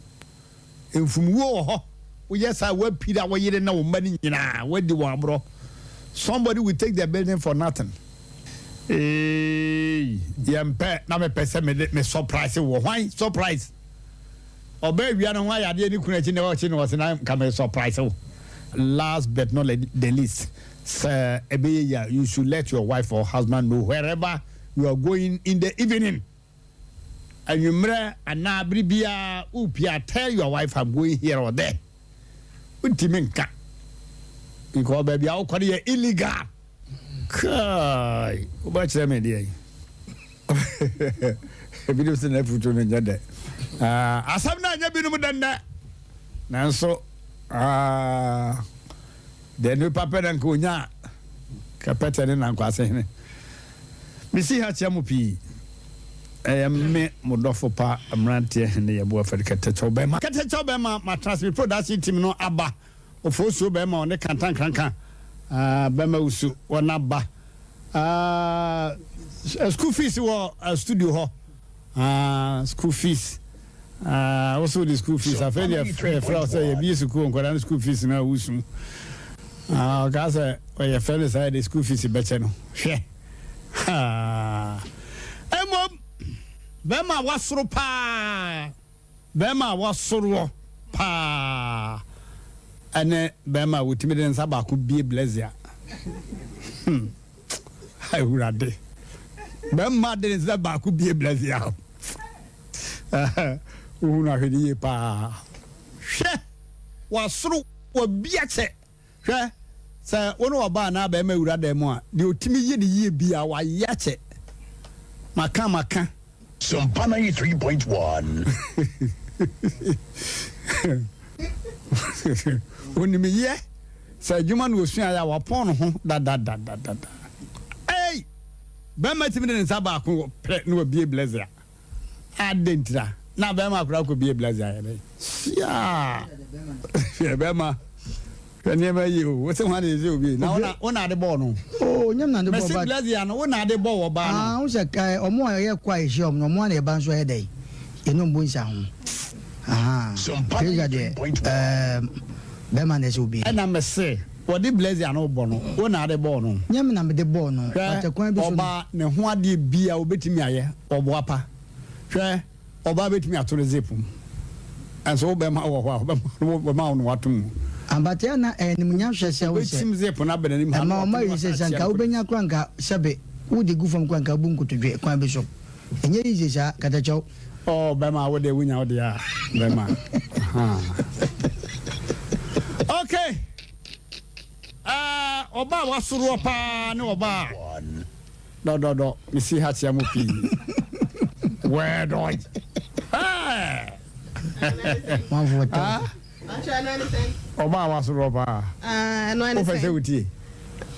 Mfomwuo wɔ hɔ, woyɛ saa a woapira wo yere ne wo mma no nyinaa, woadi wɔn aborɔ. Somebody will take the building for nothing. Eeii yɛmpɛ na mepɛ sɛ mede me surprise wɔ hwan surprise? Ɔbaa awia no ho ayɛ adeɛ ne kunu akyi na ɔkye no ɔse na nka me surprise wo. Last but not the least, sɛ ɛbɛyɛ yie a you should let your wife or husband know wherever you are going in the evening. Anwummerɛ anaa bere biara worepie a, tell your wife I'm going here or there. Wontumi nka because baabi a wokɔ no yɛ illegal. Kai, wobɛkyerɛ me deɛ yi. Ebinom sɛ n'afutuo no nyɛ dɛ. Ah, asɛm no anyɛ binom dɛ nnɛ. Nanso, ah, Deɛ nipa pɛ na nka onya a, ka pɛtɛ ne nankwase hene. Mesi ha kyia mo pii. Ɛyɛ me mo dɔfo pa mmeranteɛ hene Yeboah Fred Kɛtɛkyɛw bɛma. Kɛtɛkyɛw bɛma matena ase me production team no aba. Ofosuo bɛma ɔne Kantankranka ah, bɛma wusu wɔn aba. Ah, school fees wɔ studio hɔ. Ah, school fees. Ah, wo so de school fees. Afei deɛ ɛfrɛ wo sɛ yɛbie sukuu nkwadaa no school fees no a wosu. Ah, ɔkaa sɛ ɔyɛ fɛ no saa yɛde school fees bɛkyɛ no. Hwɛ. Ah. Bɛrima a wasoro paa, bɛrima a wasoroɔ paa ɛne bɛrima a wɔtumi de ne nsa baako bie blɛzia. Hmm. Awurade. Bɛrima de ne nsa baako bie blɛzia. Wohunu ahwɛ ne yie paa. Hwɛ, wasoro wabia kyɛ. Hwɛ, sɛ wo ne ɔbaa anaa barima wura dan mu a, deɛ ɔtumi yɛ no yie biara, wayɛ akyɛ. Maka, maka. Sompa 93.1. Ɔnim yɛ. Sɛ adwuma na ɔsuaeɛ a, wapɔn ne ho dadadadada. Ei! Barima tumi de ne nsa baako pɛ na wabue blazer. Adɛn ntira na bɛrima koraa kɔ bie blazer ayɛ dɛn? Siaa! Hwɛ bɛrima hwɛ nneɛma yie o. Wosɛ hwan na ɛsɛ obi na wona wona ade bɔɔ no. Oh, nyam na ade bɔɔ ba. Mɛsi blazer no wona ade bɔ wɔ baa no. Ah, wo sɛ kae ɔmo a yɛ kɔ a yɛhyia ɔmo no ɔmo a na yɛba nso ɛyɛ dɛn? Yɛne ɔmo bɔ nsa ho. Ahaa. Blazer deɛ ɛɛm. Bɛrima na ɛsɛ obi. Ɛna mese wɔde blazer no bɔ no, wo na ade bɔɔ no? Nyɛ me na mede bɔɔ no, Hwɛ, but kwan bi so no. ɔbaa ne ho adeɛ biaa obetumi ayɛ, ɔboa pa. Hwɛ, ɔbaa betumi ato ne zip mu, nso wo bɛrima wɔ hɔ a, ɔbɛma wo na wato mu. Ah, but ɛyɛ a na ɛyɛ animuonyam hwɛ sɛ wo sɛ. Obetim zip no aba n'anim ha Ɛma na ɔma wato mu yi sɛ asan sɛ atia nka no kɔdi. wobenya koraa nka sɛbe wode gu fam koraa nka wobu nkotodwe kwan bi so. Ɛnyɛ easy saa, katakyɛw. Oh bɛma wo deɛ wonya wo deɛ a bɛma okay ɔba a wasoroɔ paa ne ɔba a dɔdɔdɔ mesi ha kyea mu pii wɛdɔy Ɔbaa a wasoroɔ paa. Wopɛ sɛ wotie?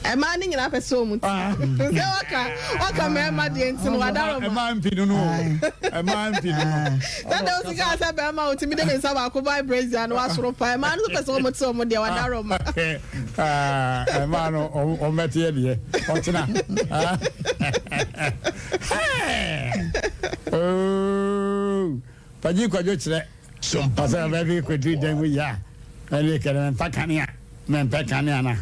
Mmaa no nyinaa pɛ sɛ wɔn ti. Sɛ waka waka mmarima deɛ nti no wadaro ma. Mmaa mpi no no o. Mmaa mpi no no. Sɛ de osi kaa sɛ bɛrima a otumi de ne nsa baako ba brazier no wasoro paa. Mmaa no nso pɛ sɛ wɔn te wɔn deɛ wadaro ma. Mmaa no wɔn bɛte yɛ deɛ ɔkyena. Pagye kwadwo kyerɛ. Ɔsɛ ɔbɛ bi kɔduru dan mu yɛ a, ɛne kɛdɛ mɛmfa kanea, mɛmpɛ kanea na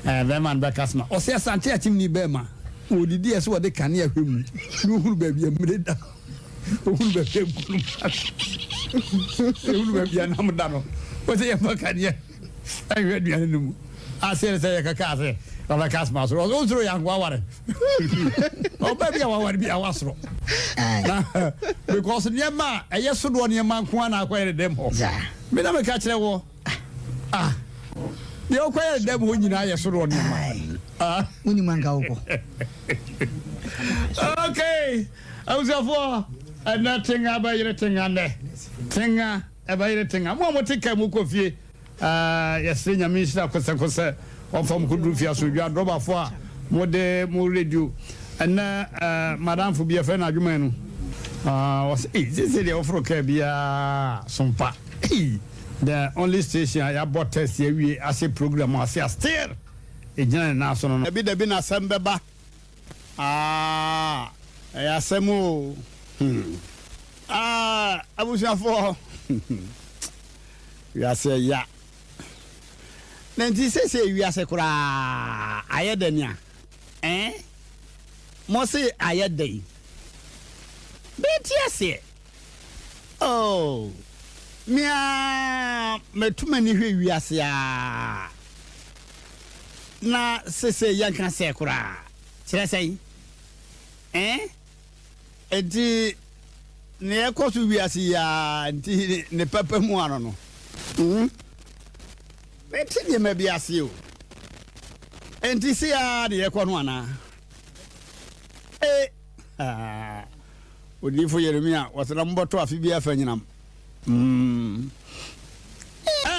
ɛɛ bɛrima no bɛka soma. Ɔsɛ Asante akyem ni bɛrima, wɔdidi ɛsɛ wɔde kanea hwɛ mu na ohunu baabi a mmire da, ohunu baabi a nkunu da, ohunu baabi a nam da no. Ɔsɛ yɛmfa kanea ɛnhwɛ aduane no mu. Aseɛ ne sɛ yɛkɛka ase ɔbɛka asoma soro. Ɔsɛ wosoro yɛ ankoa ware. Ɔbaa bi a waware bi a wasoro. Na because nneɛma a ɛyɛ sodoɔ nneɛma nko ara na akɔyɛ ne dɛm hɔ. Me na meka kyerɛ wɔ. Ah. Deɛ ɔkɔyɛ ne dɛm hɔ nyinaa yɛ sodoɔ nneɛma. Ah. Wonim anka wokɔ. Okay. Abusuafoɔ ɛnɛ tenga bɛyere tenga nɛ. Tenga ɛbɛyere tenga. Mo a mote kaa mu kɔ fie. Aah yɛsrɛ Nyame nhyira kosɛkosɛ ɔmfa mo kɔduru fie asomdwoe adrɔbafo a mode mo radio ɛnɛ eh, madamfo bi yɛfrɛ no adwuma no ah, ɔsɛ ei sese deɛ woforo kaa biaa sompa ei the only station a yɛabɔ test yɛawie ase program ase a still ɛgyina ne nan so no dabi dabi na asɛm bɛba ah, ɛyɛ asɛm o hmm. ah, abusuafoɔ Wiase ya. Na nti sesei wiase koraa ayɛ dɛn a? Eh? Mo se ayɛ dɛn? Mente aseɛ. Oh, me ara matu m'ani hwɛ wiase ara. Na sesei yɛnka sɛ koraa. Kyerɛ sɛn? Eh? Enti nea ɛkɔ so wiase yi ara nti ne papa mu ano no. Hmm. Mente nneɛma bi ase o. Enti sei ara na yɛkɔ no anaa? E Odiyifo Yeremia, wɔsɛ na mobɔtɔ afe bi afa nyinam. Hmm.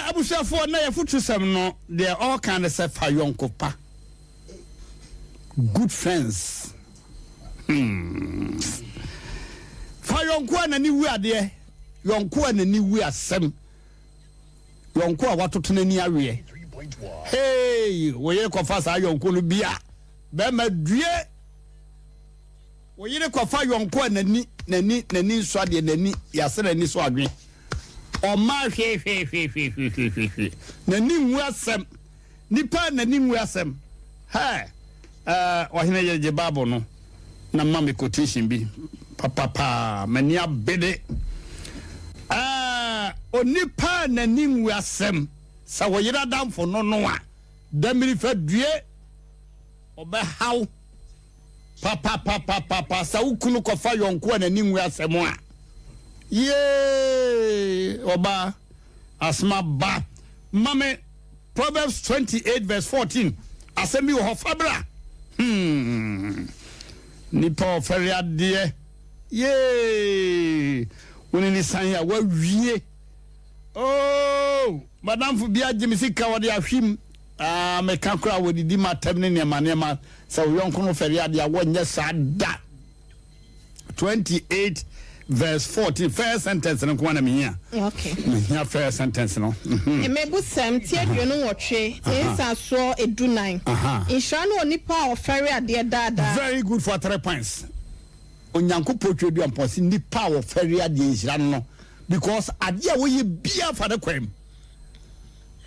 Abusuafoɔ, na yɛfotusɛm no deɛ ɔreka ne sɛ fa yɔnko pa. Good friends. Hmm. Fa yɔnko a n'ani wu adeɛ, yɔnko a n'ani wu asɛm, yɔnko a watoto n'ani aweɛ. Hey, wo yere kɔfa saa yɔnko no bi a, bɛrima due. Wo yere kɔfa yɔnko a n'ani n'ani n'ani nsɔ adeɛ, n'ani yɛasɛ n'ani so adwe. Ɔma hwehwehwehwehwehwehwe. N'ani nwu asɛm. Nipa a n'ani nwu asɛm. Hɛ! Ɛɛ, ɔhene yere gye Bible no na ma me quotation bi. Papapaa, m'ani abere. Ɛɛ, onipa a n'ani nwu asɛm, sɛ wo yere adamfo no no a, damirifa due, ɔbɛhaw papapapapapa. Sɛ wo kunu kɔfa yɔnko a n'ani nwu asɛm a, yee, ɔbaa, asoma ba. Ma me Proverbs 28 verse 14, asɛm bi wɔ hɔ, fa bra. Hmm. Nipa ɔfɛre adeɛ yee wo ne ne san a wawie oh madamfo bi agye me sika wɔde ahwim ah meka koraa wɔdidi m'atɛm ne nneɛma nneɛma sɛ wo yɔnko no fɛre adeɛ a wɔnyɛ saa da 28 verse 14 first sentence no nko na mehia okay. mehia first sentence no mhm. Mmebusɛm ti 28 nsasoɔ 14. Nhyira ne onipa a ɔfɛre adeɛ daadaa. Very good for three points. Onyankopɔn twa dua mpɔ se nipa a wɔfɛre adeɛ nhyira no no because adeɛ a wɔyɛ biara fa ne kwan mu.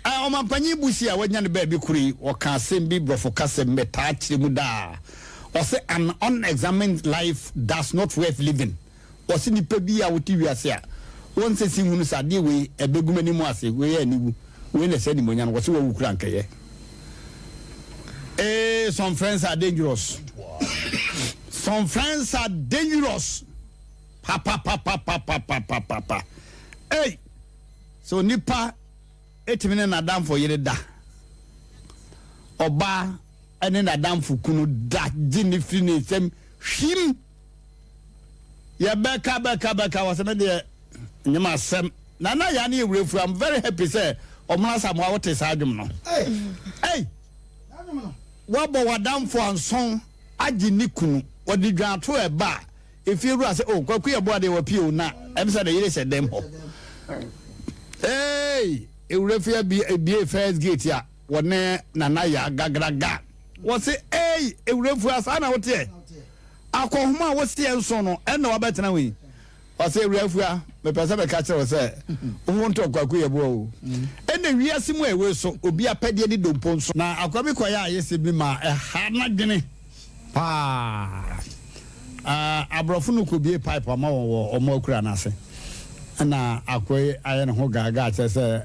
Ɔmampanyin Busi a wanya ne baabi koro yi, ɔka asɛm bi borɔfo kasa mu metaa kyerɛ mu daa. Ɔse an unexamined life does not worth living. Ɔse nipa bi a wote wiase a wɔnsɛ si nhunu sɛ adeɛ wei ɛbɛgu m'anim ase, wei yɛ aniwu, wei na ɛsɛ animuonyam no, wɔse wawu kura nkɛyɛ. Ee, some friends are dangerous. Some friends are dangerous. Papapapapapapapa. Ei, sɛ onipa tumi ne n'adamfo yere da, ɔbaa ne n'adamfo kunu da gye ne firi ne nsam hwim. Yɛbɛka bɛka bɛka wɔ sɛ me deɛ nyɛ m'asɛm. Nana Yaa ne Ewurafu, I'm very happy sɛ Ɔmono Asamoah wote saa dwom no. Ei! Woabɔ w'adamfo anson agye ne kunu, wɔde dwaato ɛba a, efie wura sɛ oh Kwaku yɛ boa deɛ wapie o na ɛm sɛ ne yere hyɛ dɛm hɔ. Ei! Ewurafu abie first gate a wɔne Nana Yaa gagraga. Wɔse ei! Ewurafu a saa na woteɛ? Akɔnhoma a woseɛ nso no, ɛnna wabɛtena ho yi. Ɔse, Awuraa Afua, mepɛ sɛ meka kyerɛ wo sɛ, wo ho ntɔ Kwaku Yeboah o. Ɛnna wiase mu a ɛwei so, obi apɛdeɛ ne dompo nso. Na akoa bi kɔyɛ ayɛsɛ bi ma ɛha n'adwene paa. Aborɔfo no kɔbie pipe ama wɔn wɔ wɔn akura no ase. Ɛnna akoa yi ayɛ ne ho gaagaa kyerɛ sɛ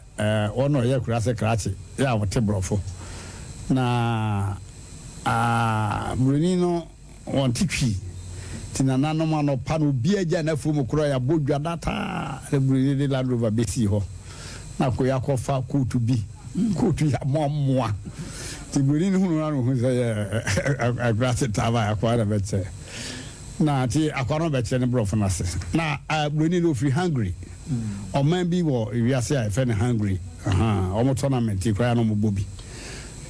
wɔn na ɔyɛ akura ase krakye yɛ a ɔte borɔfo. Na buroni no Wɔnte Twi nti nananom anɔpa no obiara gyaa n'afuo mu korɔ yɛabɔ dwa dataa na buroni de Land Rover bɛsii hɔ na akɔyi akɔfa kootu bi kootu yɛ amoamoa nti buroni no hunu no ano hu sɛ yɛ akurase taaba akoa na bɛkyɛ na nti akoa no bɛkyerɛ ne borɔfo no ase na buroni no ofiri Hungary ɔman bi wɔ wiase a yɛfrɛ no Hungary wɔn tournament koraa na wɔbɔ bi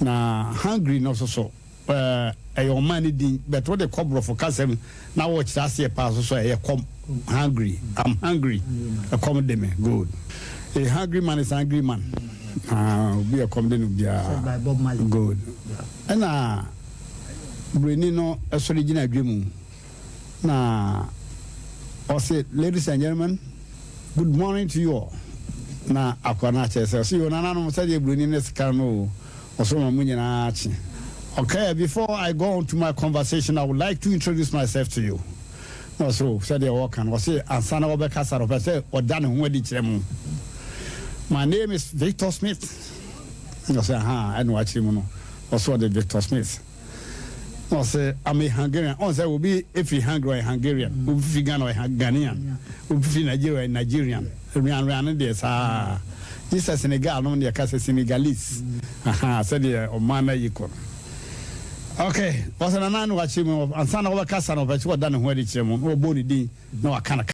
na Hungary no soso Ɛyɛ ɔman no din but wode kɔ borɔfo kasa mu na wokyerɛ aseɛ paa so so a ɛyɛ kɔm, hungry, I'm hungry, ɛkɔm de me, good. A hungry man is angry man. Ah, obi ɛkɔm de no biara, good. Ɛna buroni no sɔre gyina dwa mu na ɔse ladies and gentlemen good morning to you all na akoa no akyerɛ sɛ ɔse yo nananom sɛdeɛ buroni no sika no o ɔsoro ma mo nyinaa kye okay before I go on to my conversation I would like to introduce myself to you na ɔse o sɛdeɛ wɔka no ɔse ansa na wɔbɛkasa no ɔpɛ sɛ ɔda ne ho adi kyerɛ mo my name is Victor Smith na ɔse aha ɛna wakyerɛ mu no ɔse ɔde Victor Smith Na ɔse I'm a Hungarian. Ɔn sɛ obi firi Hungary ɔyɛ Hungarian, obi firi Ghana ɔyɛ Ghanaian, obi firi Nigeria ɔyɛ Nigerian. Rian no deɛ saa. Gye sɛ Senegal nom deɛ ka sɛ Senegalese. Ahaa sɛdeɛ ɔman no ayi kɔ no. Ok, ɔsɛ Nana na wakyerɛ mu ansa na ɔbɛkasa no ɔpɛ sɛ ɔda ne ho adi kyerɛ mo na ɔbɔ ne din na waka no.